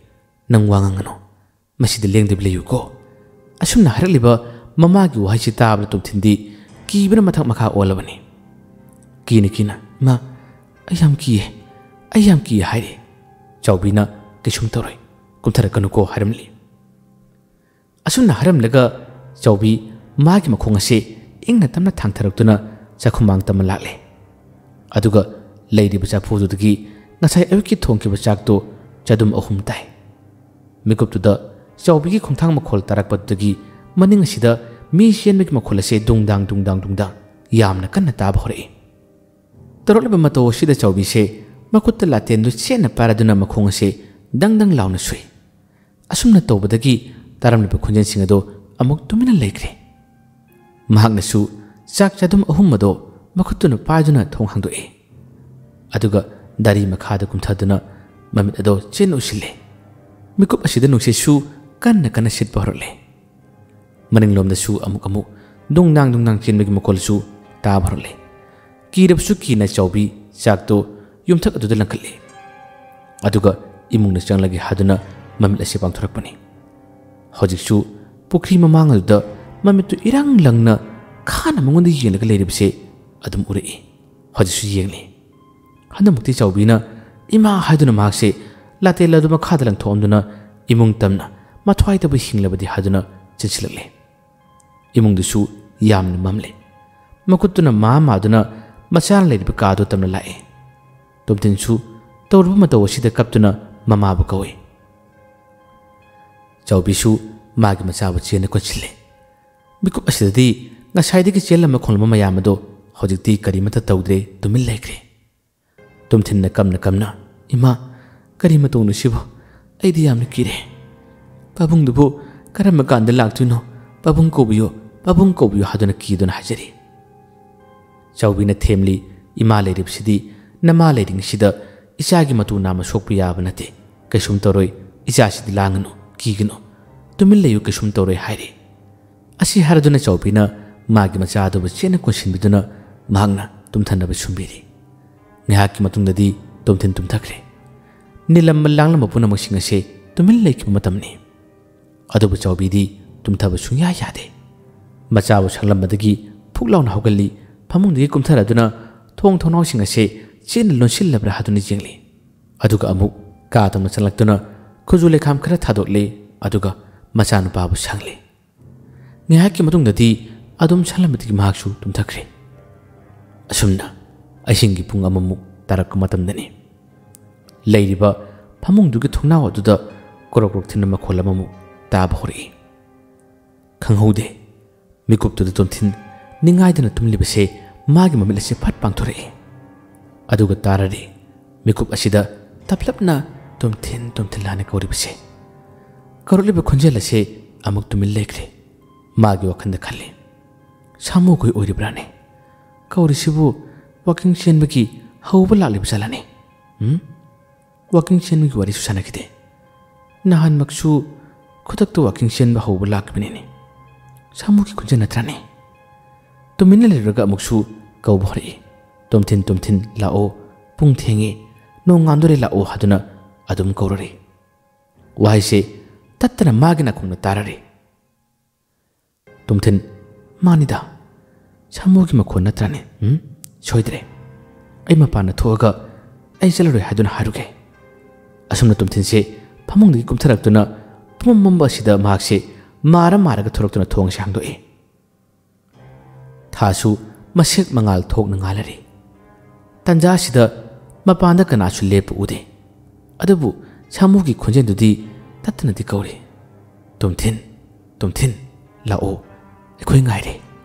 ꯅꯪ ꯋꯥ ꯉꯥꯡꯒꯅꯨ꯫ ꯃꯁꯤꯗ ꯂꯦꯡꯗꯕꯤ ꯂꯩꯌꯨꯀꯣ"꯫ ꯑꯁꯨꯝꯅ ꯍꯥꯏꯔꯛꯂꯤꯕ ꯃꯃꯥꯒꯤ ꯋꯥꯍꯩꯁꯤ ꯇꯥꯕꯗ ꯇꯣꯝꯊꯤꯟꯗꯤ ꯀꯤꯕꯅ ꯃꯊꯛ ꯃꯈꯥ ꯑꯣꯜꯂꯕꯅꯤ꯫ ꯀꯤꯅ ꯀꯤꯅ, "ꯏꯃꯥ, ꯑꯩ ꯌꯥꯝ ꯀꯤꯌꯦ, ꯑꯩ ꯌꯥꯝ ꯀꯤꯌꯦ" ꯍꯥꯏꯔꯤ꯫ ꯆꯥꯎꯕꯤꯅ, "ꯀꯩꯁꯨꯝ ꯇꯧꯔꯣꯏ, ꯀꯨꯝꯊꯔꯛꯀꯅꯨꯀꯣ" ꯍꯥꯏꯔꯝꯂꯤ꯫ ꯑꯁꯨꯝꯅ ꯍꯥꯏꯔꯝꯂꯒ ꯆꯥꯎꯕꯤ ꯃꯥꯒꯤ ꯃꯈꯣꯡ ꯑꯁꯤ ꯏꯪꯅ ꯇꯞꯅ ꯊꯥꯡꯊꯔꯛꯇꯨꯅ ꯆꯥꯛꯈꯨꯃꯥꯡ ꯇꯝꯃ ꯂꯥꯛꯂꯦ꯫ ꯑꯗꯨꯒ ꯂꯩꯔꯤꯕ ꯆꯐꯨꯗꯨꯗꯒꯤ ꯉꯁꯥꯏ ꯑꯌꯨꯛꯀꯤ ꯊꯣꯡꯈꯤꯕ ꯆꯥꯛꯇꯣ ꯆꯗꯨꯝ ꯑꯍꯨꯝ ꯇꯥꯏ꯫ ꯃꯤꯀꯨꯞꯇꯨꯗ ꯆꯥꯎꯕꯤꯒꯤ ꯈꯣꯡꯊꯥꯡ ꯃꯈꯣꯜ ꯇꯥꯔꯛꯄꯗꯨꯗꯒꯤ ꯃꯅꯤꯡ ꯑꯁꯤꯗ ꯃꯤ ꯆꯦꯟꯕꯒꯤ ꯃꯈꯣꯜ ꯑꯁꯦ ꯗꯨꯡꯗꯥꯡ ꯗꯨꯡꯗꯥꯡ ꯗꯨꯡꯗꯥꯡ ꯌꯥꯝꯅ ꯀꯟꯅ ꯇꯥꯕ ꯍꯧꯔꯛꯏ꯫ ꯇꯧꯔꯛꯂꯤꯕ ꯃꯇꯧ ꯑꯁꯤꯗ ꯆꯥꯎꯕꯤꯁꯦ ꯃꯈꯨꯠꯇ ꯂꯥꯇꯦꯟꯗꯨ ꯆꯦꯠꯅ ꯄꯥꯏꯔꯗꯨꯅ ꯃꯈꯣꯡ ꯑꯁꯦ ꯗꯪ ꯗꯪ ꯂꯥꯎꯅ ꯁꯨꯏ꯫ ꯑꯁꯨꯝꯅ ꯇꯧꯕꯗꯒꯤ ꯇꯥꯔꯝꯂꯤꯕ ꯈꯣꯟꯖꯦꯜꯁꯤꯡ ꯑꯗꯣ ꯑꯃꯨꯛ ꯇꯨꯃꯤꯟꯅ ꯂꯩꯈ꯭ꯔꯦ꯫ ꯃꯍꯥꯛꯅꯁꯨ ꯆꯥꯛ ꯆꯥꯗꯨꯝ ꯑꯍꯨꯝ ꯑꯗꯣ ꯃꯈꯨꯠꯇꯨꯅ ꯄꯥꯏꯗꯨꯅ ꯊꯣꯡ ꯍꯥꯡꯗꯣꯛꯏ꯫ ꯑꯗꯨꯒ ꯗꯥꯔꯤ ꯃꯈꯥꯗ ꯀꯨꯝꯊꯗꯨꯅ ꯃꯃꯤꯠ ꯑꯗꯣ ꯆꯦꯠꯅ ꯎꯏꯁꯤꯜꯂꯦ꯫ ꯃꯤꯀꯨꯞ ꯑꯁꯤꯗ ꯅꯨꯡꯁꯤꯠꯁꯨ ꯀꯟꯅ ꯀꯟꯅ ꯁꯤꯠꯄ ꯍꯧꯔꯛꯂꯦ꯫ ꯃꯅꯤꯡꯂꯣꯝꯗꯁꯨ ꯑꯃꯨꯛ ꯑꯃꯨꯛ ꯗꯨꯡꯗꯥꯡ ꯗꯨꯡꯗꯥꯡ ꯆꯦꯟꯕꯒꯤ ꯃꯈꯣꯜꯁꯨ ꯇꯥꯕ ꯍꯧꯔꯛꯂꯦ꯫ ꯀꯤꯔꯕꯁꯨ ꯀꯤꯅ ꯆꯥꯎꯕꯤ ꯆꯥꯛꯇꯣ ꯌꯨꯝꯊꯛ ꯑꯗꯨꯗ ꯂꯪꯈꯠꯂꯦ꯫ ꯑꯗꯨꯒ ꯏꯃꯨꯡꯗ ꯆꯪꯂꯒꯦ ꯍꯥꯏꯗꯨꯅ ꯃꯃꯤꯠ ꯑꯁꯤ ꯄꯥꯡꯊꯣꯔꯛꯄꯅꯤ꯫ ꯍꯧꯖꯤꯛꯁꯨ ꯄꯨꯈ꯭ꯔꯤ ꯃꯃꯥꯡ ꯑꯗꯨꯗ ꯃꯃꯤꯠꯇꯨ ꯏꯔꯪ ꯂꯪꯅ ꯈꯥꯅ ꯃꯉꯣꯟꯗ ꯌꯦꯡꯂꯒ ꯂꯩꯔꯤꯕꯁꯦ ꯑꯗꯨꯝ ꯎꯔꯛꯏ꯫ ꯍꯧꯖꯤꯛꯁꯨ ꯌꯦꯡꯂꯤ꯫ ꯍꯟꯗꯛꯃꯛꯇꯤ ꯆꯥꯎꯕꯤꯅ "ꯏꯃꯥ" ꯍꯥꯏꯗꯨꯅ ꯃꯍꯥꯛꯁꯦ ꯂꯥꯇꯦꯜ ꯑꯗꯨ ꯃꯈꯥꯗ ꯂꯪꯊꯣꯛꯑꯝꯗꯨꯅ ꯏꯃꯨꯡ ꯇꯝꯅ ꯃꯊ꯭ꯋꯥꯏꯗꯕꯨ ꯍꯤꯡꯂꯕꯗꯤ ꯍꯥꯏꯗꯨꯅ ꯆꯦꯟꯁꯤꯜꯂꯛꯂꯦ꯫ ꯏꯃꯨꯡꯗꯨꯁꯨ ꯌꯥꯝꯅ ꯃꯝꯂꯦ꯫ ꯃꯈꯨꯠꯇꯨꯅ ꯃꯥ ꯃꯥꯗꯨꯅ ꯃꯆꯥꯅ ꯂꯩꯔꯤꯕ ꯀꯥꯗꯨ ꯇꯝꯅ ꯂꯥꯛꯑꯦ꯫ ꯇꯣꯝꯊꯤꯟꯁꯨ ꯇꯧꯔꯨꯕ ꯃꯇꯧ ꯑꯁꯤꯗ ꯀꯞꯇꯨꯅ ꯃꯃꯥꯕꯨ ꯀꯧꯏ꯫ ꯆꯥꯎꯕꯤꯁꯨ ꯃꯥꯒꯤ ꯃꯆꯥꯕꯨ ꯆꯦꯟꯅ ꯀꯣꯟꯁꯤꯜꯂꯦ꯫ ꯃꯤꯀꯨꯞ ꯑꯁꯤꯗꯗꯤ ꯉꯁꯥꯏꯗꯒꯤ ꯆꯦꯜꯂꯝꯕ ꯈꯣꯡꯂꯝꯕ ꯃꯌꯥꯝ ꯑꯗꯣ ꯍꯧꯖꯤꯛꯇꯤ ꯀꯔꯤꯃꯠꯇ ꯇꯧꯗ꯭ꯔꯦ, ꯇꯨꯃꯤꯟ ꯂꯩꯈ꯭ꯔꯦ꯫ ꯇꯣꯝꯊꯤꯟꯅ ꯀꯝꯅ ꯀꯝꯅ, "ꯏꯃꯥ, ꯀꯔꯤ ꯃꯇꯧꯅꯣ ꯁꯤꯕꯨ? ꯑꯩꯗꯤ ꯌꯥꯝꯅ ꯀꯤꯔꯦ꯫ ꯄꯥꯕꯨꯡꯗꯨꯕꯨ ꯀꯔꯝꯕ ꯀꯥꯟꯗ ꯂꯥꯛꯇꯣꯏꯅꯣ? ꯄꯥꯕꯨꯡ ꯀꯧꯕꯤꯌꯣ, ꯄꯥꯕꯨꯡ ꯀꯧꯕꯤꯌꯣ" ꯍꯥꯏꯗꯨꯅ ꯀꯤꯗꯨꯅ ꯍꯥꯏꯖꯔꯤ꯫ ꯆꯥꯎꯕꯤꯅ ꯊꯦꯝꯂꯤ, "ꯏꯃꯥ ꯂꯩꯔꯤꯕꯁꯤꯗꯤ ꯅꯃꯥ ꯂꯩꯔꯤꯉꯩꯁꯤꯗ ꯏꯆꯥꯒꯤ ꯃꯇꯨ ꯅꯥꯝꯃ ꯁꯣꯛꯄ ꯌꯥꯕ ꯅꯠꯇꯦ꯫ ꯀꯩꯁꯨꯝ ꯇꯧꯔꯣꯏ, ꯏꯆꯥꯁꯤꯗꯤ ꯂꯥꯡꯒꯅꯨ, ꯀꯤꯒꯅꯨ, ꯇꯨꯃꯤꯟ ꯂꯩꯌꯨ, ꯀꯩꯁꯨꯝ ꯇꯧꯔꯣꯏ" ꯍꯥꯏꯔꯤ꯫ ꯑꯁꯤ ꯍꯥꯏꯔꯗꯨꯅ ꯆꯥꯎꯕꯤꯅ ꯃꯥꯒꯤ ꯃꯆꯥ ꯑꯗꯨꯕꯨ ꯆꯦꯠꯅ ꯀꯣꯟꯁꯤꯟꯕꯤꯗꯨꯅ ꯃꯍꯥꯛꯅ ꯇꯨꯝꯊꯅꯕ ꯁꯨꯝꯕꯤꯔꯤ꯫ ꯉꯥꯏꯍꯥꯛꯀꯤ ꯃꯇꯨꯡꯗꯗꯤ ꯇꯣꯝꯊꯤꯟ ꯇꯨꯝꯊꯈ꯭ꯔꯦ꯫ ꯅꯤꯜꯂꯝꯕ ꯂꯥꯡꯂꯝꯕ ꯄꯨꯝꯅꯃꯛꯁꯤꯡ ꯑꯁꯦ ꯇꯨꯃꯤꯟ ꯂꯩꯈꯤꯕ ꯃꯇꯝꯅꯤ꯫ ꯑꯗꯨꯕꯨ ꯆꯥꯎꯕꯤꯗꯤ ꯇꯨꯝꯊꯕ ꯁꯨꯡꯌꯥ ꯌꯥꯗꯦ꯫ ꯃꯆꯥꯕꯨ ꯁꯪꯂꯝꯕꯗꯒꯤ ꯐꯨꯛ ꯂꯥꯎꯅ ꯍꯧꯒꯠꯂꯤ, ꯐꯃꯨꯡꯗꯒꯤ ꯀꯨꯝꯊꯔꯗꯨꯅ ꯊꯣꯡ ꯊꯣꯡꯅꯥꯎꯁꯤꯡ ꯑꯁꯦ ꯆꯦꯠꯅ ꯂꯣꯟꯁꯤꯜꯂꯕ꯭ꯔꯥ ꯍꯥꯏꯗꯨꯅ ꯌꯦꯡꯂꯤ꯫ ꯑꯗꯨꯒ ꯑꯃꯨꯛ ꯀꯥ ꯇꯝꯅ ꯆꯪꯂꯛꯇꯨꯅ ꯈꯨꯖꯨ ꯂꯩꯈꯥꯝ ꯈꯔ ꯊꯥꯗꯣꯛꯂꯦ, ꯑꯗꯨꯒ ꯃꯆꯥꯅꯨꯄꯥꯕꯨ ꯁꯪꯂꯦ꯫ ꯉꯥꯏꯍꯥꯛꯀꯤ ꯃꯇꯨꯡꯗꯗꯤ ꯑꯗꯨꯝ ꯁꯪꯂꯝꯕꯗꯒꯤ ꯃꯍꯥꯛꯁꯨ ꯇꯨꯝꯊꯈ꯭ꯔꯦ꯫ ꯑꯁꯨꯝꯅ ꯑꯍꯤꯡꯒꯤ ꯄꯨꯡ ꯑꯃꯃꯨꯛ ꯇꯥꯔꯛꯄ ꯃꯇꯝꯗꯅꯤ꯫ ꯂꯩꯔꯤꯕ ꯐꯃꯨꯡꯗꯨꯒꯤ ꯊꯣꯡꯅꯥꯎ ꯑꯗꯨꯗ ꯀ꯭ꯔꯣꯛ ꯀ꯭ꯔꯣꯛ ꯊꯤꯟꯕ ꯃꯈꯣꯜ ꯑꯃꯃꯨꯛ ꯇꯥꯕ ꯍꯧꯔꯛꯏ꯫ ꯈꯪꯍꯧꯗꯦ꯫ ꯃꯤꯀꯨꯞꯇꯨꯗ ꯇꯣꯝꯊꯤꯟ ꯅꯤꯡꯉꯥꯏꯗꯅ ꯇꯨꯝꯂꯤꯕꯁꯦ ꯃꯥꯒꯤ ꯃꯃꯤꯠ ꯑꯁꯤ ꯐꯠ ꯄꯥꯡꯊꯣꯔꯛꯏ꯫ ꯑꯗꯨꯒ ꯇꯥꯔꯔꯤ꯫ ꯃꯤꯀꯨꯞ ꯑꯁꯤꯗ ꯇꯞꯂꯞꯅ "ꯇꯣꯝꯊꯤꯟ, ꯇꯣꯝꯊꯤꯟ" ꯍꯥꯏꯅ ꯀꯧꯔꯤꯕꯁꯦ꯫ ꯀꯧꯔꯛꯂꯤꯕ ꯈꯣꯟꯖꯦꯜ ꯑꯁꯤ ꯑꯃꯨꯛ ꯇꯨꯃꯤꯟ ꯂꯩꯈ꯭ꯔꯦ꯫ ꯃꯥꯒꯤ ꯋꯥꯈꯜꯗ ꯈꯜꯂꯤ, "ꯁꯥꯃꯨꯈꯣꯏ ꯑꯣꯏꯔꯤꯕ꯭ꯔꯥꯅꯦ? ꯀꯧꯔꯤꯁꯤꯕꯨ ꯋꯥꯀꯤꯡ ꯆꯦꯟꯕꯒꯤ ꯍꯧꯕ ꯂꯥꯛꯂꯤꯕ ꯖꯥꯠꯂꯅꯦ? ꯎꯝ? ꯋꯥꯀꯤꯡ ꯆꯦꯟꯕꯒꯤ ꯋꯥꯔꯤꯁꯨ ꯁꯥꯟꯅꯈꯤꯗꯦ꯫ ꯅꯍꯥꯟꯃꯛꯁꯨ ꯈꯨꯗꯛꯇ ꯋꯥꯀꯤꯡ ꯆꯦꯟꯕ ꯍꯧꯕ ꯂꯥꯛꯈꯤꯕꯅꯤꯅꯦ꯫ ꯁꯥꯃꯨꯒꯤ ꯈꯣꯟꯖꯦꯜ ꯅꯠꯇ꯭ꯔꯥꯅꯦ?" ꯇꯨꯃꯤꯟꯅ ꯂꯩꯔꯨꯔꯒ ꯑꯃꯨꯛꯁꯨ ꯀꯧꯕ ꯍꯧꯔꯛꯏ, "ꯇꯣꯝꯊꯤꯟ, ꯇꯣꯝꯊꯤꯟ, ꯂꯥꯛꯑꯣ, ꯄꯨꯡ ꯊꯦꯡꯉꯦ, ꯅꯣꯡ ꯉꯥꯟꯗꯣꯔꯦ, ꯂꯥꯛꯑꯣ" ꯍꯥꯏꯗꯨꯅ ꯑꯗꯨꯝ ꯀꯧꯔꯔꯤ꯫ ꯋꯥꯍꯩꯁꯦ ꯇꯠꯇꯅ ꯃꯥꯒꯤ ꯅꯥꯀꯣꯡꯗ ꯇꯥꯔꯔꯤ꯫ "ꯇꯣꯝꯊꯤꯟ, ꯃꯥꯅꯤꯗ, ꯁꯥꯃꯨꯒꯤ ꯃꯈꯣꯟ ꯅꯠꯇ꯭ꯔꯥꯅꯦ? ꯎꯝ? ꯁꯣꯏꯗ꯭ꯔꯦ꯫ ꯑꯩ ꯃꯄꯥꯟꯗ ꯊꯣꯛꯑꯒ ꯑꯩ ꯆꯠꯂꯔꯣꯏ ꯍꯥꯏꯗꯨꯅ ꯍꯥꯏꯔꯨꯒꯦ"꯫ ꯑꯁꯨꯝꯅ ꯇꯣꯝꯊꯤꯟꯁꯦ ꯐꯃꯨꯡꯗꯒꯤ ꯀꯨꯝꯊꯔꯛꯇꯨꯅ ꯄꯨꯝꯃꯝ ꯃꯝꯕ ꯑꯁꯤꯗ ꯃꯍꯥꯛꯁꯦ ꯃꯥꯔ ꯃꯥꯔꯒ ꯊꯣꯔꯛꯇꯨꯅ ꯊꯣꯡꯁꯦ ꯍꯥꯡꯗꯣꯛꯏ꯫ ꯊꯥꯁꯨ ꯃꯁꯦꯛ ꯃꯉꯥꯜ ꯊꯣꯛꯅ ꯉꯥꯜꯂꯔꯤ꯫ ꯇꯟꯖꯥ ꯑꯁꯤꯗ ꯃꯄꯥꯟꯗ ꯀꯅꯥꯁꯨ ꯂꯦꯞꯄ ꯎꯗꯦ꯫ ꯑꯗꯨꯕꯨ ꯁꯥꯃꯨꯒꯤ ꯈꯣꯟꯖꯦꯜꯗꯨꯗꯤ ꯇꯠꯇꯅꯗꯤ ꯀꯧꯔꯤ, "ꯇꯣꯝꯊꯤꯟ, ꯇꯣꯝꯊꯤꯟ, ꯂꯥꯛꯑꯣ, ꯑꯩꯈꯣꯏ ꯉꯥꯏꯔꯦ,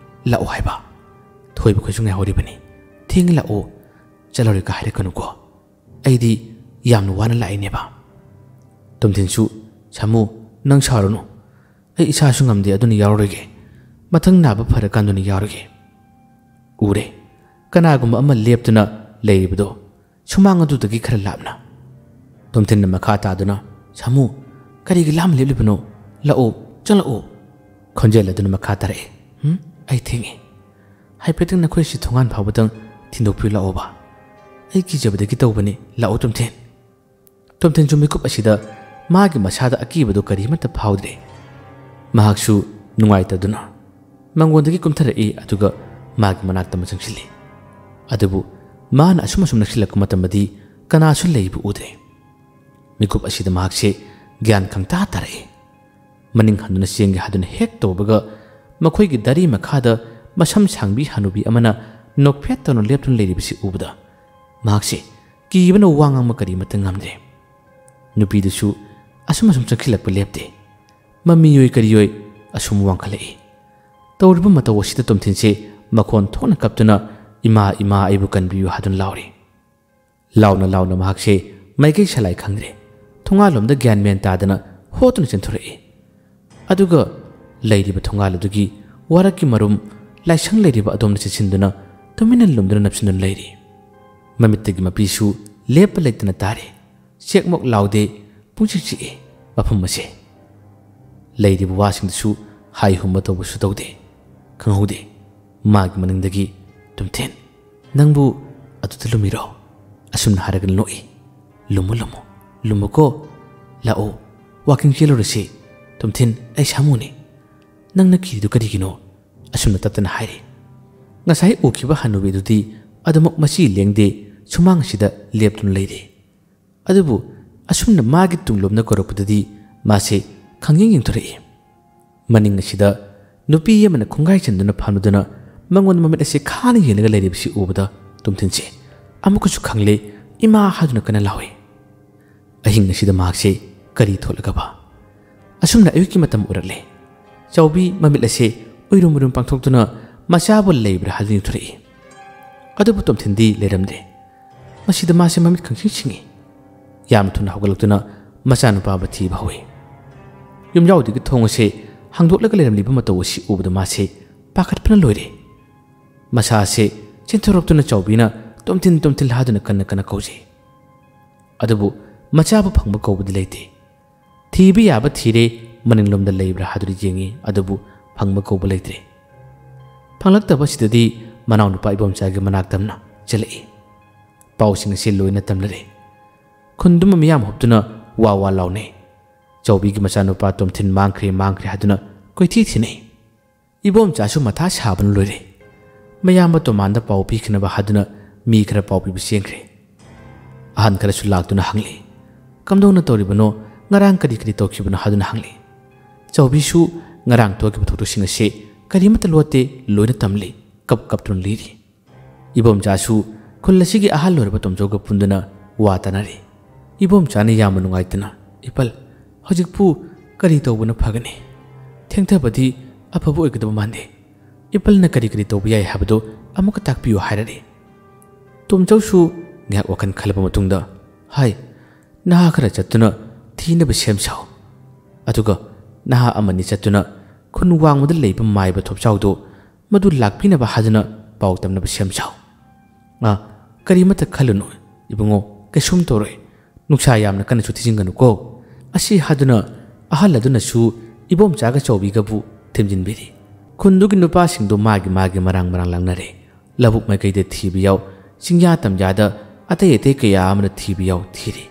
ꯂꯥꯛꯑꯣ" ꯍꯥꯏꯕ꯫ "ꯊꯣꯏꯕ ꯈꯣꯏꯁꯨ ꯉꯥꯏꯍꯧꯔꯤꯕꯅꯤ, ꯊꯦꯡꯉꯦ, ꯂꯥꯛꯑꯣ, ꯆꯠꯂꯔꯣꯏꯒ ꯍꯥꯏꯔꯛꯀꯅꯨꯀꯣ, ꯑꯩꯗꯤ ꯌꯥꯝꯅ ꯋꯥꯅ ꯂꯥꯛꯏꯅꯦꯕ"꯫ ꯇꯣꯝꯊꯤꯟꯁꯨ, "ꯁꯥꯃꯨ, ꯅꯪ ꯁꯥꯎꯔꯨꯅꯨ, ꯑꯩ ꯏꯁꯥꯁꯨ ꯉꯝꯗꯦ, ꯑꯗꯨꯅ ꯌꯥꯎꯔꯔꯣꯏꯒꯦ, ꯃꯊꯪ ꯅꯥꯕ ꯐꯔꯀꯥꯟꯗ ꯑꯣꯏꯅ ꯌꯥꯎꯔꯒꯦ"꯫ ꯎꯔꯦ, ꯀꯅꯥꯒꯨꯝꯕ ꯑꯃ ꯂꯦꯞꯇꯨꯅ ꯂꯩꯔꯤꯕꯗꯣ ꯁꯨꯃꯥꯡ ꯑꯗꯨꯗꯒꯤ ꯈꯔ ꯂꯥꯞꯅ꯫ ꯇꯣꯝꯊꯤꯟꯅ ꯃꯈꯥ ꯇꯥꯗꯨꯅ, "ꯁꯥꯃꯨ, ꯀꯔꯤꯒꯤ ꯂꯥꯞꯅ ꯂꯦꯞꯂꯤꯕꯅꯣ? ꯂꯥꯛꯑꯣ, ꯆꯪꯂꯛꯑꯣ"꯫ ꯈꯣꯟꯖꯦꯜ ꯑꯗꯨꯅ ꯃꯈꯥ ꯇꯥꯔꯛꯑꯦ, "ꯎꯝ, ꯑꯩ ꯊꯦꯡꯉꯦ꯫ ꯍꯥꯏꯐꯦꯠꯇꯪ ꯅꯈꯣꯏ ꯁꯤ ꯊꯣꯡꯒꯥꯟ ꯐꯥꯎꯕꯗꯪ ꯊꯤꯟꯗꯣꯛꯄꯤꯌꯨ ꯂꯥꯛꯑꯣꯕ꯫ ꯑꯩ ꯀꯤꯖꯕꯗꯒꯤ ꯇꯧꯕꯅꯤ, ꯂꯥꯛꯑꯣ ꯇꯣꯝꯊꯤꯟ"꯫ ꯇꯣꯝꯊꯤꯟꯁꯨ ꯃꯤꯀꯨꯞ ꯑꯁꯤꯗ ꯃꯥꯒꯤ ꯃꯁꯥꯗ ꯑꯀꯤꯕꯗꯨ ꯀꯔꯤꯃꯠꯇ ꯐꯥꯎꯗ꯭ꯔꯦ꯫ ꯃꯍꯥꯛꯁꯨ ꯅꯨꯡꯉꯥꯏꯇꯗꯨꯅ ꯃꯉꯣꯟꯗꯒꯤ ꯀꯨꯝꯊꯔꯛꯏ, ꯑꯗꯨꯒ ꯃꯥꯒꯤ ꯃꯅꯥꯛꯇ ꯑꯃ ꯆꯪꯁꯤꯜꯂꯤ꯫ ꯑꯗꯨꯕꯨ ꯃꯥꯅ ꯑꯁꯨꯝ ꯑꯁꯨꯝ ꯅꯛꯁꯤꯜꯂꯛꯄ ꯃꯇꯝꯗꯗꯤ ꯀꯅꯥꯁꯨ ꯂꯩꯕ ꯎꯗ꯭ꯔꯦ꯫ ꯃꯤꯀꯨꯞ ꯑꯁꯤꯗ ꯃꯍꯥꯛꯁꯦ ꯒ꯭ꯌꯥꯟ ꯈꯪꯇꯥ ꯇꯥꯔꯛꯏ꯫ ꯃꯅꯤꯡ ꯍꯟꯗꯨꯅ ꯆꯦꯟꯒꯦ ꯍꯥꯏꯗꯨꯅ ꯍꯦꯛ ꯇꯧꯕꯒ, ꯃꯈꯣꯏꯒꯤ ꯗꯥꯔꯤ ꯃꯈꯥꯗ ꯃꯁꯝ ꯁꯥꯡꯕꯤ ꯍꯅꯨꯕꯤ ꯑꯃꯅ ꯅꯣꯛꯐꯦꯠ ꯇꯧꯅ ꯂꯦꯞꯇꯨꯅ ꯂꯩꯔꯤꯕꯁꯤ ꯎꯕꯗ ꯃꯍꯥꯛꯁꯦ ꯀꯤꯕꯅ ꯋꯥ ꯉꯥꯡꯕ ꯀꯔꯤꯃꯠꯇ ꯉꯝꯗ꯭ꯔꯦ꯫ ꯅꯨꯄꯤꯗꯨꯁꯨ ꯑꯁꯨꯝ ꯑꯁꯨꯝ ꯆꯪꯁꯤꯜꯂꯛꯄ ꯂꯦꯞꯇꯦ꯫ ꯃꯃꯤꯑꯣꯏ ꯀꯔꯤꯑꯣꯏ ꯑꯁꯨꯝ ꯋꯥꯡꯈꯠꯂꯛꯏ꯫ ꯇꯧꯔꯤꯕ ꯃꯇꯧ ꯑꯁꯤꯗ ꯇꯣꯝꯊꯤꯟꯁꯦ ꯃꯈꯣꯟ ꯊꯣꯛꯅ ꯀꯞꯇꯨꯅ "ꯏꯃꯥ, ꯏꯃꯥ, ꯑꯩꯕꯨ ꯀꯟꯕꯤꯌꯨ" ꯍꯥꯏꯗꯨꯅ ꯂꯥꯎꯔꯤ꯫ ꯂꯥꯎꯅ ꯂꯥꯎꯅ ꯃꯍꯥꯛꯁꯦ ꯃꯥꯏꯀꯩ ꯁꯂꯥꯏ ꯈꯪꯗ꯭ꯔꯦ꯫ ꯊꯣꯡꯒꯥꯜꯂꯣꯝꯗ ꯒ꯭ꯌꯥꯟ ꯃꯦꯟ ꯇꯥꯗꯅ ꯍꯣꯠꯇꯨꯅ ꯆꯦꯟꯊꯣꯔꯛꯏ꯫ ꯑꯗꯨꯒ ꯂꯩꯔꯤꯕ ꯊꯣꯡꯒꯥꯜ ꯑꯗꯨꯒꯤ ꯋꯥꯔꯛꯀꯤ ꯃꯔꯨꯝ ꯂꯥꯏꯁꯪ ꯂꯩꯔꯤꯕ ꯑꯗꯣꯝꯗ ꯆꯦꯟꯁꯤꯟꯗꯨꯅ ꯇꯨꯃꯤꯟꯅ ꯂꯨꯝꯗꯨꯅ ꯅꯞꯁꯤꯟꯗꯨꯅ ꯂꯩꯔꯤ꯫ ꯃꯃꯤꯠꯇꯒꯤ ꯃꯄꯤꯁꯨ ꯂꯦꯞꯄ ꯂꯩꯇꯅ ꯇꯥꯔꯤ꯫ ꯆꯦꯛꯃꯣꯛ ꯂꯥꯎꯗꯦ, ꯄꯨꯡꯆꯤꯛ ꯆꯤꯛꯏ ꯃꯐꯝ ꯑꯁꯦ꯫ ꯂꯩꯔꯤꯕ ꯋꯥꯁꯤꯡꯗꯨꯁꯨ ꯍꯥꯏ ꯍꯨꯝꯕ ꯇꯧꯕꯁꯨ ꯇꯧꯗꯦ, ꯈꯪꯍꯧꯗꯦ꯫ ꯃꯥꯒꯤ ꯃꯅꯤꯡꯗꯒꯤ "ꯇꯣꯝꯊꯤꯟ, ꯅꯪꯕꯨ ꯑꯗꯨꯗ ꯂꯨꯝꯃꯤꯔꯣ?" ꯑꯁꯨꯝꯅ ꯍꯥꯏꯔꯒ ꯅꯣꯛꯏ꯫ "ꯂꯨꯝꯃꯨ, ꯂꯨꯝꯃꯨ, ꯂꯨꯝꯃꯨꯀꯣ꯫ ꯂꯥꯛꯑꯣ, ꯋꯥꯀꯤꯡ ꯆꯦꯜꯂꯨꯔꯁꯤ꯫ ꯇꯣꯝꯊꯤꯟ, ꯑꯩ ꯁꯥꯃꯨꯅꯤ꯫ ꯅꯪꯅ ꯀꯤꯔꯤꯗꯨ ꯀꯔꯤꯒꯤꯅꯣ?" ꯑꯁꯨꯝꯅ ꯇꯞꯇꯅ ꯍꯥꯏꯔꯤ꯫ ꯉꯁꯥꯏ ꯎꯈꯤꯕ ꯍꯅꯨꯕꯤꯗꯨꯗꯤ ꯑꯗꯨꯃꯛ ꯃꯆꯤ ꯂꯦꯡꯗꯦ, ꯁꯨꯃꯥꯡ ꯑꯁꯤꯗ ꯂꯦꯞꯇꯨꯅ ꯂꯩꯔꯤ꯫ ꯑꯗꯨꯕꯨ ꯑꯁꯨꯝꯅ ꯃꯥꯒꯤ ꯇꯨꯡꯂꯣꯝꯗ ꯀꯧꯔꯛꯄꯗꯗꯤ ꯃꯥꯁꯦ ꯈꯪꯌꯦꯡ ꯌꯦꯡꯊꯣꯔꯛꯏ꯫ ꯃꯅꯤꯡ ꯑꯁꯤꯗ ꯅꯨꯄꯤ ꯑꯃꯅ ꯈꯣꯡꯒꯥꯏ ꯆꯟꯗꯨꯅ ꯐꯝꯂꯗꯨꯅ ꯃꯉꯣꯟꯗ ꯃꯃꯤꯠ ꯑꯁꯦ ꯈꯥꯅ ꯌꯦꯡꯂꯒ ꯂꯩꯔꯤꯕꯁꯤ ꯎꯕꯗ ꯇꯣꯝꯊꯤꯟꯁꯦ ꯑꯃꯨꯛꯀꯁꯨ ꯈꯪꯂꯦ, "ꯏꯃꯥ" ꯍꯥꯏꯗꯨꯅ ꯀꯟꯅ ꯂꯥꯎꯏ꯫ ꯑꯍꯤꯡ ꯑꯁꯤꯗ ꯃꯍꯥꯛꯁꯦ ꯀꯔꯤ ꯊꯣꯛꯂꯒꯕ? ꯑꯁꯨꯝꯅ ꯑꯌꯨꯛꯀꯤ ꯃꯇꯝ ꯑꯣꯏꯔꯛꯂꯦ꯫ ꯆꯥꯎꯕꯤ ꯃꯃꯤꯠ ꯑꯁꯦ ꯎꯏꯔꯨꯝ ꯎꯏꯔꯨꯝ ꯄꯥꯡꯊꯣꯛꯇꯨꯅ ꯃꯆꯥꯕꯨ ꯂꯩꯕ꯭ꯔꯥ ꯍꯥꯏꯗꯨꯅ ꯌꯦꯡꯊꯣꯔꯛꯏ꯫ ꯑꯗꯨꯕꯨ ꯇꯣꯝꯊꯤꯟꯗꯤ ꯂꯩꯔꯝꯗꯦ꯫ ꯃꯁꯤꯗ ꯃꯥꯁꯦ ꯃꯃꯤꯠ ꯈꯪꯁꯤꯡ ꯁꯤꯡꯏ꯫ ꯌꯥꯝ ꯊꯨꯅ ꯍꯧꯒꯠꯂꯛꯇꯨꯅ ꯃꯆꯥꯅꯨꯄꯥꯕꯨ ꯊꯤꯕ ꯍꯧꯏ꯫ ꯌꯨꯝꯖꯥꯎꯗꯨꯒꯤ ꯊꯣꯡ ꯑꯁꯦ ꯍꯥꯡꯗꯣꯛꯂꯒ ꯂꯩꯔꯝꯂꯤꯕ ꯃꯇꯧ ꯑꯁꯤ ꯎꯕꯗ ꯃꯥꯁꯦ ꯄꯥꯈꯠꯄꯅ ꯂꯣꯏꯔꯦ꯫ ꯃꯁꯥ ꯑꯁꯦ ꯆꯦꯟꯊꯣꯔꯛꯇꯨꯅ ꯆꯥꯎꯕꯤꯅ "ꯇꯣꯝꯊꯤꯟ, ꯇꯣꯝꯊꯤꯟ" ꯍꯥꯏꯗꯨꯅ ꯀꯟꯅ ꯀꯟꯅ ꯀꯧꯖꯩ꯫ ꯑꯗꯨꯕꯨ ꯃꯆꯥꯕꯨ ꯐꯪꯕ ꯀꯧꯕꯗꯤ ꯂꯩꯇꯦ꯫ ꯊꯤꯕ ꯌꯥꯕ ꯊꯤꯔꯦ, ꯃꯅꯤꯡꯂꯣꯝꯗ ꯂꯩꯕ꯭ꯔꯥ ꯍꯥꯏꯗꯨꯅ ꯌꯦꯡꯉꯤ, ꯑꯗꯨꯕꯨ ꯐꯪꯕ ꯀꯧꯕ ꯂꯩꯇ꯭ꯔꯦ꯫ ꯐꯪꯂꯛꯇꯕ ꯑꯁꯤꯗꯗꯤ ꯃꯅꯥꯎꯅꯨꯄꯥ ꯏꯕꯣꯝꯆꯥꯒꯤ ꯃꯅꯥꯛꯇꯝꯅ ꯆꯦꯜꯂꯛꯏ꯫ ꯄꯥꯎꯁꯤꯡ ꯑꯁꯤ ꯂꯣꯏꯅ ꯇꯝꯅꯔꯦ꯫ ꯈꯨꯟꯗꯨꯃ ꯃꯤꯌꯥꯝ ꯍꯨꯞꯇꯨꯅ ꯋꯥ ꯋꯥ ꯂꯥꯎꯅꯩ꯫ ꯆꯥꯎꯕꯤꯒꯤ ꯃꯆꯥꯅꯨꯄꯥ ꯇꯣꯝꯊꯤꯟ ꯃꯥꯡꯈ꯭ꯔꯦ, ꯃꯥꯡꯈ꯭ꯔꯦ ꯍꯥꯏꯗꯨꯅ ꯀꯣꯏꯊꯤ ꯊꯤꯅꯩ꯫ ꯏꯕꯣꯝꯆꯥꯁꯨ ꯃꯊꯥ ꯁꯥꯕꯅ ꯂꯣꯏꯔꯦ꯫ ꯃꯌꯥꯝꯕ ꯇꯣꯃꯥꯟꯗ ꯄꯥꯎ ꯄꯤꯈꯤꯅꯕ ꯍꯥꯏꯗꯨꯅ ꯃꯤ ꯈꯔ ꯄꯥꯎ ꯄꯤꯕ ꯆꯦꯟꯈ꯭ꯔꯦ꯫ ꯑꯍꯟ ꯈꯔꯁꯨ ꯂꯥꯛꯇꯨꯅ ꯍꯪꯂꯤ, "ꯀꯝꯗꯧꯅ ꯇꯧꯔꯤꯕꯅꯣ? ꯉꯔꯥꯡ ꯀꯔꯤ ꯀꯔꯤ ꯇꯧꯈꯤꯕꯅꯣ?" ꯍꯥꯏꯗꯨꯅ ꯍꯪꯂꯤ꯫ ꯆꯥꯎꯕꯤꯁꯨ ꯉꯔꯥꯡ ꯊꯣꯛꯈꯤꯕ ꯊꯧꯗꯣꯛꯁꯤꯡ ꯑꯁꯤ ꯀꯔꯤꯃꯠꯇ ꯂꯣꯠꯇꯦ, ꯂꯣꯏꯅ ꯇꯝꯂꯤ, ꯀꯞ ꯀꯞꯇꯨꯅ ꯂꯤꯔꯤ꯫ ꯏꯕꯣꯝꯆꯥꯁꯨ ꯈꯨꯜ ꯑꯁꯤꯒꯤ ꯑꯍꯜ ꯑꯣꯏꯔꯕ ꯇꯣꯝꯆꯧꯒ ꯄꯨꯟꯗꯨꯅ ꯋꯥ ꯇꯥꯅꯔꯤ꯫ ꯏꯕꯣꯝꯆꯥꯅ ꯌꯥꯝꯅ ꯅꯨꯡꯉꯥꯏꯇꯅ, "ꯏꯄꯜ, ꯍꯧꯖꯤꯛꯄꯨ ꯀꯔꯤ ꯇꯧꯕꯅ ꯐꯒꯅꯤ? ꯊꯦꯡꯊꯕꯗꯤ ꯑꯐꯕ ꯑꯣꯏꯒꯗꯕ ꯃꯥꯟꯗꯦ꯫ ꯏꯄꯜꯅ ꯀꯔꯤ ꯀꯔꯤ ꯇꯧꯕ ꯌꯥꯏ ꯍꯥꯏꯕꯗꯨ ꯑꯃꯨꯛꯀ ꯇꯥꯛꯄꯤꯌꯨ" ꯍꯥꯏꯔꯛꯏ꯫ ꯇꯣꯝꯆꯧꯁꯨ ꯉꯥꯏꯍꯥꯛ ꯋꯥꯈꯜ ꯈꯜꯂꯕ ꯃꯇꯨꯡꯗ ꯍꯥꯏ, "ꯅꯍꯥ ꯈꯔ ꯆꯠꯇꯨꯅ ꯊꯤꯅꯕ ꯁꯦꯝ ꯁꯥꯎ꯫ ꯑꯗꯨꯒ ꯅꯍꯥ ꯑꯃꯅꯤ ꯆꯠꯇꯨꯅ ꯈꯨꯟ ꯋꯥꯡꯃꯗ ꯂꯩꯕ ꯃꯥꯏꯕ ꯊꯣꯞꯆꯥꯎꯗꯨ ꯃꯗꯨ ꯂꯥꯛꯄꯤꯅꯕ ꯍꯥꯏꯗꯨꯅ ꯄꯥꯎ ꯇꯝꯅꯕ ꯁꯦꯝ ꯁꯥꯎ꯫ ꯑꯥ, ꯀꯔꯤꯃꯠꯇ ꯈꯜꯂꯨꯅꯨ ꯏꯕꯨꯡꯉꯣ, ꯀꯩꯁꯨꯝ ꯇꯧꯔꯣꯏ꯫ ꯅꯨꯡꯁꯥ ꯌꯥꯝꯅ ꯀꯟꯅꯁꯨ ꯊꯤꯖꯤꯟꯒꯅꯨꯀꯣ"꯫ ꯑꯁꯤ ꯍꯥꯏꯗꯨꯅ ꯑꯍꯜ ꯑꯗꯨꯅꯁꯨ ꯏꯕꯣꯝꯆꯥꯒ ꯆꯥꯎꯕꯤꯒꯕꯨ ꯊꯦꯝꯖꯤꯟꯕꯤꯔꯤ꯫ ꯈꯨꯟꯗꯨꯒꯤ ꯅꯨꯄꯥꯁꯤꯡꯗꯨ ꯃꯥꯒꯤ ꯃꯥꯒꯤ ꯃꯔꯥꯡ ꯃꯔꯥꯡ ꯂꯥꯡꯅꯔꯦ꯫ ꯂꯧꯕꯨꯛ ꯃꯥꯏꯀꯩꯗ ꯊꯤꯕ ꯌꯥꯎ, ꯆꯤꯡꯌꯥ ꯇꯝꯌꯥꯗ ꯑꯇꯩ ꯑꯇꯩ ꯀꯌꯥ ꯑꯃꯅ ꯊꯤꯕ ꯌꯥꯎ ꯊꯤꯔꯤ꯫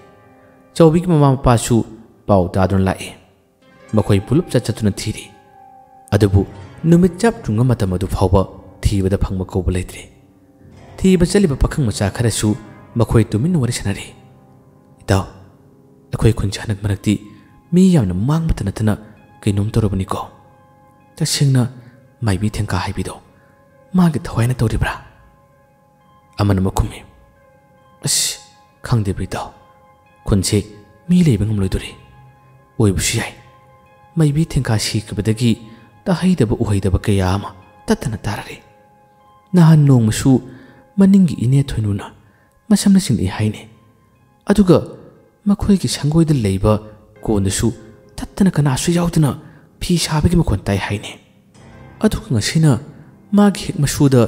ꯆꯥꯎꯕꯤꯒꯤ ꯃꯃꯥ ꯃꯄꯥꯁꯨ ꯄꯥꯎ ꯇꯥꯗꯨꯅ ꯂꯥꯛꯏ꯫ ꯃꯈꯣꯏ ꯄꯨꯂꯞ ꯆꯠ ꯆꯠꯇꯨꯅ ꯊꯤꯔꯤ꯫ ꯑꯗꯨꯕꯨ ꯅꯨꯃꯤꯠ ꯆꯞ ꯌꯨꯡꯕ ꯃꯇꯝ ꯑꯗꯨ ꯐꯥꯎꯕ ꯊꯤꯕꯗ ꯐꯪꯕ ꯀꯧꯕ ꯂꯩꯇ꯭ꯔꯦ꯫ ꯊꯤꯕ ꯆꯠꯂꯤꯕ ꯄꯥꯈꯪ ꯃꯆꯥ ꯈꯔꯁꯨ ꯃꯈꯣꯏ ꯇꯨꯃꯤꯟꯅ ꯋꯥꯔꯤ ꯁꯥꯟꯅꯔꯤ꯫ "ꯏꯇꯥꯎ, ꯑꯩꯈꯣꯏ ꯈꯨꯟꯁꯦ ꯍꯟꯗꯛ ꯃꯔꯛꯇꯤ ꯃꯤ ꯌꯥꯝꯅ ꯃꯥꯡꯕꯇ ꯅꯠꯇꯅ ꯀꯩꯅꯣꯝ ꯇꯧꯔꯕꯅꯤꯀꯣ꯫ ꯇꯁꯦꯡꯅ ꯃꯥꯏꯕꯤ ꯊꯦꯡꯀꯥ ꯍꯥꯏꯕꯤꯗꯣ ꯃꯥꯒꯤ ꯊꯋꯥꯏꯅ ꯇꯧꯔꯤꯕ꯭ꯔꯥ?" ꯑꯃꯅ ꯑꯃ ꯈꯨꯝꯃꯤ, "ꯑꯁ, ꯈꯪꯗꯦ ꯕ꯭ꯔꯤꯇꯥꯎ, ꯈꯨꯟꯁꯦ ꯃꯤ ꯂꯩꯕ ꯉꯝꯂꯣꯏꯗꯣꯔꯤ꯫ ꯑꯣꯏꯕꯁꯨ ꯌꯥꯏ, ꯃꯥꯏꯕꯤ ꯊꯦꯡꯀꯥ ꯁꯤꯈꯤꯕꯗꯒꯤ ꯇꯥꯍꯩꯗꯕ ꯎꯍꯩꯗꯕ ꯀꯌꯥ ꯑꯃ ꯇꯠꯇꯅ ꯇꯥꯔꯔꯦ꯫ ꯅꯍꯥꯟ ꯅꯣꯡꯃꯁꯨ ꯃꯅꯤꯡꯒꯤ ꯏꯅꯦ ꯊꯣꯏꯅꯨꯅ ꯃꯁꯝꯅ ꯆꯤꯡꯂꯛꯏ ꯍꯥꯏꯅꯦ꯫ ꯑꯗꯨꯒ ꯃꯈꯣꯏꯒꯤ ꯁꯪꯒꯣꯏꯗ ꯂꯩꯕ ꯀꯣꯟꯗꯁꯨ ꯇꯠꯇꯅ ꯀꯅꯥꯁꯨ ꯌꯥꯎꯗꯅ ꯐꯤ ꯁꯥꯕꯒꯤ ꯃꯈꯣꯟ ꯇꯥꯏ ꯍꯥꯏꯅꯦ꯫ ꯑꯗꯨꯒ ꯉꯁꯤꯅ ꯃꯥꯒꯤ ꯍꯦꯛ ꯃꯁꯨꯗ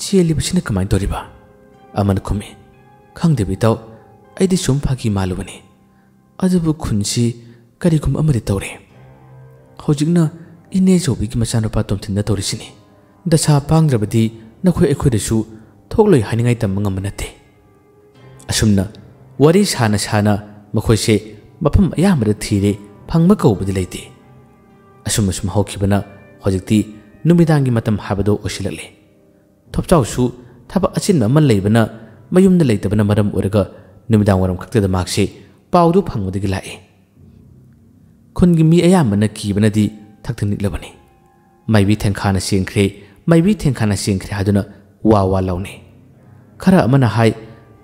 ꯆꯦꯜꯂꯤꯕꯁꯤꯅ ꯀꯃꯥꯏꯅ ꯇꯧꯔꯤꯕ?" ꯑꯃꯅ ꯈꯨꯝꯃꯤ, "ꯈꯪꯗꯦ ꯕꯤꯇꯥꯎ, ꯑꯩꯗꯤ ꯁꯨꯝ ꯐꯥꯒꯤ ꯃꯥꯜꯂꯨꯕꯅꯤ꯫ ꯑꯗꯨꯕꯨ ꯈꯨꯟꯁꯤ ꯀꯔꯤꯒꯨꯝꯕ ꯑꯃꯗꯤ ꯇꯧꯔꯦ꯫ ꯍꯧꯖꯤꯛꯅ ꯏꯅꯦ ꯆꯧꯕꯤꯒꯤ ꯃꯆꯥꯅꯨꯄꯥ ꯇꯣꯝꯊꯤꯟꯗ ꯇꯧꯔꯤꯁꯤꯅꯤ꯫ ꯗꯁꯥ ꯄꯥꯡꯗ꯭ꯔꯕꯗꯤ ꯅꯈꯣꯏ ꯑꯩꯈꯣꯏꯗꯁꯨ ꯊꯣꯛꯂꯣꯏ ꯍꯥꯏꯅꯤꯡꯉꯥꯏ ꯇꯝꯕ ꯉꯝꯕ ꯅꯠꯇꯦ"꯫ ꯑꯁꯨꯝꯅ ꯋꯥꯔꯤ ꯁꯥꯅ ꯁꯥꯅ ꯃꯈꯣꯏꯁꯦ ꯃꯐꯝ ꯑꯌꯥꯝꯕꯗ ꯊꯤꯔꯦ, ꯐꯪꯕ ꯀꯧꯕꯗꯤ ꯂꯩꯇꯦ꯫ ꯑꯁꯨꯝ ꯑꯁꯨꯝ ꯍꯧꯈꯤꯕꯅ ꯍꯧꯖꯤꯛꯇꯤ ꯅꯨꯃꯤꯗꯥꯡꯒꯤ ꯃꯇꯝ ꯍꯥꯏꯕꯗꯨ ꯑꯣꯏꯁꯤꯜꯂꯛꯂꯦ꯫ ꯊꯣꯞꯆꯥꯎꯁꯨ ꯊꯕꯛ ꯑꯆꯤꯟꯕ ꯑꯃ ꯂꯩꯕꯅ ꯃꯌꯨꯝꯗ ꯂꯩꯇꯕꯅ ꯃꯔꯝ ꯑꯣꯏꯔꯒ ꯅꯨꯃꯤꯗꯥꯡ ꯋꯥꯏꯔꯝ ꯈꯛꯇꯗ ꯃꯍꯥꯛꯁꯦ ꯄꯥꯎꯗꯨ ꯐꯪꯕꯗꯒꯤ ꯂꯥꯛꯏ꯫ ꯈꯨꯟꯒꯤ ꯃꯤ ꯑꯌꯥꯝꯕꯅ ꯀꯤꯕꯅꯗꯤ ꯊꯛꯇ ꯅꯤꯛꯂꯕꯅꯤ꯫ "ꯃꯥꯏꯕꯤ ꯊꯦꯡꯈꯥꯅ ꯆꯦꯟꯈ꯭ꯔꯦ, ꯃꯥꯏꯕꯤ ꯊꯦꯡꯈꯥꯅ ꯆꯦꯟꯈ꯭ꯔꯦ" ꯍꯥꯏꯗꯨꯅ ꯋꯥ ꯋꯥ ꯂꯥꯎꯅꯩ꯫ ꯈꯔ ꯑꯃꯅ ꯍꯥꯏ,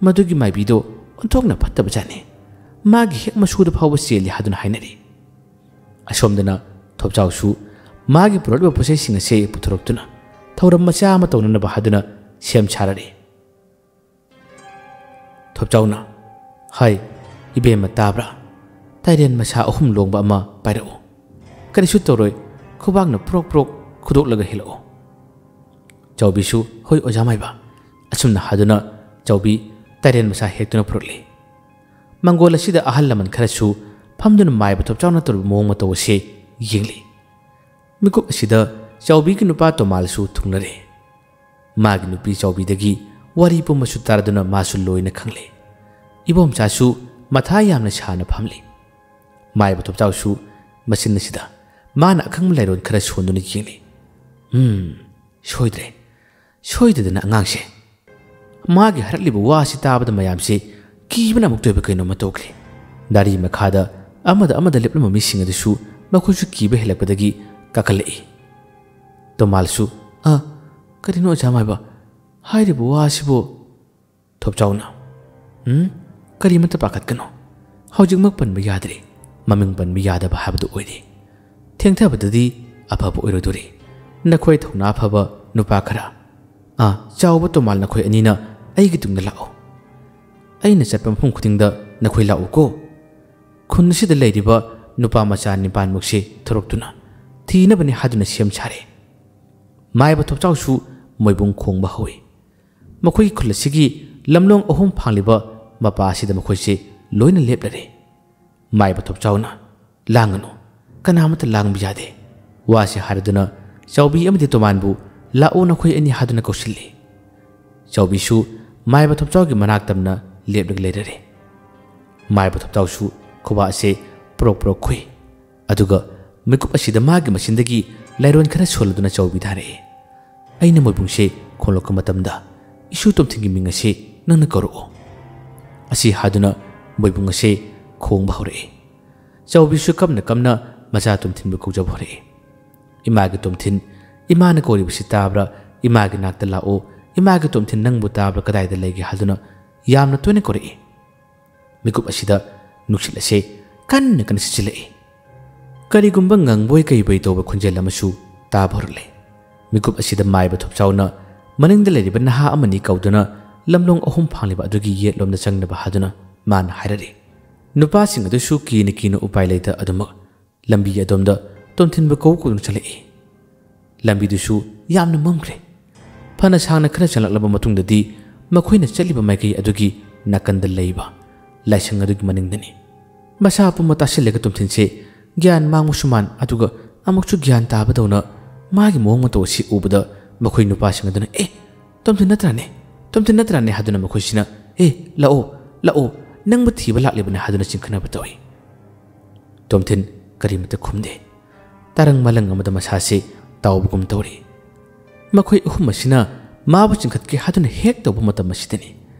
"ꯃꯗꯨꯒꯤ ꯃꯥꯏꯕꯤꯗꯣ ꯑꯣꯟꯊꯣꯛꯅ ꯐꯠꯇꯕꯖꯥꯠꯅꯤ, ꯃꯥꯒꯤ ꯍꯦꯛ ꯃꯁꯨꯗ ꯐꯥꯎꯕ ꯆꯦꯜꯂꯤ" ꯍꯥꯏꯗꯨꯅ ꯍꯥꯏꯅꯔꯤ꯫ ꯑꯁꯣꯝꯗꯅ ꯊꯣꯞꯆꯥꯎꯁꯨ ꯃꯥꯒꯤ ꯄꯨꯔꯛꯂꯤꯕ ꯄꯣꯠꯆꯩꯁꯤꯡ ꯑꯁꯦ ꯄꯨꯊꯣꯔꯛꯇꯨꯅ ꯊꯧꯔꯝ ꯃꯆꯥ ꯑꯃ ꯇꯧꯅꯅꯕ ꯍꯥꯏꯗꯨꯅ ꯁꯦꯝ ꯁꯥꯔꯔꯤ꯫ ꯊꯣꯞꯆꯥꯎꯅ, "ꯍꯥꯏ, ꯏꯕꯦꯝꯃ ꯇꯥꯕ꯭ꯔꯥ? ꯇꯥꯏꯔꯦꯟ ꯃꯁꯥ ꯑꯍꯨꯝ ꯂꯣꯡꯕ ꯑꯃ ꯄꯥꯏꯔꯛꯎ꯫ ꯀꯔꯤꯁꯨ ꯇꯧꯔꯣꯏ, ꯈꯨꯕꯥꯛꯅ ꯄ꯭ꯔꯣꯛ ꯄ꯭ꯔꯣꯛ ꯈꯨꯗꯣꯛꯂꯒ ꯍꯦꯜꯂꯛꯎ"꯫ ꯆꯥꯎꯕꯤꯁꯨ, "ꯍꯣꯏ ꯑꯣꯖꯥ ꯃꯥꯏꯕ"꯫ ꯑꯁꯨꯝꯅ ꯍꯥꯏꯗꯨꯅ ꯆꯥꯎꯕꯤ ꯇꯥꯏꯔꯦꯟ ꯃꯁꯥ ꯍꯦꯛꯇꯨꯅ ꯄꯨꯔꯛꯂꯤ꯫ ꯃꯪꯒꯣꯜ ꯑꯁꯤꯗ ꯑꯍꯜ ꯂꯃꯟ ꯈꯔꯁꯨ ꯐꯝꯗꯨꯅ ꯃꯥꯏꯕ ꯊꯣꯞꯆꯥꯎꯅ ꯇꯧꯔꯤꯕ ꯃꯑꯣꯡ ꯃꯇꯧ ꯑꯁꯤ ꯌꯦꯡꯂꯤ꯫ ꯃꯤꯀꯨꯞ ꯑꯁꯤꯗ ꯆꯥꯎꯕꯤꯒꯤ ꯅꯨꯄꯥ ꯇꯣꯃꯥꯜꯁꯨ ꯊꯨꯡꯂꯔꯦ꯫ ꯃꯥꯒꯤ ꯅꯨꯄꯤ ꯆꯥꯎꯕꯤꯗꯒꯤ ꯋꯥꯔꯤ ꯄꯨꯝꯕꯁꯨ ꯇꯥꯔꯗꯨꯅ ꯃꯥꯁꯨ ꯂꯣꯏꯅ ꯈꯪꯂꯦ꯫ ꯏꯕꯣꯝꯆꯥꯁꯨ ꯃꯊꯥ ꯌꯥꯝꯅ ꯁꯥꯅ ꯐꯝꯂꯤ꯫ ꯃꯥꯏꯕ ꯊꯣꯞꯆꯥꯎꯁꯨ ꯃꯆꯤꯟ ꯑꯁꯤꯗ ꯃꯥꯅ ꯑꯈꯪꯕ ꯂꯥꯏꯔꯣꯟ ꯈꯔ ꯁꯣꯟꯗꯨꯅ ꯌꯦꯡꯂꯤ꯫ "ꯎꯝ, ꯁꯣꯏꯗ꯭ꯔꯦ, ꯁꯣꯏꯗꯗꯅ ꯑꯉꯥꯡꯁꯦ"꯫ ꯃꯥꯒꯤ ꯍꯥꯏꯔꯛꯂꯤꯕ ꯋꯥ ꯑꯁꯤ ꯇꯥꯕꯗ ꯃꯌꯥꯝꯁꯦ ꯀꯤꯕꯅ ꯑꯃꯨꯛꯇ ꯑꯣꯏꯕ ꯀꯩꯅꯣꯝꯃ ꯇꯧꯈ꯭ꯔꯦ꯫ ꯗꯥꯔꯤ ꯃꯈꯥꯗ ꯑꯃꯗ ꯑꯃꯗ ꯂꯦꯞꯂꯝꯕ ꯃꯤꯁꯤꯡ ꯑꯗꯨꯁꯨ ꯃꯈꯣꯏꯁꯨ ꯀꯤꯕ ꯍꯦꯜꯂꯛꯄꯗꯒꯤ ꯀꯥꯈꯠꯂꯛꯏ꯫ ꯇꯣꯃꯥꯜꯁꯨ, "ꯑ, ꯀꯔꯤꯅꯣ ꯑꯣꯖꯥ ꯃꯥꯏꯕ? ꯍꯥꯏꯔꯤꯕ ꯋꯥ ꯑꯁꯤꯕꯨ?" ꯊꯣꯞꯆꯥꯎꯅ, "ꯎꯝ, ꯀꯔꯤꯃꯠꯇ ꯄꯥꯈꯠꯀꯅꯨ꯫ ꯍꯧꯖꯤꯛꯃꯛ ꯄꯟꯕ ꯌꯥꯗ꯭ꯔꯤ꯫ ꯃꯃꯤꯡ ꯄꯟꯕ ꯌꯥꯗꯕ ꯍꯥꯏꯕꯗꯨ ꯑꯣꯏꯔꯦ꯫ ꯊꯦꯡꯊꯕꯗꯗꯤ ꯑꯐꯕ ꯑꯣꯏꯔꯣꯏꯗꯣꯔꯤ꯫ ꯅꯈꯣꯏ ꯊꯧꯅꯥ ꯐꯕ ꯅꯨꯄꯥ ꯈꯔ, ꯑꯥ, ꯆꯥꯎꯕ ꯇꯣꯃꯥꯜ ꯅꯈꯣꯏ ꯑꯅꯤꯅ ꯑꯩꯒꯤ ꯇꯨꯡꯗ ꯂꯥꯛꯎ꯫ ꯑꯩꯅ ꯆꯠꯄ ꯃꯐꯝ ꯈꯨꯗꯤꯡꯗ ꯅꯈꯣꯏ ꯂꯥꯛꯎꯀꯣ"꯫ ꯈꯨꯟ ꯑꯁꯤꯗ ꯂꯩꯔꯤꯕ ꯅꯨꯄꯥ ꯃꯆꯥ ꯅꯤꯄꯥꯟꯃꯨꯛꯁꯤ ꯊꯣꯔꯛꯇꯨꯅ ꯊꯤꯅꯕꯅꯤ ꯍꯥꯏꯗꯨꯅ ꯁꯦꯝ ꯁꯥꯔꯦ꯫ ꯃꯥꯏꯕ ꯊꯣꯞꯆꯥꯎꯁꯨ ꯃꯣꯏꯕꯨꯡ ꯈꯣꯡꯕ ꯍꯧꯏ꯫ ꯃꯈꯣꯏꯒꯤ ꯈꯨꯜ ꯑꯁꯤꯒꯤ ꯂꯝꯂꯣꯡ ꯑꯍꯨꯝ ꯐꯥꯡꯂꯤꯕ ꯃꯄꯥ ꯑꯁꯤꯗ ꯃꯈꯣꯏꯁꯤ ꯂꯣꯏꯅ ꯂꯦꯞꯂꯔꯦ꯫ ꯃꯥꯏꯕ ꯊꯣꯞꯆꯥꯎꯅ, "ꯂꯥꯡꯒꯅꯨ, ꯀꯅꯥꯃꯠꯇ ꯂꯥꯡꯕ ꯌꯥꯗꯦ"꯫ ꯋꯥꯁꯤ ꯍꯥꯏꯔꯗꯨꯅ ꯆꯥꯎꯕꯤ ꯑꯃꯗꯤ ꯇꯣꯃꯥꯟꯕꯨ "ꯂꯥꯛꯑꯣ ꯅꯈꯣꯏ ꯑꯅꯤ" ꯍꯥꯏꯗꯨꯅ ꯀꯧꯁꯤꯜꯂꯤ꯫ ꯆꯥꯎꯕꯤꯁꯨ ꯃꯥꯏꯕ ꯊꯣꯞꯆꯥꯎꯒꯤ ꯃꯅꯥꯛ ꯇꯝꯅ ꯂꯦꯞꯂꯒ ꯂꯩꯔꯔꯦ꯫ ꯃꯥꯏꯕ ꯊꯣꯞꯆꯥꯎꯁꯨ ꯈꯨꯕꯥꯛ ꯑꯁꯦ ꯄ꯭ꯔꯣꯛ ꯄ꯭ꯔꯣꯛ ꯈꯨꯏ꯫ ꯑꯗꯨꯒ ꯃꯤꯀꯨꯞ ꯑꯁꯤꯗ ꯃꯥꯒꯤ ꯃꯆꯤꯟꯗꯒꯤ ꯂꯥꯏꯔꯣꯟ ꯈꯔ ꯁꯣꯜꯂꯗꯨꯅ ꯆꯥꯎꯕꯤꯗ ꯍꯥꯏꯔꯛꯏ, "ꯑꯩꯅ ꯃꯣꯏꯕꯨꯡꯁꯦ ꯈꯣꯡꯂꯛꯄ ꯃꯇꯝꯗ ꯏꯁꯨ ꯇꯣꯝꯊꯤꯟꯒꯤ ꯃꯤꯡ ꯑꯁꯦ ꯅꯪꯅ ꯀꯧꯔꯛꯑꯣ"꯫ ꯑꯁꯤ ꯍꯥꯏꯗꯨꯅ ꯃꯣꯏꯕꯨꯡ ꯑꯁꯦ ꯈꯣꯡꯕ ꯍꯧꯔꯛꯏ꯫ ꯆꯥꯎꯕꯤꯁꯨ ꯀꯞꯅ ꯀꯞꯅ ꯃꯆꯥ ꯇꯣꯝꯊꯤꯟꯕꯨ ꯀꯧꯖꯕ ꯍꯧꯔꯛꯏ꯫ "ꯏꯃꯥꯒꯤ ꯇꯣꯝꯊꯤꯟ, ꯏꯃꯥꯅ ꯀꯧꯔꯤꯕꯁꯤ ꯇꯥꯕ꯭ꯔꯥ? ꯏꯃꯥꯒꯤ ꯅꯥꯛꯇ ꯂꯥꯛꯑꯣ, "ꯏꯃꯥꯒꯤ ꯇꯣꯝꯊꯤꯟ ꯅꯪꯕꯨ ꯇꯥꯕ꯭ꯔꯥ, ꯀꯗꯥꯏꯗ ꯂꯩꯒꯦ?" ꯍꯥꯏꯗꯨꯅ ꯌꯥꯝꯅ ꯇꯣꯏꯅ ꯀꯧꯔꯛꯏ꯫ ꯃꯤꯀꯨꯞ ꯑꯁꯤꯗ ꯅꯨꯡꯁꯤꯠ ꯑꯁꯦ ꯀꯟꯅ ꯀꯟꯅ ꯁꯤꯠꯆꯤꯜꯂꯛꯏ꯫ ꯀꯔꯤꯒꯨꯝꯕ ꯉꯪꯕꯣꯏ ꯀꯩꯕꯣꯏ ꯇꯧꯕ ꯈꯣꯟꯖꯦꯜ ꯑꯃꯁꯨ ꯇꯥꯕ ꯍꯧꯔꯛꯂꯦ꯫ ꯃꯤꯀꯨꯞ ꯑꯁꯤꯗ ꯃꯥꯏꯕ ꯊꯣꯞꯆꯥꯎꯅ ꯃꯅꯤꯡꯗ ꯂꯩꯔꯤꯕ ꯅꯍꯥ ꯑꯃꯅꯤ ꯀꯧꯗꯨꯅ ꯂꯝꯂꯣꯡ ꯑꯍꯨꯝ ꯐꯥꯡꯂꯤꯕ ꯑꯗꯨꯒꯤ ꯌꯦꯠꯂꯣꯝꯗ ꯆꯪꯅꯕ ꯍꯥꯏꯗꯨꯅ ꯃꯥꯅ ꯍꯥꯏꯔꯛꯏ꯫ ꯅꯨꯄꯥꯁꯤꯡ ꯑꯗꯨꯁꯨ ꯀꯤꯅ ꯀꯤꯅ ꯎꯄꯥꯏ ꯂꯩꯇ ꯑꯗꯨꯃꯛ ꯂꯝꯕꯤ ꯑꯗꯣꯝꯗ ꯇꯣꯝꯊꯤꯟꯕꯨ ꯀꯧ ꯀꯧꯗꯨꯅ ꯆꯠꯂꯛꯏ꯫ ꯂꯝꯕꯤꯗꯨꯁꯨ ꯌꯥꯝꯅ ꯃꯝꯈ꯭ꯔꯦ꯫ ꯐꯅ ꯁꯥꯡꯅ ꯈꯔ ꯆꯪꯂꯛꯂꯕ ꯃꯇꯨꯡꯗꯗꯤ ꯃꯈꯣꯏꯅ ꯆꯠꯂꯤꯕ ꯃꯥꯏꯀꯩ ꯑꯗꯨꯒꯤ ꯅꯥꯀꯟꯗ ꯂꯩꯕ ꯂꯥꯏꯁꯪ ꯑꯗꯨꯒꯤ ꯃꯅꯤꯡꯗꯅꯤ꯫ ꯃꯁꯥ ꯄꯨꯝꯕ ꯇꯥꯁꯤꯜꯂꯒ ꯇꯣꯝꯊꯤꯟꯁꯦ ꯒ꯭ꯌꯥꯟ ꯃꯥꯡꯕꯁꯨ ꯃꯥꯟ, ꯑꯗꯨꯒ ꯑꯃꯨꯛꯁꯨ ꯒ꯭ꯌꯥꯟ ꯇꯥꯕꯗꯧꯅ ꯃꯥꯒꯤ ꯃꯑꯣꯡ ꯃꯇꯧ ꯑꯁꯤ ꯎꯕꯗ ꯃꯈꯣꯏ ꯅꯨꯄꯥꯁꯤꯡ ꯑꯗꯨꯅ, "ꯑꯦ, ꯇꯣꯝꯊꯤꯟ ꯅꯠꯇ꯭ꯔꯥꯅꯦ? ꯇꯣꯝꯊꯤꯟ ꯅꯠꯇ꯭ꯔꯥꯅꯦ?" ꯍꯥꯏꯗꯨꯅ ꯃꯈꯣꯏꯁꯤꯅ, "ꯑꯦ, ꯂꯥꯛꯑꯣ, ꯂꯥꯛꯑꯣ, ꯅꯪꯕꯨ ꯊꯤꯕ ꯂꯥꯛꯂꯤꯕꯅꯦ" ꯍꯥꯏꯗꯨꯅ ꯆꯤꯡꯈꯠꯅꯕ ꯇꯧꯏ꯫ ꯇꯣꯝꯊꯤꯟ ꯀꯔꯤꯃꯠꯇ ꯈꯨꯝꯗꯦ꯫ ꯇꯔꯪ ꯃꯂꯪ ꯑꯃꯗ ꯃꯁꯥꯁꯤ ꯇꯥꯎꯕꯒꯨꯝ ꯇꯧꯔꯤ꯫ ꯃꯈꯣꯏ ꯑꯍꯨꯝ ꯑꯁꯤꯅ ꯃꯥꯕꯨ ꯆꯤꯡꯈꯠꯀꯦ ꯍꯥꯏꯗꯨꯅ ꯍꯦꯛ ꯇꯧꯕ ꯃꯇꯝ ꯑꯁꯤꯗꯅꯤ,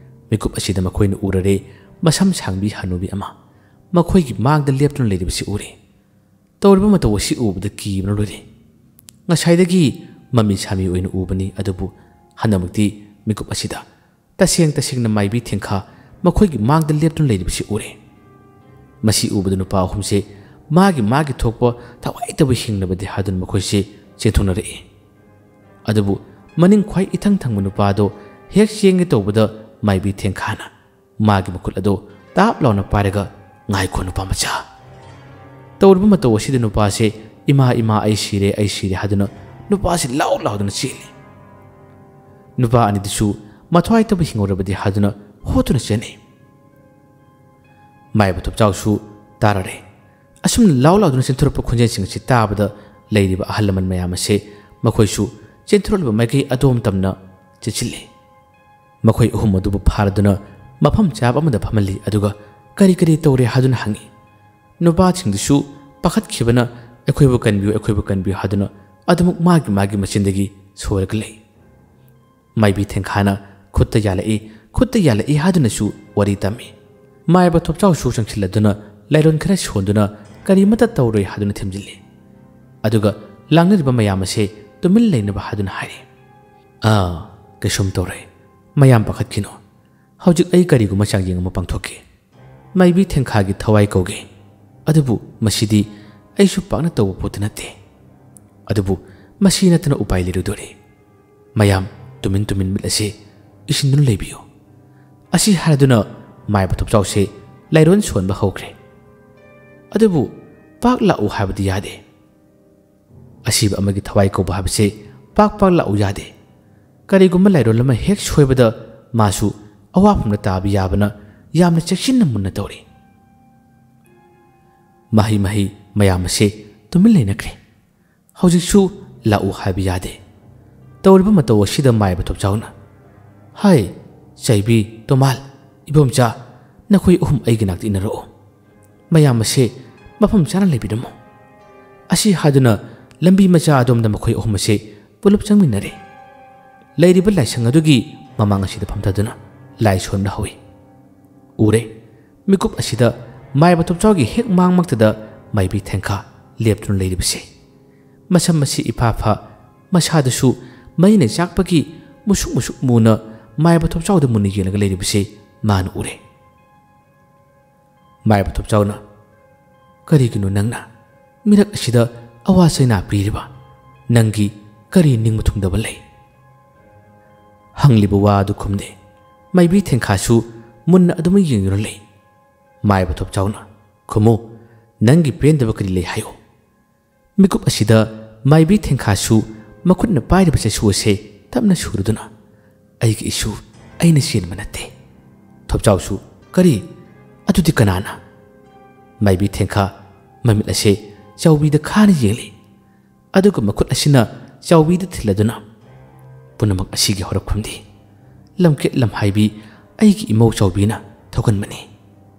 ꯃꯤꯀꯨꯞ ꯑꯁꯤꯗ ꯃꯈꯣꯏꯅ ꯎꯔꯔꯦ, ꯃꯁꯝ ꯁꯥꯡꯕꯤ ꯍꯅꯨꯕꯤ ꯑꯃ ꯃꯈꯣꯏꯒꯤ ꯃꯥꯡꯗ ꯂꯦꯞꯇꯨꯅ ꯂꯩꯔꯤꯕꯁꯤ ꯎꯔꯦ꯫ ꯇꯧꯔꯤꯕ ꯃꯇꯧ ꯑꯁꯤ ꯎꯕꯗ ꯀꯤꯕꯅ ꯂꯣꯏꯔꯦ꯫ ꯉꯁꯥꯏꯗꯒꯤ ꯃꯃꯤ ꯁꯥꯃꯤ ꯑꯣꯏꯅ ꯎꯕꯅꯤ, ꯑꯗꯨꯕꯨ ꯍꯟꯗꯛꯃꯛꯇꯤ ꯃꯤꯀꯨꯞ ꯑꯁꯤꯗ ꯇꯁꯦꯡ ꯇꯁꯦꯡꯅ ꯃꯥꯏꯕꯤ ꯊꯦꯡꯈꯥ ꯃꯈꯣꯏꯒꯤ ꯃꯥꯡꯗ ꯂꯦꯞꯇꯨꯅ ꯂꯩꯔꯤꯕꯁꯤ ꯎꯔꯦ꯫ ꯃꯁꯤ ꯎꯕꯗ ꯅꯨꯄꯥ ꯑꯍꯨꯝꯁꯦ ꯃꯥꯒꯤ ꯃꯥꯒꯤ ꯊꯣꯛꯄ ꯊꯋꯥꯏꯇꯕꯨ ꯍꯤꯡꯅꯕꯗꯤ ꯍꯥꯏꯗꯨꯅ ꯃꯈꯣꯏꯁꯦ ꯆꯦꯟꯊꯣꯛꯅꯔꯛꯏ꯫ ꯑꯗꯨꯕꯨ ꯃꯅꯤꯡ ꯈ꯭ꯋꯥꯏ ꯏꯊꯪ ꯊꯪꯕ ꯅꯨꯄꯥ ꯑꯗꯣ ꯍꯦꯛ ꯆꯦꯟꯒꯦ ꯇꯧꯕꯗ ꯃꯥꯏꯕꯤ ꯊꯦꯡꯈꯥꯅ ꯃꯥꯒꯤ ꯃꯈꯨꯠ ꯑꯗꯣ ꯇꯥꯞ ꯂꯥꯎꯅ ꯄꯥꯏꯔꯒ, "ꯉꯥꯏꯈꯣ ꯅꯨꯄꯥ ꯃꯆꯥ!" ꯇꯧꯔꯤꯕ ꯃꯇꯧ ꯑꯁꯤꯗ ꯅꯨꯄꯥꯁꯦ, "ꯏꯃꯥ, ꯏꯃꯥ, ꯑꯩ ꯁꯤꯔꯦ, ꯑꯩ ꯁꯤꯔꯦ" ꯍꯥꯏꯗꯨꯅ ꯅꯨꯄꯥꯁꯤ ꯂꯥꯎ ꯂꯥꯎꯗꯨꯅ ꯆꯦꯜꯂꯤ꯫ ꯅꯨꯄꯥ ꯑꯅꯤꯗꯨꯁꯨ ꯃꯊ꯭ꯋꯥꯏꯇꯕꯨ ꯍꯤꯡꯍꯧꯔꯕꯗꯤ ꯍꯥꯏꯗꯨꯅ ꯍꯣꯠꯇꯨꯅ ꯆꯦꯟꯅꯩ꯫ ꯃꯥꯏꯕ ꯊꯣꯞꯆꯥꯎꯁꯨ ꯇꯥꯔꯔꯦ꯫ ꯑꯁꯨꯝꯅ ꯂꯥꯎ ꯂꯥꯎꯗꯨꯅ ꯆꯦꯟꯊꯣꯔꯛꯄ ꯈꯣꯟꯖꯦꯜꯁꯤꯡ ꯑꯁꯤ ꯇꯥꯕꯗ ꯂꯩꯔꯤꯕ ꯑꯍꯜ ꯂꯃꯟ ꯃꯌꯥꯝ ꯑꯁꯦ ꯃꯈꯣꯏꯁꯨ ꯆꯦꯟꯊꯣꯔꯛꯂꯤꯕ ꯃꯥꯏꯀꯩ ꯑꯗꯣꯝ ꯇꯝꯅ ꯆꯦꯟꯁꯤꯜꯂꯤ꯫ ꯃꯈꯣꯏ ꯑꯍꯨꯝ ꯑꯗꯨꯕꯨ ꯐꯥꯔꯗꯨꯅ ꯃꯐꯝ ꯆꯥꯕ ꯑꯃꯗ ꯐꯝꯍꯜꯂꯤ, ꯑꯗꯨꯒ "ꯀꯔꯤ ꯀꯔꯤ ꯇꯧꯔꯦ?" ꯍꯥꯏꯗꯨꯅ ꯍꯪꯉꯤ꯫ ꯅꯨꯄꯥꯁꯤꯡꯗꯨꯁꯨ ꯄꯥꯈꯠꯈꯤꯕꯅ, "ꯑꯩꯈꯣꯏꯕꯨ ꯀꯟꯕꯤꯌꯨ, ꯑꯩꯈꯣꯏꯕꯨ ꯀꯟꯕꯤꯌꯨ" ꯍꯥꯏꯗꯨꯅ ꯑꯗꯨꯃꯛ ꯃꯥꯒꯤ ꯃꯥꯒꯤ ꯃꯆꯤꯟꯗꯒꯤ ꯁꯣꯏꯔꯒ ꯂꯩ꯫ ꯃꯥꯏꯕꯤ ꯊꯦꯡꯈꯥꯅ "ꯈꯨꯠꯇ ꯌꯥꯜꯂꯛꯏ, ꯈꯨꯠꯇ ꯌꯥꯜꯂꯛꯏ" ꯍꯥꯏꯗꯨꯅꯁꯨ ꯋꯥꯔꯤ ꯇꯝꯃꯤ꯫ ꯃꯥꯏꯕ ꯊꯣꯞꯆꯥꯎꯁꯨ ꯆꯪꯁꯤꯜꯂꯗꯨꯅ ꯂꯥꯏꯔꯣꯟ ꯈꯔ ꯁꯣꯟꯗꯨꯅ "ꯀꯔꯤꯃꯠꯇ ꯇꯧꯔꯣꯏ" ꯍꯥꯏꯗꯨꯅ ꯊꯦꯝꯖꯤꯜꯂꯤ꯫ ꯑꯗꯨꯒ ꯂꯥꯡꯅꯔꯤꯕ ꯃꯌꯥꯝ ꯑꯁꯦ ꯇꯨꯃꯤꯟ ꯂꯩꯅꯕ ꯍꯥꯏꯗꯨꯅ ꯍꯥꯏꯔꯤ꯫ "ꯑꯥ, "ꯀꯩꯁꯨꯝ ꯇꯧꯔꯣꯏ꯫ ꯃꯌꯥꯝ ꯄꯥꯈꯠꯈꯤꯅꯨ꯫ ꯍꯧꯖꯤꯛ ꯑꯩ ꯀꯔꯤꯒꯨꯝꯕ ꯆꯥꯡꯌꯦꯡ ꯑꯃ ꯄꯥꯡꯊꯣꯛꯀꯦ꯫ ꯃꯥꯏꯕꯤ ꯊꯦꯡꯈꯥꯒꯤ ꯊꯋꯥꯏ ꯀꯧꯒꯦ꯫ ꯑꯗꯨꯕꯨ ꯃꯁꯤꯗꯤ ꯑꯩꯁꯨ ꯄꯥꯛꯅ ꯇꯧꯕ ꯄꯣꯠꯇꯤ ꯅꯠꯇꯦ꯫ ꯑꯗꯨꯕꯨ ꯃꯁꯤ ꯅꯠꯇꯅ ꯎꯄꯥꯏ ꯂꯩꯔꯣꯏꯗꯣꯔꯤ꯫ ꯃꯌꯥꯝ ꯇꯨꯃꯤꯟ ꯇꯨꯃꯤꯟ ꯃꯤꯠ ꯑꯁꯤ ꯎꯏꯁꯤꯟꯗꯨꯅ ꯂꯩꯕꯤꯌꯨ"꯫ ꯑꯁꯤ ꯍꯥꯏꯔꯗꯨꯅ ꯃꯥꯏꯕ ꯊꯣꯞꯆꯥꯎꯁꯦ ꯂꯥꯏꯔꯣꯟ ꯁꯣꯟꯕ ꯍꯧꯈ꯭ꯔꯦ꯫ ꯑꯗꯨꯕꯨ ꯄꯥꯛ ꯂꯥꯛꯎ ꯍꯥꯏꯕꯗꯤ ꯌꯥꯗꯦ꯫ ꯑꯁꯤꯕ ꯑꯃꯒꯤ ꯊꯋꯥꯏ ꯀꯧꯕ ꯍꯥꯏꯕꯁꯦ ꯄꯥꯛ ꯄꯥꯛ ꯂꯥꯛꯎ ꯌꯥꯗꯦ꯫ ꯀꯔꯤꯒꯨꯝꯕ ꯂꯥꯏꯔꯣꯜ ꯑꯃ ꯍꯦꯛ ꯁꯣꯏꯕꯗ ꯃꯥꯁꯨ ꯑꯋꯥꯐꯝꯗ ꯇꯥꯕ ꯌꯥꯕꯅ ꯌꯥꯝꯅ ꯆꯦꯛꯁꯤꯟꯅ ꯃꯨꯟꯅ ꯇꯧꯔꯤ꯫ ꯃꯍꯩ ꯃꯍꯩ ꯃꯌꯥꯝ ꯑꯁꯦ ꯇꯨꯃꯤꯟ ꯂꯩꯅꯈ꯭ꯔꯦ꯫ ꯍꯧꯖꯤꯛꯁꯨ ꯂꯥꯛꯎ ꯍꯥꯏꯕ ꯌꯥꯗꯦ꯫ ꯇꯧꯔꯤꯕ ꯃꯇꯧ ꯑꯁꯤꯗ ꯃꯥꯏꯕ ꯊꯣꯞꯆꯥꯎꯅ, "ꯍꯥꯏ, ꯆꯩꯕꯤ, ꯇꯣꯃꯥꯜ, ꯏꯕꯣꯝꯆꯥ, ꯅꯈꯣꯏ ꯑꯍꯨꯝ ꯑꯩꯒꯤ ꯅꯥꯛꯇ ꯏꯟꯅꯔꯛꯑꯣ꯫ ꯃꯌꯥꯝ ꯑꯁꯦ ꯃꯐꯝ ꯆꯥꯅ ꯂꯩꯕꯤꯔꯝꯃꯣ"꯫ ꯑꯁꯤ ꯍꯥꯏꯗꯨꯅ ꯂꯝꯕꯤ ꯃꯆꯥ ꯑꯗꯣꯝꯗ ꯃꯈꯣꯏ ꯑꯍꯨꯝ ꯑꯁꯦ ꯄꯨꯂꯞ ꯆꯪꯃꯤꯟꯅꯔꯦ꯫ ꯂꯩꯔꯤꯕ ꯂꯥꯏꯁꯪ ꯑꯗꯨꯒꯤ ꯃꯃꯥꯡ ꯑꯁꯤꯗ ꯐꯝꯊꯗꯨꯅ ꯂꯥꯏ ꯁꯣꯟꯕ ꯍꯧꯏ꯫ ꯎꯔꯦ, ꯃꯤꯀꯨꯞ ꯑꯁꯤꯗ ꯃꯥꯏꯕ ꯊꯣꯞꯆꯥꯎꯒꯤ ꯍꯦꯛ ꯃꯥꯡꯃꯛꯇꯗ ꯃꯥꯏꯕꯤ ꯊꯦꯡꯈꯥ ꯂꯦꯞꯇꯨꯅ ꯂꯩꯔꯤꯕꯁꯦ꯫ ꯃꯁꯝ ꯑꯁꯤ ꯏꯐꯥ ꯐꯥ, ꯃꯁꯥꯗꯁꯨ ꯃꯩꯅ ꯆꯥꯛꯄꯒꯤ ꯃꯨꯁꯨꯛ ꯃꯨꯁꯨꯛ ꯃꯨꯅ ꯃꯥꯏꯕ ꯊꯣꯞꯆꯥꯎꯗ ꯃꯨꯟꯅ ꯌꯦꯡꯂꯒ ꯂꯩꯔꯤꯕꯁꯦ ꯃꯥꯅ ꯎꯔꯦ꯫ ꯃꯥꯏꯕ ꯊꯣꯞꯆꯥꯎꯅ, "ꯀꯔꯤꯒꯤꯅꯣ ꯅꯪꯅ ꯃꯤꯔꯛ ꯑꯁꯤꯗ ꯑꯋꯥ ꯆꯩꯅꯥ ꯄꯤꯔꯤꯕ? ꯅꯪꯒꯤ ꯀꯔꯤ ꯅꯤꯡꯕ ꯊꯨꯡꯗꯕ ꯂꯩ?" ꯍꯪꯂꯤꯕ ꯋꯥ ꯑꯗꯨ ꯈꯨꯝꯗꯦ꯫ ꯃꯥꯏꯕꯤ ꯊꯦꯡꯈꯥꯁꯨ ꯃꯨꯟꯅ ꯑꯗꯨꯃꯛ ꯌꯦꯡꯗꯨꯅ ꯂꯩ꯫ ꯃꯥꯏꯕ ꯊꯣꯞꯆꯥꯎꯅ, "ꯈꯨꯝꯃꯨ, ꯅꯪꯒꯤ ꯄꯦꯟꯗꯕ ꯀꯔꯤ ꯂꯩ ꯍꯥꯏꯌꯨ"꯫ ꯃꯤꯀꯨꯞ ꯑꯁꯤꯗ ꯃꯥꯏꯕꯤ ꯊꯦꯡꯈꯥꯁꯨ ꯃꯈꯨꯠꯅ ꯄꯥꯏꯔꯤꯕ ꯆꯩꯁꯨ ꯑꯁꯦ ꯇꯞꯅ ꯁꯨꯔꯗꯨꯅ, "ꯑꯩꯒꯤ ꯏꯁꯨ ꯑꯩꯅ ꯆꯦꯟꯕ ꯅꯠꯇꯦ"꯫ ꯊꯣꯞꯆꯥꯎꯁꯨ, "ꯀꯔꯤ? ꯑꯗꯨꯗꯤ ꯀꯅꯥꯅ?" ꯃꯥꯏꯕꯤ ꯊꯦꯡꯈꯥ ꯃꯃꯤꯠ ꯑꯁꯦ ꯆꯥꯎꯕꯤꯗ ꯈꯥꯅ ꯌꯦꯡꯂꯤ꯫ ꯑꯗꯨꯒ ꯃꯈꯨꯠ ꯑꯁꯤꯅ ꯆꯥꯎꯕꯤꯗ ꯊꯤꯜꯂꯗꯨꯅ, "ꯄꯨꯝꯅꯃꯛ ꯑꯁꯤꯒꯤ ꯍꯧꯔꯛꯐꯝꯗꯤ ꯂꯝꯀꯦꯠ ꯂꯝꯍꯥꯏꯕꯤ ꯑꯩꯒꯤ ꯏꯃꯧ ꯆꯥꯎꯕꯤꯅ ꯊꯣꯛꯍꯟꯕꯅꯤ"꯫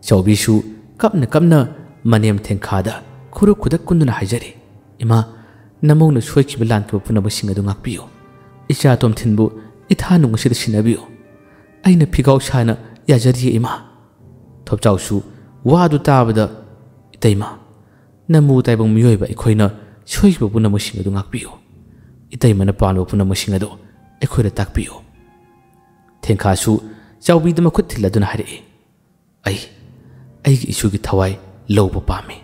ꯆꯥꯎꯕꯤꯁꯨ ꯀꯞꯅ ꯀꯞꯅ ꯃꯅꯦꯝ ꯊꯦꯡꯈꯥꯗ ꯈꯨꯔꯨ ꯈꯨꯗꯛ ꯀꯨꯟꯗꯨꯅ ꯍꯥꯏꯖꯔꯤ, "ꯏꯃꯥ, ꯅꯃꯧꯅ ꯁꯣꯏꯈꯤꯕ ꯂꯥꯟꯈꯤꯕ ꯄꯨꯝꯅꯃꯛꯁꯤꯡ ꯑꯗꯨ ꯉꯥꯛꯄꯤꯌꯨ꯫ ꯏꯆꯥ ꯇꯣꯝꯊꯤꯟꯕꯨ ꯏꯊꯥ ꯅꯨꯡ ꯑꯁꯤꯗ ꯁꯤꯟꯅꯕꯤꯌꯨ꯫ ꯑꯩꯅ ꯐꯤꯒꯥꯎ ꯁꯥꯅ ꯌꯥꯖꯔꯤꯌꯦ, ꯏꯃꯥ"꯫ ꯊꯣꯞꯆꯥꯎꯁꯨ ꯋꯥꯗꯨ ꯇꯥꯕꯗ, "ꯏꯇꯩꯃ, ꯅꯃꯨ ꯇꯥꯏꯕꯪ ꯃꯤꯑꯣꯏꯕ ꯑꯩꯈꯣꯏꯅ ꯁꯣꯏꯈꯤꯕ ꯄꯨꯝꯅꯃꯛꯁꯤꯡ ꯑꯗꯨ ꯉꯥꯛꯄꯤꯌꯨ꯫ ꯏꯇꯩꯃꯅ ꯄꯥꯝꯂꯤꯕ ꯄꯨꯝꯅꯃꯛꯁꯤꯡ ꯑꯗꯨ ꯑꯩꯈꯣꯏꯗ ꯇꯥꯛꯄꯤꯌꯨ"꯫ ꯊꯦꯡꯈꯥꯁꯨ ꯆꯥꯎꯕꯤꯗ ꯃꯈꯨꯠ ꯊꯤꯜꯂꯗꯨꯅ ꯍꯥꯏꯔꯛꯏ, "ꯑꯩ ꯑꯩꯒꯤ ꯏꯁꯨꯒꯤ ꯊꯋꯥꯏ ꯂꯧꯕ ꯄꯥꯝꯃꯤ꯫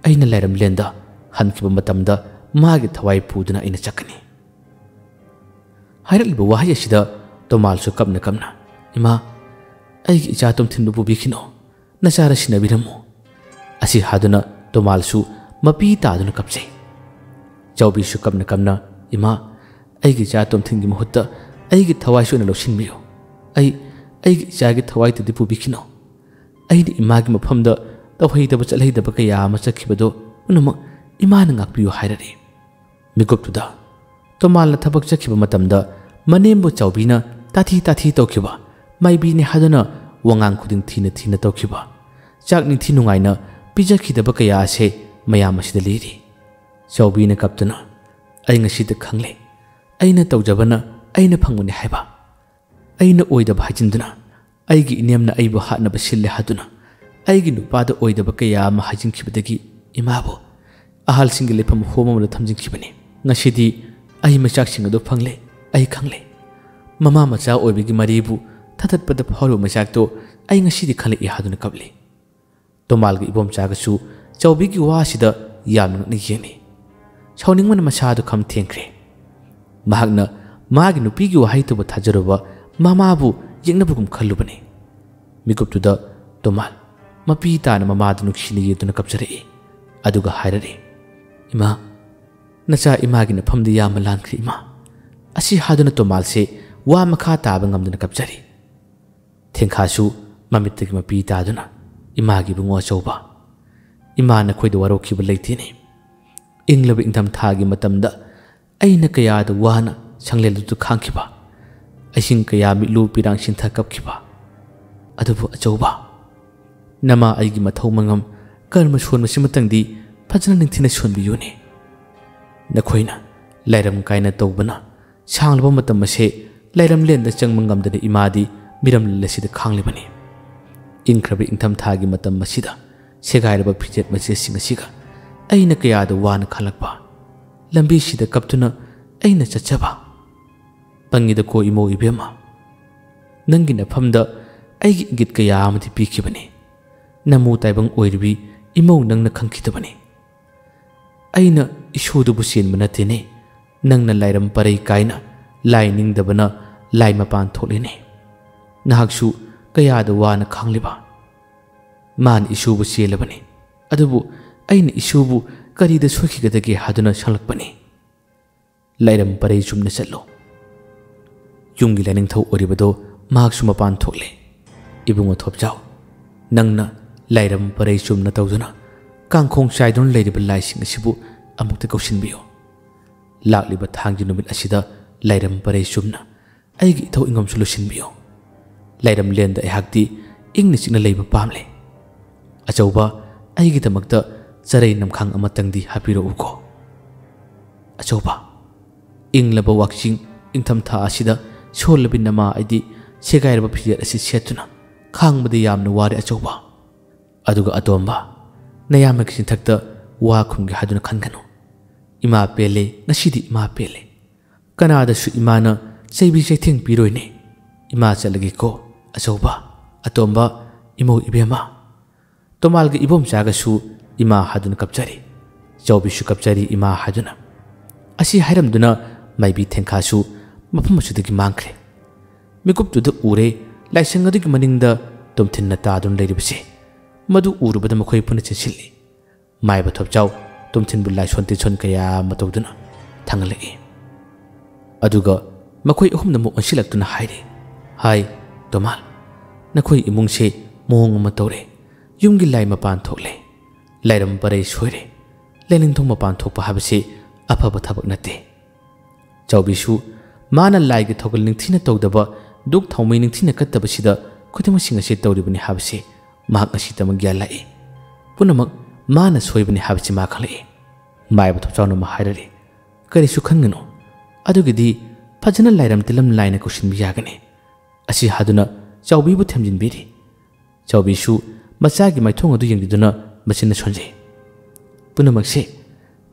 ꯑꯩꯅ ꯂꯥꯏꯔꯝꯂꯦꯟꯗ ꯍꯟꯈꯤꯕ ꯃꯇꯝꯗ ꯃꯥꯒꯤ ꯊꯋꯥꯏ ꯄꯨꯗꯨꯅ ꯑꯩꯅ ꯆꯠꯀꯅꯤ"꯫ ꯍꯥꯏꯔꯛꯂꯤꯕ ꯋꯥꯍꯩ ꯑꯁꯤꯗ ꯇꯣꯃꯥꯜꯁꯨ ꯀꯞꯅ ꯀꯞꯅ, "ꯏꯃꯥ, ꯑꯩꯒꯤ ꯏꯆꯥ ꯇꯣꯝꯊꯤꯟꯕꯨ ꯄꯨꯕꯤꯈꯤꯅꯣ, ꯅꯆꯥꯔ ꯁꯤꯟꯅꯕꯤꯔꯝꯃꯨ"꯫ ꯑꯁꯤ ꯍꯥꯏꯗꯨꯅ ꯇꯣꯃꯥꯜꯁꯨ ꯃꯄꯤ ꯇꯥꯗꯨꯅ ꯀꯞꯆꯩ꯫ ꯆꯥꯎꯕꯤꯁꯨ ꯀꯞꯅ ꯀꯞꯅ, "ꯏꯃꯥ, ꯑꯩꯒꯤ ꯏꯆꯥ ꯇꯣꯝꯊꯤꯟꯒꯤ ꯃꯍꯨꯠꯇ ꯑꯩꯒꯤ ꯊꯋꯥꯏꯁꯨ ꯑꯣꯏꯅ ꯂꯧꯁꯤꯟꯕꯤꯌꯨ꯫ ꯑꯩ ꯑꯩꯒꯤ ꯏꯆꯥꯒꯤ ꯊꯋꯥꯏꯗꯨꯗꯤ ꯄꯨꯕꯤꯈꯤꯅꯣ꯫ ꯑꯩꯅ ꯏꯃꯥꯒꯤ ꯃꯐꯝꯗ ꯇꯧꯍꯩꯗꯕ ꯆꯠꯍꯩꯗꯕ ꯀꯌꯥ ꯑꯃ ꯆꯠꯈꯤꯕꯗꯣ ꯄꯨꯝꯅꯃꯛ ꯏꯃꯥꯅ ꯉꯥꯛꯄꯤꯌꯨ" ꯍꯥꯏꯔꯛꯏ꯫ ꯃꯤꯀꯨꯞꯇꯨꯗ ꯇꯣꯃꯥꯜꯅ ꯊꯕꯛ ꯆꯠꯈꯤꯕ ꯃꯇꯝꯗ ꯃꯅꯦꯝꯕꯨ ꯆꯥꯎꯕꯤꯅ ꯇꯥꯊꯤ ꯇꯥꯊꯤ ꯇꯧꯈꯤꯕ, ꯃꯥꯏꯕꯤꯅꯤ ꯍꯥꯏꯗꯨꯅ ꯋꯥꯉꯥꯡ ꯈꯨꯗꯤꯡ ꯊꯤꯅ ꯊꯤꯅ ꯇꯧꯈꯤꯕ, ꯆꯥꯛ ꯅꯤꯡꯊꯤ ꯅꯨꯡꯉꯥꯏꯅ ꯄꯤꯖꯈꯤꯗꯕ ꯀꯌꯥ ꯑꯁꯦ ꯃꯌꯥꯝ ꯑꯁꯤꯗ ꯂꯤꯔꯤ꯫ ꯆꯥꯎꯕꯤꯅ ꯀꯞꯇꯨꯅ, "ꯑꯩ ꯉꯁꯤꯗ ꯈꯪꯂꯦ, ꯑꯩꯅ ꯇꯧꯖꯕꯅ ꯑꯩꯅ ꯐꯪꯕꯅꯤ ꯍꯥꯏꯕ꯫ ꯑꯩꯅ ꯑꯣꯏꯗꯕ ꯍꯥꯏꯖꯤꯟꯗꯨꯅ, ꯑꯩꯒꯤ ꯏꯅꯦꯝꯅ ꯑꯩꯕꯨ ꯍꯥꯠꯅꯕ ꯁꯤꯜꯂꯦ ꯍꯥꯏꯗꯨꯅ, ꯑꯩꯒꯤ ꯅꯨꯄꯥꯗ ꯑꯣꯏꯗꯕ ꯀꯌꯥ ꯑꯃ ꯍꯥꯏꯖꯤꯟꯈꯤꯕꯗꯒꯤ ꯏꯃꯥꯕꯨ ꯑꯍꯜꯁꯤꯡꯒꯤ ꯂꯩꯐꯝ ꯍꯣꯝ ꯑꯃꯗ ꯊꯝꯖꯤꯟꯈꯤꯕꯅꯤ꯫ ꯉꯁꯤꯗꯤ ꯑꯩ ꯃꯆꯥꯛꯁꯤꯡ ꯑꯗꯨ ꯐꯪꯂꯦ, ꯑꯩ ꯈꯪꯂꯦ꯫ ꯃꯃꯥ ꯃꯆꯥ ꯑꯣꯏꯕꯒꯤ ꯃꯔꯤꯕꯨ ꯊꯥꯗꯠꯄꯗ ꯐꯥꯎꯔꯤꯕ ꯃꯆꯥꯛꯇꯣ ꯑꯩ ꯉꯁꯤꯗꯤ ꯈꯪꯂꯛꯏ" ꯍꯥꯏꯗꯨꯅ ꯀꯞꯂꯤ꯫ ꯇꯣꯃꯥꯜꯒ ꯏꯕꯣꯝꯆꯥꯒꯁꯨ ꯆꯥꯎꯕꯤꯒꯤ ꯋꯥ ꯑꯁꯤꯗ ꯌꯥꯝꯅ ꯉꯛꯅ ꯌꯦꯡꯂꯤ꯫ ꯁꯥꯎꯅꯤꯡꯕꯅ ꯃꯁꯥꯗꯨ ꯈꯝ ꯊꯦꯡꯈ꯭ꯔꯦ꯫ ꯃꯍꯥꯛꯅ ꯃꯥꯒꯤ ꯅꯨꯄꯤꯒꯤ ꯋꯥꯍꯩꯗꯨꯕꯨ ꯊꯥꯖꯔꯨꯕ ꯃꯃꯥꯕꯨ ꯌꯦꯛꯅꯕꯒꯨꯝ ꯈꯜꯂꯨꯕꯅꯤ꯫ ꯃꯤꯀꯨꯞꯇꯨꯗ ꯇꯣꯃꯥꯜ ꯃꯄꯤ ꯇꯥꯅ ꯃꯃꯥꯗ ꯅꯨꯡꯁꯤꯅ ꯌꯦꯡꯗꯨꯅ ꯀꯞꯆꯔꯛꯏ꯫ ꯑꯗꯨꯒ ꯍꯥꯏꯔꯛꯏ, "ꯏꯃꯥ, ꯅꯆꯥ ꯏꯃꯥꯒꯤ ꯅꯐꯝꯗ ꯌꯥꯝꯅ ꯂꯥꯟꯈ꯭ꯔꯦ ꯏꯃꯥ"꯫ ꯑꯁꯤ ꯍꯥꯏꯗꯨꯅ ꯇꯣꯃꯥꯜꯁꯦ ꯋꯥ ꯃꯈꯥ ꯇꯥꯕ ꯉꯝꯗꯅ ꯀꯞꯆꯔꯤ꯫ ꯊꯦꯡꯈꯥꯁꯨ ꯃꯃꯤꯠꯇꯒꯤ ꯃꯄꯤ ꯇꯥꯗꯨꯅ ꯏꯃꯥꯒꯤ ꯏꯕꯨꯡꯉꯣ ꯑꯆꯧꯕ, ꯏꯃꯥ ꯅꯈꯣꯏꯗ ꯋꯥꯔꯧꯈꯤꯕ ꯂꯩꯇꯦꯅꯦ꯫ ꯏꯪꯂꯕ ꯏꯪꯊꯝꯊꯥꯒꯤ ꯃꯇꯝꯗ ꯑꯩꯅ ꯀꯌꯥꯗ ꯋꯥꯅ ꯁꯪꯂꯦꯟꯗꯨꯗ ꯈꯥꯡꯈꯤꯕ, ꯑꯍꯤꯡ ꯀꯌꯥ ꯃꯤꯠꯂꯨ ꯄꯤꯔꯥꯡ ꯁꯤꯟꯊ ꯀꯞꯈꯤꯕ꯫ ꯑꯗꯨꯕꯨ ꯑꯆꯧꯕ, ꯅꯃꯥ ꯑꯩꯒꯤ ꯃꯊꯧ ꯃꯉꯝ ꯀꯔꯃ ꯁꯣꯟꯕꯁꯤꯃꯇꯪꯗꯤ ꯐꯖꯅ ꯅꯤꯡꯊꯤꯅ ꯁꯣꯟꯕꯤꯌꯨꯅꯦ꯫ ꯅꯈꯣꯏꯅ ꯂꯥꯏꯔꯝ ꯀꯥꯏꯅ ꯇꯧꯕꯅ ꯁꯥꯡꯂꯕ ꯃꯇꯝ ꯑꯁꯦ ꯂꯥꯏꯔꯝꯂꯦꯟꯗ ꯆꯪꯕ ꯉꯝꯗꯅ ꯏꯃꯥꯗꯤ ꯃꯤꯔꯝ ꯑꯁꯤꯗ ꯈꯥꯡꯂꯤꯕꯅꯤ꯫ ꯏꯪꯈ꯭ꯔꯕ ꯏꯪꯊꯝꯊꯥꯒꯤ ꯃꯇꯝ ꯑꯁꯤꯗ ꯁꯦꯒꯥꯏꯔꯕ ꯐꯤꯖꯦꯠ ꯃꯆꯦꯠꯁꯤꯡ ꯑꯁꯤꯒ ꯑꯩꯅ ꯀꯌꯥꯗ ꯋꯥꯅ ꯈꯜꯂꯛꯄ꯫ ꯂꯝꯕꯤꯁꯤꯗ ꯀꯞꯇꯨꯅ ꯑꯩꯅ ꯆꯠꯆꯕ꯫ ꯄꯪꯉꯤꯗꯀꯣ ꯏꯃꯧ ꯏꯕꯦꯝꯃ, ꯅꯪꯒꯤ ꯅꯐꯝꯗ ꯑꯩꯒꯤ ꯏꯪꯒꯤꯠ ꯀꯌꯥ ꯑꯃꯗꯤ ꯄꯤꯈꯤꯕꯅꯤ꯫ ꯅꯃꯨ ꯇꯥꯏꯕꯪ ꯑꯣꯏꯔꯤꯕꯤ ꯏꯃꯧ ꯅꯪꯅ ꯈꯪꯈꯤꯗꯕꯅꯤ꯫ ꯑꯩꯅ ꯏꯁꯨꯗꯨꯕꯨ ꯆꯦꯟꯕ ꯅꯠꯇꯦꯅꯦ꯫ ꯅꯪꯅ ꯂꯥꯏꯔꯝ ꯄꯔꯩ ꯀꯥꯏꯅ ꯂꯥꯏ ꯅꯤꯡꯗꯕꯅ ꯂꯥꯏ ꯃꯄꯥꯟ ꯊꯣꯛꯂꯤꯅꯦ꯫ ꯅꯍꯥꯛꯁꯨ ꯀꯌꯥꯗ ꯋꯥꯅ ꯈꯥꯡꯂꯤꯕ꯫ ꯃꯥꯅ ꯏꯁꯨꯕꯨ ꯆꯦꯜꯂꯕꯅꯤ꯫ ꯑꯗꯨꯕꯨ ꯑꯩꯅ ꯏꯁꯨꯕꯨ ꯀꯔꯤꯗ ꯁꯣꯏꯈꯤꯒꯗꯒꯦ ꯍꯥꯏꯗꯨꯅ ꯁꯪꯂꯛꯄꯅꯤ꯫ ꯂꯥꯏꯔꯝ ꯄꯔꯩ ꯆꯨꯝꯅ ꯆꯠꯂꯣ꯫ ꯌꯨꯝꯒꯤ ꯂꯥꯏꯅꯤꯡꯊꯧ ꯑꯣꯏꯔꯤꯕꯗꯣ ꯃꯍꯥꯛꯁꯨ ꯃꯄꯥꯟ ꯊꯣꯛꯂꯦ꯫ ꯏꯕꯨꯡꯉꯣ ꯊꯣꯞꯆꯥꯎ, ꯅꯪꯅ ꯂꯥꯏꯔꯝ ꯄꯔꯩ ꯆꯨꯝꯅ ꯇꯧꯗꯨꯅ ꯀꯥꯡꯈꯣꯡ ꯆꯥꯏꯗꯨꯅ ꯂꯩꯔꯤꯕ ꯂꯥꯏꯁꯤꯡ ꯑꯁꯤꯕꯨ ꯑꯃꯨꯛꯇ ꯀꯧꯁꯤꯟꯕꯤꯌꯨ꯫ ꯂꯥꯛꯂꯤꯕ ꯊꯥꯡꯖ ꯅꯨꯃꯤꯠ ꯑꯁꯤꯗ ꯂꯥꯏꯔꯝ ꯄꯔꯩ ꯆꯨꯝꯅ ꯑꯩꯒꯤ ꯏꯊꯧ ꯏꯉꯝꯁꯨ ꯂꯣꯏꯁꯤꯟꯕꯤꯌꯨ꯫ ꯂꯥꯏꯔꯝꯂꯦꯟꯗ ꯑꯩꯍꯥꯛꯇꯤ ꯏꯪꯅ ꯆꯤꯛꯅ ꯂꯩꯕ ꯄꯥꯝꯂꯦ꯫ ꯑꯆꯧꯕ, ꯑꯩꯒꯤꯗꯃꯛꯇ ꯆꯔꯩ ꯅꯝꯈꯥꯡ ꯑꯃꯇꯪꯗꯤ ꯍꯥꯞꯄꯤꯔꯛꯎꯀꯣ꯫ ꯑꯆꯧꯕ, ꯏꯪꯂꯕ ꯋꯥꯛꯆꯤꯡ ꯏꯪꯊꯝꯊꯥ ꯑꯁꯤꯗ ꯁꯣꯜꯂꯕꯤ ꯅꯃꯥ ꯑꯩꯗꯤ ꯁꯦꯒꯥꯏꯔꯕ ꯐꯤꯖꯦꯠ ꯑꯁꯤ ꯁꯦꯠꯇꯨꯅ ꯈꯥꯡꯕꯗ ꯌꯥꯝꯅ ꯋꯥꯔꯦ ꯑꯆꯧꯕ꯫ ꯑꯗꯨꯒ ꯑꯇꯣꯝꯕ, ꯅꯌꯥꯝꯕꯒꯤ ꯆꯤꯟꯊꯛꯇ ꯋꯥ ꯈꯨꯝꯒꯦ ꯍꯥꯏꯗꯨꯅ ꯈꯟꯒꯅꯨ꯫ ꯏꯃꯥ ꯄꯦꯜꯂꯦ, ꯉꯁꯤꯗꯤ ꯏꯃꯥ ꯄꯦꯜꯂꯦ꯫ ꯀꯅꯥꯗꯁꯨ ꯏꯃꯥꯅ ꯆꯩꯕꯤ ꯆꯩꯊꯦꯡ ꯄꯤꯔꯣꯏꯅꯦ꯫ ꯏꯃꯥ ꯆꯠꯂꯒꯦꯀꯣ꯫ ꯑꯆꯧꯕ, ꯑꯇꯣꯝꯕ, ꯏꯃꯧ ꯏꯕꯦꯝꯃ꯫ ꯇꯣꯃꯥꯜꯒ ꯏꯕꯣꯝꯆꯥꯒꯁꯨ ꯏꯃꯥ ꯍꯥꯏꯗꯨꯅ ꯀꯞꯆꯔꯤ꯫ ꯆꯥꯎꯕꯤꯁꯨ ꯀꯞꯆꯔꯤ ꯏꯃꯥ ꯍꯥꯏꯗꯨꯅ꯫ ꯑꯁꯤ ꯍꯥꯏꯔꯝꯗꯨꯅ ꯃꯥꯏꯕꯤ ꯊꯦꯡꯈꯥꯁꯨ ꯃꯐꯝ ꯑꯁꯤꯗꯒꯤ ꯃꯥꯡꯈ꯭ꯔꯦ꯫ ꯃꯤꯀꯨꯞꯇꯨꯗ ꯎꯔꯦ ꯂꯥꯏꯁꯪ ꯑꯗꯨꯒꯤ ꯃꯅꯤꯡꯗ ꯇꯨꯝꯊꯤꯟꯅ ꯇꯥꯗꯨꯅ ꯂꯩꯔꯤꯕꯁꯦ꯫ ꯃꯗꯨ ꯎꯔꯨꯕꯗ ꯃꯈꯣꯏ ꯄꯨꯟꯅ ꯆꯦꯟꯁꯤꯜꯂꯤ꯫ ꯃꯥꯏꯕ ꯊꯣꯞꯆꯥꯎ ꯇꯨꯝꯊꯤꯟꯕꯨ ꯂꯥꯏꯁꯣꯟ ꯇꯤꯟꯁꯣꯟ ꯀꯌꯥ ꯑꯃ ꯇꯧꯗꯨꯅ ꯊꯥꯡꯒꯠꯂꯛꯏ꯫ ꯑꯗꯨꯒ ꯃꯈꯣꯏ ꯑꯍꯨꯝꯅ ꯑꯃꯨꯛ ꯑꯣꯟꯁꯤꯜꯂꯛꯇꯨꯅ ꯍꯥꯏꯔꯤ, "ꯍꯥꯏ, ꯇꯣꯃꯥꯜ, ꯅꯈꯣꯏ ꯏꯃꯨꯡꯁꯦ ꯃꯑꯣꯡ ꯑꯃ ꯇꯧꯔꯦ꯫ ꯌꯨꯝꯒꯤ ꯂꯥꯏ ꯃꯄꯥꯟ ꯊꯣꯛꯂꯦ꯫ ꯂꯥꯏꯔꯝ ꯄꯔꯩ ꯁꯣꯏꯔꯦ꯫ ꯂꯥꯏꯅꯤꯡꯊꯧ ꯃꯄꯥꯟ ꯊꯣꯛꯄ ꯍꯥꯏꯕꯁꯤ ꯑꯐꯕ ꯊꯕꯛ ꯅꯠꯇꯦ꯫" ꯆꯥꯎꯕꯤꯁꯨ ꯃꯥꯅ ꯂꯥꯏꯒꯤ ꯊꯧꯒꯜ ꯅꯤꯡꯊꯤꯅ ꯇꯧꯗꯕ, ꯗꯨꯛ ꯊꯥꯎꯃꯩ ꯅꯤꯡꯊꯤꯅ ꯀꯠꯇꯕꯁꯤꯗ ꯈꯨꯗꯤꯡꯃꯛꯁꯤꯡ ꯑꯁꯤ ꯇꯧꯔꯤꯕꯅꯤ ꯍꯥꯏꯕꯁꯤ ꯃꯍꯥꯛ ꯉꯁꯤꯇꯃꯛ ꯒ꯭ꯌꯥꯟ ꯂꯥꯛꯏ꯫ ꯄꯨꯝꯅꯃꯛ ꯃꯥꯅ ꯁꯣꯏꯕꯅꯤ ꯍꯥꯏꯕꯁꯤ ꯃꯥ ꯈꯪꯂꯛꯏ꯫ ꯃꯥꯏꯕ ꯊꯣꯞꯆꯥꯎꯅ ꯑꯃ ꯍꯥꯏꯔꯔꯤ, "ꯀꯔꯤꯁꯨ ꯈꯟꯒꯅꯨ꯫ ꯑꯗꯨꯒꯤꯗꯤ ꯐꯖꯅ ꯂꯥꯏꯔꯝ ꯇꯤꯜꯂꯝ ꯂꯥꯏꯅ ꯀꯧꯁꯤꯟꯕ ꯌꯥꯒꯅꯤ꯫" ꯑꯁꯤ ꯍꯥꯏꯗꯨꯅ ꯆꯥꯎꯕꯤꯕꯨ ꯊꯦꯝꯖꯤꯟꯕꯤꯔꯤ꯫ ꯆꯥꯎꯕꯤꯁꯨ ꯃꯆꯥꯒꯤ ꯃꯥꯏꯊꯣꯡ ꯑꯗꯨ ꯌꯦꯡꯕꯤꯗꯨꯅ ꯃꯆꯤꯟꯅ ꯁꯣꯟꯖꯩ꯫ "ꯄꯨꯝꯅꯃꯛꯁꯦ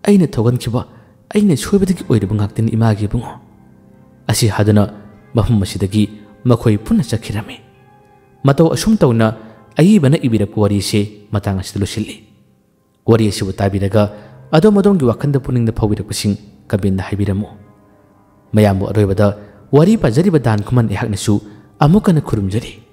ꯑꯩꯅ ꯊꯧꯒꯟꯈꯤꯕ, ꯑꯩꯅ ꯁꯣꯏꯕꯗꯒꯤ ꯑꯣꯏꯔꯤꯕ ꯉꯥꯛꯇꯅꯤ ꯏꯃꯥꯒꯤ ꯏꯕꯨꯡꯉꯣ꯫" ꯑꯁꯤ ꯍꯥꯏꯗꯨꯅ ꯃꯐꯝ ꯑꯁꯤꯗꯒꯤ ꯃꯈꯣꯏ ꯄꯨꯟꯅ ꯆꯠꯈꯤꯔꯝꯃꯤ꯫ ꯃꯇꯧ ꯑꯁꯨꯝ ꯇꯧꯅ ꯑꯏꯕꯅ ꯏꯕꯤꯔꯛꯄ ꯋꯥꯔꯤꯁꯤ ꯃꯇꯥꯡ ꯑꯁꯤꯗ ꯂꯣꯏꯁꯤꯜꯂꯤ꯫ ꯋꯥꯔꯤ ꯑꯁꯤꯕꯨ ꯇꯥꯕꯤꯔꯒ ꯑꯗꯣꯝ ꯑꯗꯣꯝꯒꯤ ꯋꯥꯈꯜꯗ ꯄꯨꯛꯅꯤꯡꯗ ꯐꯥꯎꯕꯤꯔꯛꯄꯁꯤꯡ comment ꯍꯥꯏꯕꯤꯔꯝꯃꯨ꯫ ꯃꯌꯥꯝꯕꯨ ꯑꯔꯣꯏꯕꯗ ꯋꯥꯔꯤ ꯄꯥꯖꯔꯤꯕ ꯗꯥꯟ ꯈꯨꯃꯟ ꯑꯩꯍꯥꯛꯅꯁꯨ ꯑꯃꯨꯛ ꯍꯟꯅ ꯈꯨꯔꯨꯝꯖꯔꯤ꯫